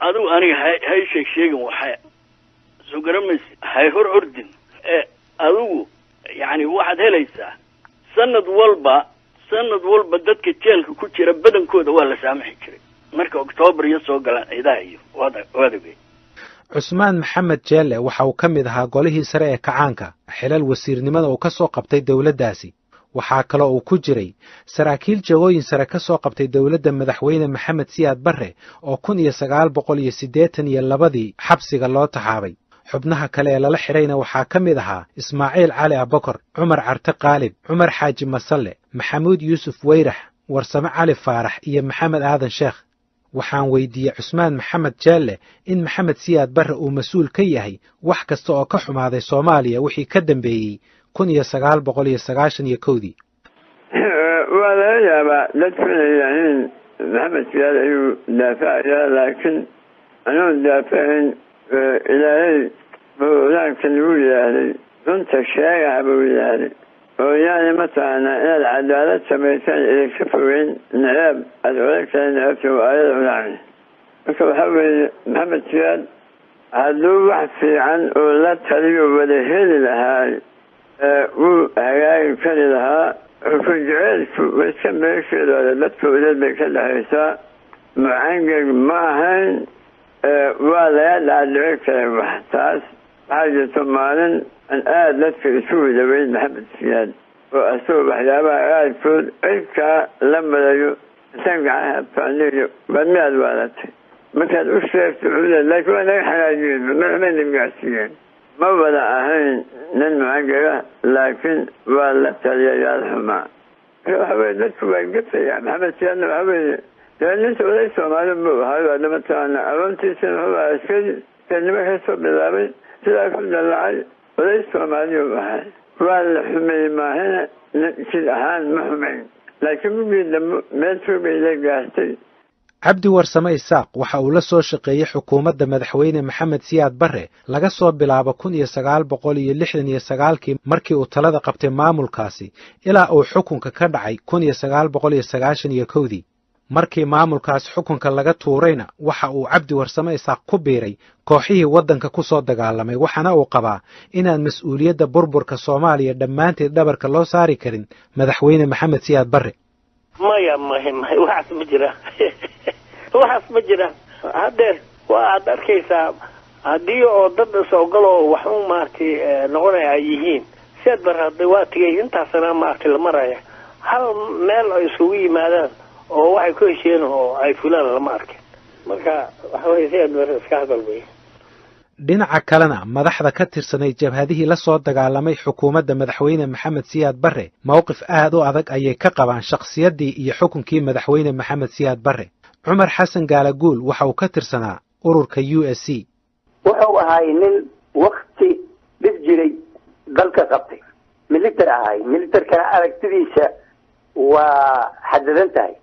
Adigu aniga hay sheeg sheegin, waxay soo garamaysi hay hor ordin ee adigu yacni waxaad helaysaa sanad walba, sanad walba dadka jeelka ku jira badankooda waa la saamaxi jiray marka Octoobar iyo soo galaan ciidaha iyo waad ogey. Cusmaan Maxamed Jeelle waxa uu ka mid ahaa golihii sare ee kacaanka, xilal wasiirnimada uu ka soo qabtay dowladdaasi. Waxaa kaloo uu ku jiray saraakiil jagooyin sare ka soo qabtay dowladda madaxweyne Maxamed Siyaad Barre oo 1982-dii xabsiga loo taxaabay. Xubnaha kale ee lala xidhayna waxaa ka mid ahaa Ismaaciil Cali Abakor, Cumar Carte Qaalib, Cumar Xaaji Masalle, Maxamuud Yuusuf Weyrax, Warsame Cali Faarax iyo Maxamed Aadan Sheekh. Waxaan weydiiyey Cusmaan Maxamed Jeelle in Maxamed Siyaad Barre uu mas-uul ka yahay wax kasta oo ka xumaaday Soomaaliya wixii ka dambeeyey 1991-dii. Waa laga yaabaa dadku inay yidhaahiin Maxamed Siyaad ayuu daafacayaa, laakiin anuun daafacayn. Ilaahay buu qur-aanka lagu yidhaahday runta sheegaha buu yidhaahday, oo yaani mataqaanaa inaad cadaalad samaysaan idinka fogeyn naceeb aada ola kala necebta waa aayada qur-aanka. Marka waxaa weeye Maxamed Siyaad hadduu wax fiican oo la taliyo wada heli lahaa wuu hagaagi kari lahaa. Xukun jeceelku iska meesheedooda dadka udeed bay ka dhexaysaa, mucangeg ma ahayn, waa laga dhaadhici karay wax. Taas waxaa jirto maalin aan aada dadka isu widaweyn Maxamed Siyaad oo asagoo waxyaabaha qaarkood cidkaa la marayo intaan gacan habtaaniyo waa miyaad waalatay markaad u sheegto wuxuu laakiin waa naga xanaajiyeen, madaxbayna gaarsiiyeen. Ma wada ahayn nin mucangega, laakiin waa la taliyayaal xumaa. Marka waxa weye dadku waa gafaya. Maxamed Siyaadna waxa weeye dee ninta oday Soomaali buu ahay, waa mataqaana aroontiisana wuxuu ahaa askari kalnimo kasoo bilaabay sidaa ku dallacay, oday Soomaaliyu ahay. Waa la xumeeyey maahina jid ahaan ma xumayn, laakiin mugii dambe meel fog bay la gaartay. Cabdi Warsame Isaaq waxa uu la soo shaqeeyey xukuumadda madaxweyne Maxamed Siyaad Barre laga soo bilaabo 1969-kii markii uu talada qabtay maamulkaasi ilaa uu xukunka ka dhacay 1991-dii. Markii maamulkaas xukunka laga tuurayna waxa uu Cabdi Warsame Isaaq ku biiray kooxihii waddanka ku soo dagaalamay, waxaana uu qabaa inaan mas-uuliyadda burburka Soomaaliya dhammaanteed dhabarka loo saari karin madaxweyne Maxamed Siyaad Barre. Maya, maya, maya, waxaas ma jiraan, waxaas ma jiraan. Haddeer waa aad arkaysaa haddii oo dad is-ogoloo waxu maaragtay noqonaya ay yihiin. Siyaad Barre hadda waa tegay, intaasna maaragtay la maraya, hal meel ay isugu yimaadaan oo waxay ku heshiyeen oo ay fulaan lama arkin. Marka waxa weye Siyaad Barre iska hadal wey. Dhinaca kalena madaxda ka tirsanay jabhadihii la soo dagaalamay xukuumadda madaxweyne Maxamed Siyaad Barre mowqif aad u adag ayay ka qabaan shakhsiyaddii iyo xukunkii madaxweyne Maxamed Siyaad Barre. Cumar Xasan Gaalaguul waxa uu ka tirsanaa ururka USC. Wuxuu ahay nin wakti dhib jiray dalka qabtay, militar ahay, militarkana aragtidiisa waa xadidan tahay.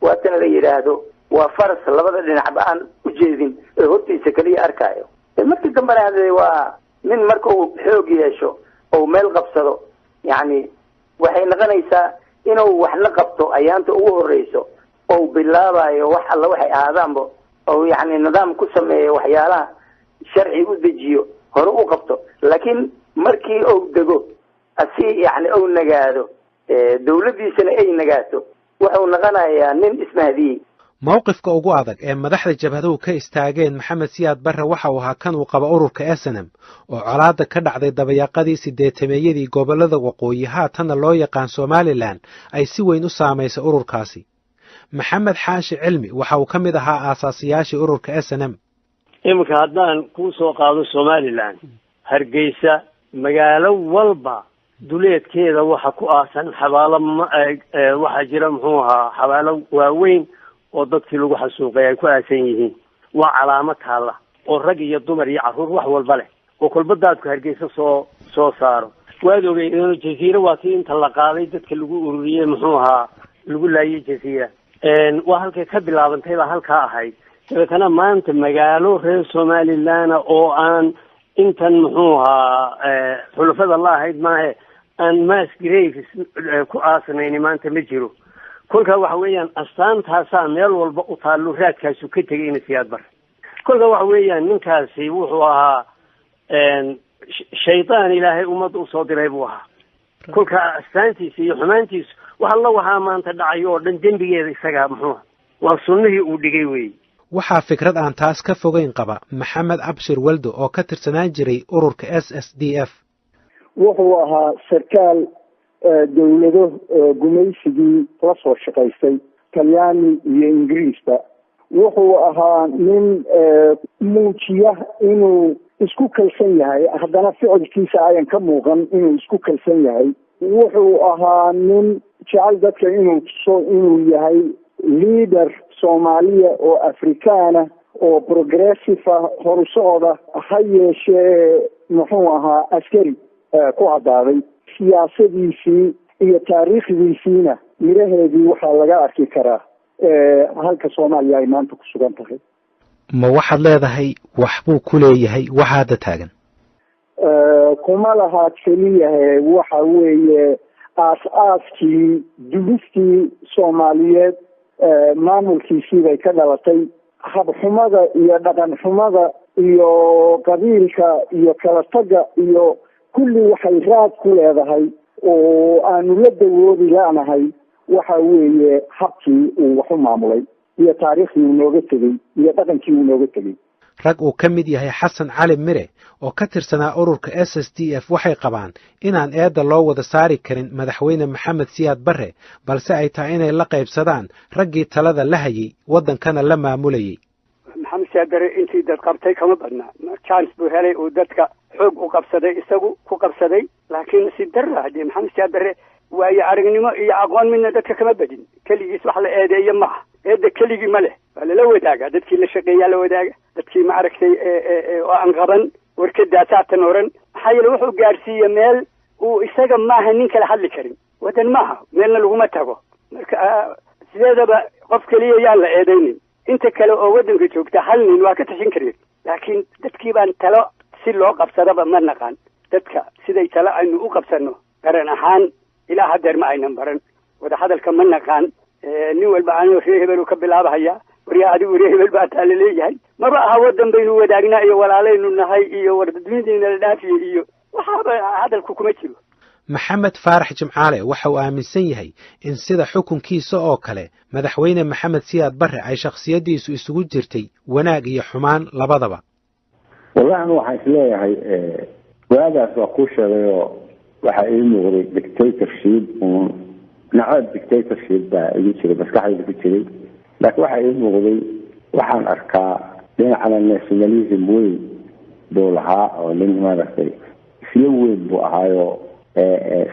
Waatana la yidhaahdo waa faras labada dhinacba aan u jeedin ee hortiisa keliya arkaayo. Markii dambena hade waa nin marka uu xoog yeesho ou meel qabsado, yacni waxay noqonaysaa Inuu wax la qabto ayaanta ugu horreyso ou bilaabayo wax alla waxay ahaadaanba, ou yacni nidaam ku sameeyo, waxyaalaha sharci u dejiyo, hore u qabto. Laakiin markii ou dego, asi yacni ou nagaado, dawladdiisana ay nagaato, wuxuu noqonayaa nin ismahdiyey. Mowqifka ugu adag ee madaxda jabhaduhu ka istaageen Maxamed Siyaad Barre waxa uu ahaa kan uu qaba ururka SNM, oo colaadda ka dhacday dabayaaqadii 80-meeyadii gobollada waqooyi, haatanna loo yaqaan Somalilan, ay si weyn u saamaysay ururkaasi. Maxamed Xaashi Cilmi waxa uu ka mid ahaa aasaasiyaashii ururka SNM. Iminka haddaan kuu soo qaado Somalilan, Hargeysa, magaalo walba duleedkeeda waxa ku aasan xabaalo, waxaa jira, muxuu ahaa, xabaalo waaweyn oo dadkii lagu xasuuqay ay ku aasan yihiin. Waa calaamo taalla oo rag iyo dumar iyo carruur wax walba leh, oo kolba daadku Hargeysa soo saaro. Waad ogey, Jaziira waa tii inta la qaaday dadka lagu ururiyey, muxuu ahaa, lagu laayay Jaziira. Waa halkay ka bilaabantay baa halkaa ahayd. Dabeetana maanta magaalo reer Somaliland oo aan intan, muxuu ahaa, xulafada la ahayd maahe, aan mass graves ku aasnayni maanta ma jiro. Kolkaa waxa weeyaan astaantaasaa meel walba u taallo, raadkaasu ka tegay ina Siyaad Bare. Kolkaa waxa weeyaan ninkaasi wuxuu ahaa shaydaan Ilaahay ummadda usoo diray buu ahaa. Kolkaa astaantiisa iyo xumaantiisu wax alla waxaa maanta dhacayo oo dhan dembigeeda isagaa, muxuu, waa sunnihii uu dhigay weeye. Waxaa fikrad aan taas ka fogeyn qaba Maxamed Abshir Weldo oo ka tirsanaan jiray ururka SSDF. Wuxuu ahaa sarkaal dawlado gumaysigii la soo shaqaystay, Talyaani iyo Ingiriisba. Wuxuu ahaa nin muujiya inuu isku kalsan yahay, haddana ficilkiisa ayan ka muuqan inuu isku kalsan yahay. Wuxuu ahaa nin jecel dadka inuu tuso inuu yahay leader Soomaaliya oo Afrikaana oo progressive ah, horu socda. Ha yeeshee, muxuu ahaa, askari ku caddaaday. Siyaasadiisii iyo taariikhdiisiina miraheedii waxaa laga arki karaa halka Soomaaliya ay maanta ku sugan tahay. Ma waxaad leedahay waxbuu ku leeyahay waxa hadda taagan? Kuma laha keliyahe. Waxa weeye aas-aaskii dulistii Soomaaliyeed maamulkiisii bay ka dhalatay. Habxumada iyo dhaqan xumada iyo qabiilka iyo kala tagga iyo kulli waxay raad ku leedahay oo aanu la dawoobi la'nahay waxa weeye habkii uu wax u maamulay iyo taariikhdii uu nooga tegey iyo dhaqankii uu nooga tegey. Rag uu ka mid yahay Xasan Cali Mire oo ka tirsanaa ururka SSDF waxay qabaan inaan eedda loo wada saari karin madaxweyne Maxamed Siyaad Barre, balse ay tahay inay la qaybsadaan raggii talada la hayay, waddankana la maamulayay. Maxamed Siyaad Barre intii dad qabtay kama badnaa. Chance buu helay uu dadka xoog u qabsaday, isagu ku qabsaday, laakiin si darra haddii Maxamed Siyaad Barre waayo aragnimo iyo aqoon midna dadka kama badin. Keligiis wax la eedeeyo ma aha. Eedda keligii ma leh, waa lala wadaaga. Dadkii la shaqeeyaa la wadaaga, dadkii, ma aragtay, oo aan qaban warkadaa saatan oran. Maxaa yeele wuxuu gaadhsiiye meel uu isaga maaha nin kala hadli karin. Waddan maaha, meelna laguma tago. Marka sideedaba qof keliya yaan la eedaynin. Inta kale oo waddanka joogta hal nin waa ka tashan karin, laakiin dadkii baan talo si loo qabsadaba ma naqaan. Dadka siday talo aynu u qabsano qaran ahaan ilaa haddeer ma aynan baran. Wadahadalka ma naqaan. Nin walba anoo ree hebel ka bilaabahaya, waryaa adigu ree hebel baa taa laleeyahay. Maba aha waddan baynu wadaagnaa iyo walaalaynu nahay iyo wardadweyniina la dhaafiye iyo waxaaba hadalku kuma jiro. Maxamed Faarax Jimcaale waxa uu aaminsan yahay in sida xukunkiisa oo kale madaxweyne Maxamed Siyaad Barre ay shakhsiyaddiisu isugu jirtay wanaag iyo xumaan labadaba. Wallahi anu waxaan isleeyahay, waagaas waa kuu sheegayoo, waxaa ii muuqday dictatorship uun, nacood dictatorship baa igu jiray, maskaxdayda ku jiray. Laakiin waxaa ii muuqday, waxaan arkaa dhinacana nationalism weyn buu lahaa, oo nin, maaragtay, isla weyn buu ahaayoo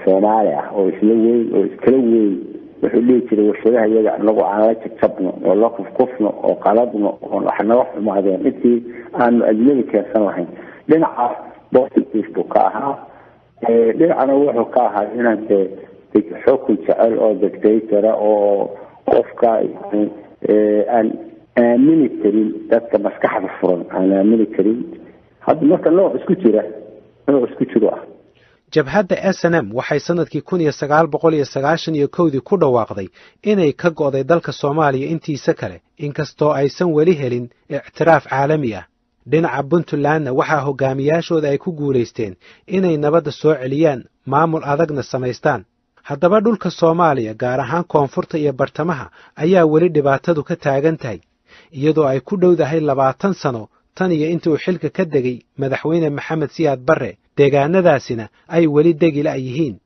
Soomaali ah oo isla weyn oo iskala weyn. Wuxuu dhihi jiray warshadaha iyaga anagu aan la jabjabno oo la kufkufno oo qaladno oon wax naga xumaadeen intii aanu ajnabi keensan lahayn. Dhinacaas positive buu ka ahaa. Dhinacana wuxuu ka ahaa inaan dee xukun jecel oo dictatora oo qofka aan aamini karin, dadka maskaxda furan aan aamini karin. Hadda marka nooc isku jira, nooc isku jiro ah. Jabhadda SNM waxay sannadkii 1991-dii ku dhawaaqday inay ka go'day dalka Soomaaliya intiisa kale, inkastoo aysan weli helin ictiraaf caalami ah. Dhinaca Puntlandna waxaa hoggaamiyaashooda ay ku guulaysteen inay nabadda soo celiyaan, maamul adagna samaystaan. Haddaba dhulka Soomaaliya, gaar ahaan koonfurta iyo bartamaha, ayaa weli dhibaatadu ka taagan tahay, iyadoo ay ku dhowdahay 20 sano tan iyo intii uu xilka ka degay Madaxweyne Maxamed Siyaad Barre, deegaanadaasina ay weli degi la'yihiin.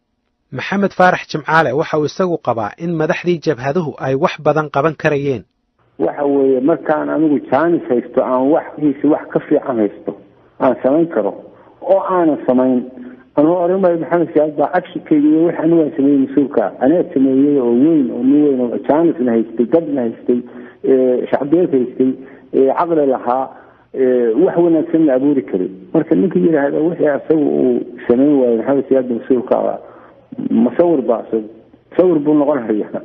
Maxamed Faarax Jimcaale waxa uu isagu qabaa in madaxdii jabhaduhu ay wax badan qaban karayeen. Waxa weeye, markaan anigu jaanis haysto, aan waxkiisi wax ka fiican haysto, aan samayn karo oo aanan samayn, anuu oran maayo Maxamed Siyaad baa actionkayga iyo wax anigu aan sameeyey mas-uulka. Anaa sameeyey oo weyn oo nin weyn oo jaanisna haystay, dadna haystay, shacbiyad haystay, caqli lahaa, wax wanaagsan la abuuri karay. Marka ninka yidhaahda wixii asaga uu samayn waayo Maxamed Siyaad mas-uulka ah, masawir baa isagu sawir buu noqon hayaa.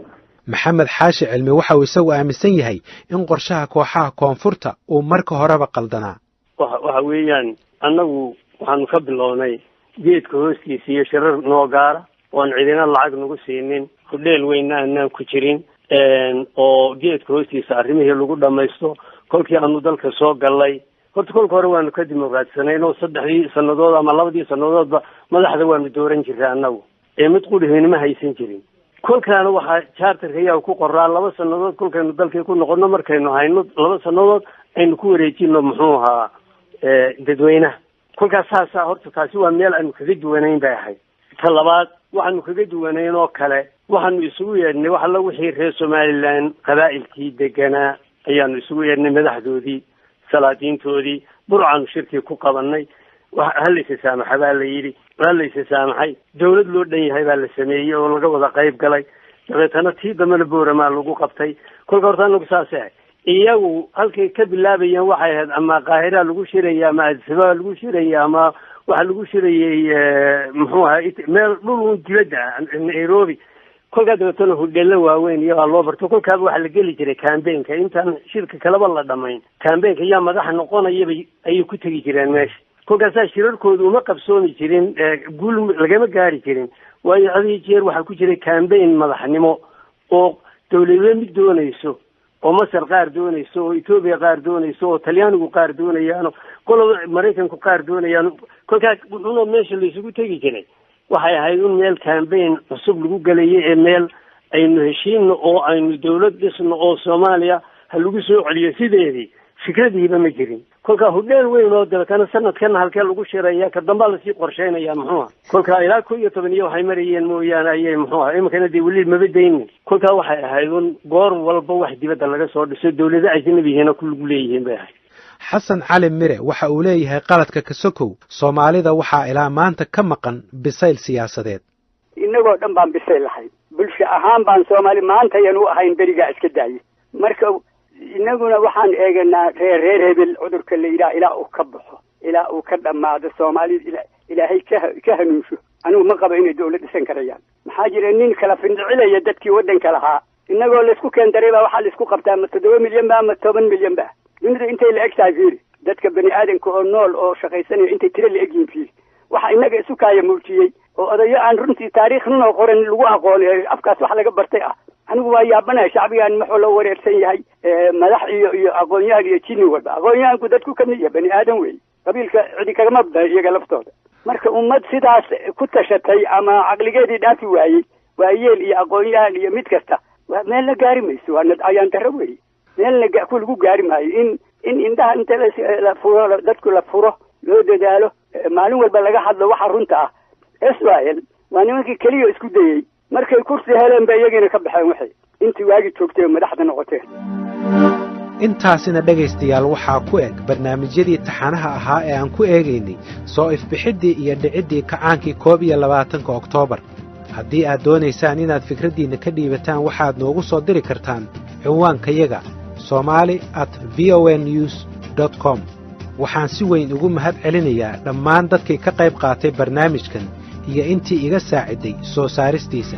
Maxamed Xaashi Cilmi waxa uu isagu aaminsan yahay in qorshaha kooxaha koonfurta uu marka horeba qaldanaa. Waxa weeyaan, annagu waxaanu ka bilownay geedka hoostiisa iyo shirar noo gaara oon cidina lacag nagu siinin, hudheel weynna aanaan ku jirin, oo geedka hoostiisa arrimihii lagu dhamaysto. Kolkii aanu dalka soo gallay, horta kolka hore waanu ka dimuqraadisanayn oo 3dii sannadood ama 2dii sannadoodba madaxda waanu dooran jiray annagu, ee mid qudhihiina ma haysan jirin. Kolkaana waxaa charterka ayaa ku qoraa 2 sannadood kolkaynu dalkii ku noqono, markaynu hayno 2 sannadood aynu ku wareejino, muxuu ahaa, dadweynaha. Kolkaas saasaa horta taasi waa meel aanu kaga duwanayn bay ahayd. Ta labaad waxaanu kaga duwanayn oo kale, waxaanu isugu yeedhnay wax alla wixii reer Somaliland qabaa'ilkii deganaa ayaanu isugu yeedhnay, madaxdoodii, salaadiintoodii. Burcaanu shirkii ku qabanay. Halaysa saamaxa baa la yidhi, waa laysa saamaxay. Dawlad loo dhan yahay baa la sameeyey oo laga wada qayb galay. Dabeetana tii dambena Booramaa lagu qabtay. Kolka horta anagu saasay ahayd. Iyagu halkay ka bilaabayeen waxay ahayd ama Qaahira lagu shiraya ama Addis Ababa lagu shiraya ama waxaa lagu shirayey, muxuu ahaa, meel dhul un dibadda ah, Nairobi. Kolkaa dabeetana hudheelo waaweyn iyagaa loo barto. Kolkaaba waxaa la geli jiray campaignka intaan shirka kaleba la dhamayn. Campaignka yaa madaxa noqonayaba ayay ku tegi jireen meesha. Kolkaasaa shirarkoodu uma qabsoomi jirin, guul lagama gaari jirin, waayo had iyo jeer waxaa ku jiray campaign madaxnimo oo dawladba mid doonayso, oo Masar qaar doonayso, oo Etoobiya qaar doonayso, oo Talyaanigu qaar doonayaano, qoloba Maraykanku qaar doonayaano. Kolkaas wuxuuna meesha laysugu tegi jiray waxay ahayd un meel campaign cusub lagu gelayay ee meel aynu heshiino oo aynu dawlad dhisno oo Soomaaliya ha lagu soo celiyo sideedii fikradiiba ma jirin. Kolkaa hudheel weyn oo dabeetana sanadkana halkee lagu shiraya, ka dambaa lasii qorsheynaya, muxuuha. Kolkaa ilaa 11 iyo waxay marayeen mooyaane ayay, muxuuha, iminkana dee weli maba daynin. Kolkaa waxay ahayd un goor walba wax dibadda laga soo dhiso, dawlado ajnabihiina ku lagu leeyihiin bay ahayd. Xasan Cali Mire waxa uu leeyahay qaladka kasokow, Soomaalida waxaa ilaa maanta ka maqan bisayl siyaasadeed. Innagoo dhan baan bisayl lahayn, bulsho ahaan baan Soomaali maanta yan u ahayn berigaa iska daayay. Marka inaguna waxaan eeganaa reer reer hebel, cudurka la yidhaha ilaa uu ka baxo, ilaa uu ka dhammaado, Soomaalida Ilaahay ka hanuunsho. Anigu ma qabo inay dawlad dhisan karayaan. Maxaa jira? Nin kala findhicilaya dadkii waddanka lahaa, innagoo laysku keendaray baa waxaa laisku qabtaa ma 7 milyan ba ama 10 milyan ba. Dunida intay la eg tahay fiiri, dadka bani aadamka oo nool oo shaqaysanaya intay tiro la egyihiin fiiri. Waxa innaga isu kaaya muujiyey oo odayo aan runtii taariikh nunoo qoran lagu aqoon, afkaas wax laga bartay ah. Anigu waa yaabanahay shacbigaan maxuu la wareersan yahay, madax iyo aqoon-yahan iyo jini walba. Aqoon-yahanku dadku kamid yahay, bani aadam wey, qabiilka cidi kagama badan iyaga laftooda. Marka ummad sidaas ku tashatay ama caqligeedii dhaafi waayey, waayeel iyo aqoon-yahan iyo mid kasta, waa meel la gaari mayso. Waa ayaan darro wey, meelna ku lagu gaari maayo. In indhaha inta la furo, dadku la furo, loo dadaalo, maalin walba laga hadlo waxa runta ah. SYL waa nimankii keliya isku dayey. Markay kursi heleen ba iyagiina ka baxeen, waxay intii waagi joogtay oo madaxda noqoteen. Intaasina dhegaystayaal waxaa ku eg barnaamijyadii taxanaha ahaa ee aan ku eegaynay soo ifbixiddii iyo dhiciddii kacaankii 21-ka Oktoobar. Haddii aad doonaysaan inaad fikraddiinna ka dhiibataan, waxaad noogu soo diri kartaan cinwaankayaga somali@voanews.com. Waxaan si weyn ugu mahad celinayaa dhammaan dadkii ka qayb qaatay barnaamijkan iyo intii iga saaciday soo saaristiisa.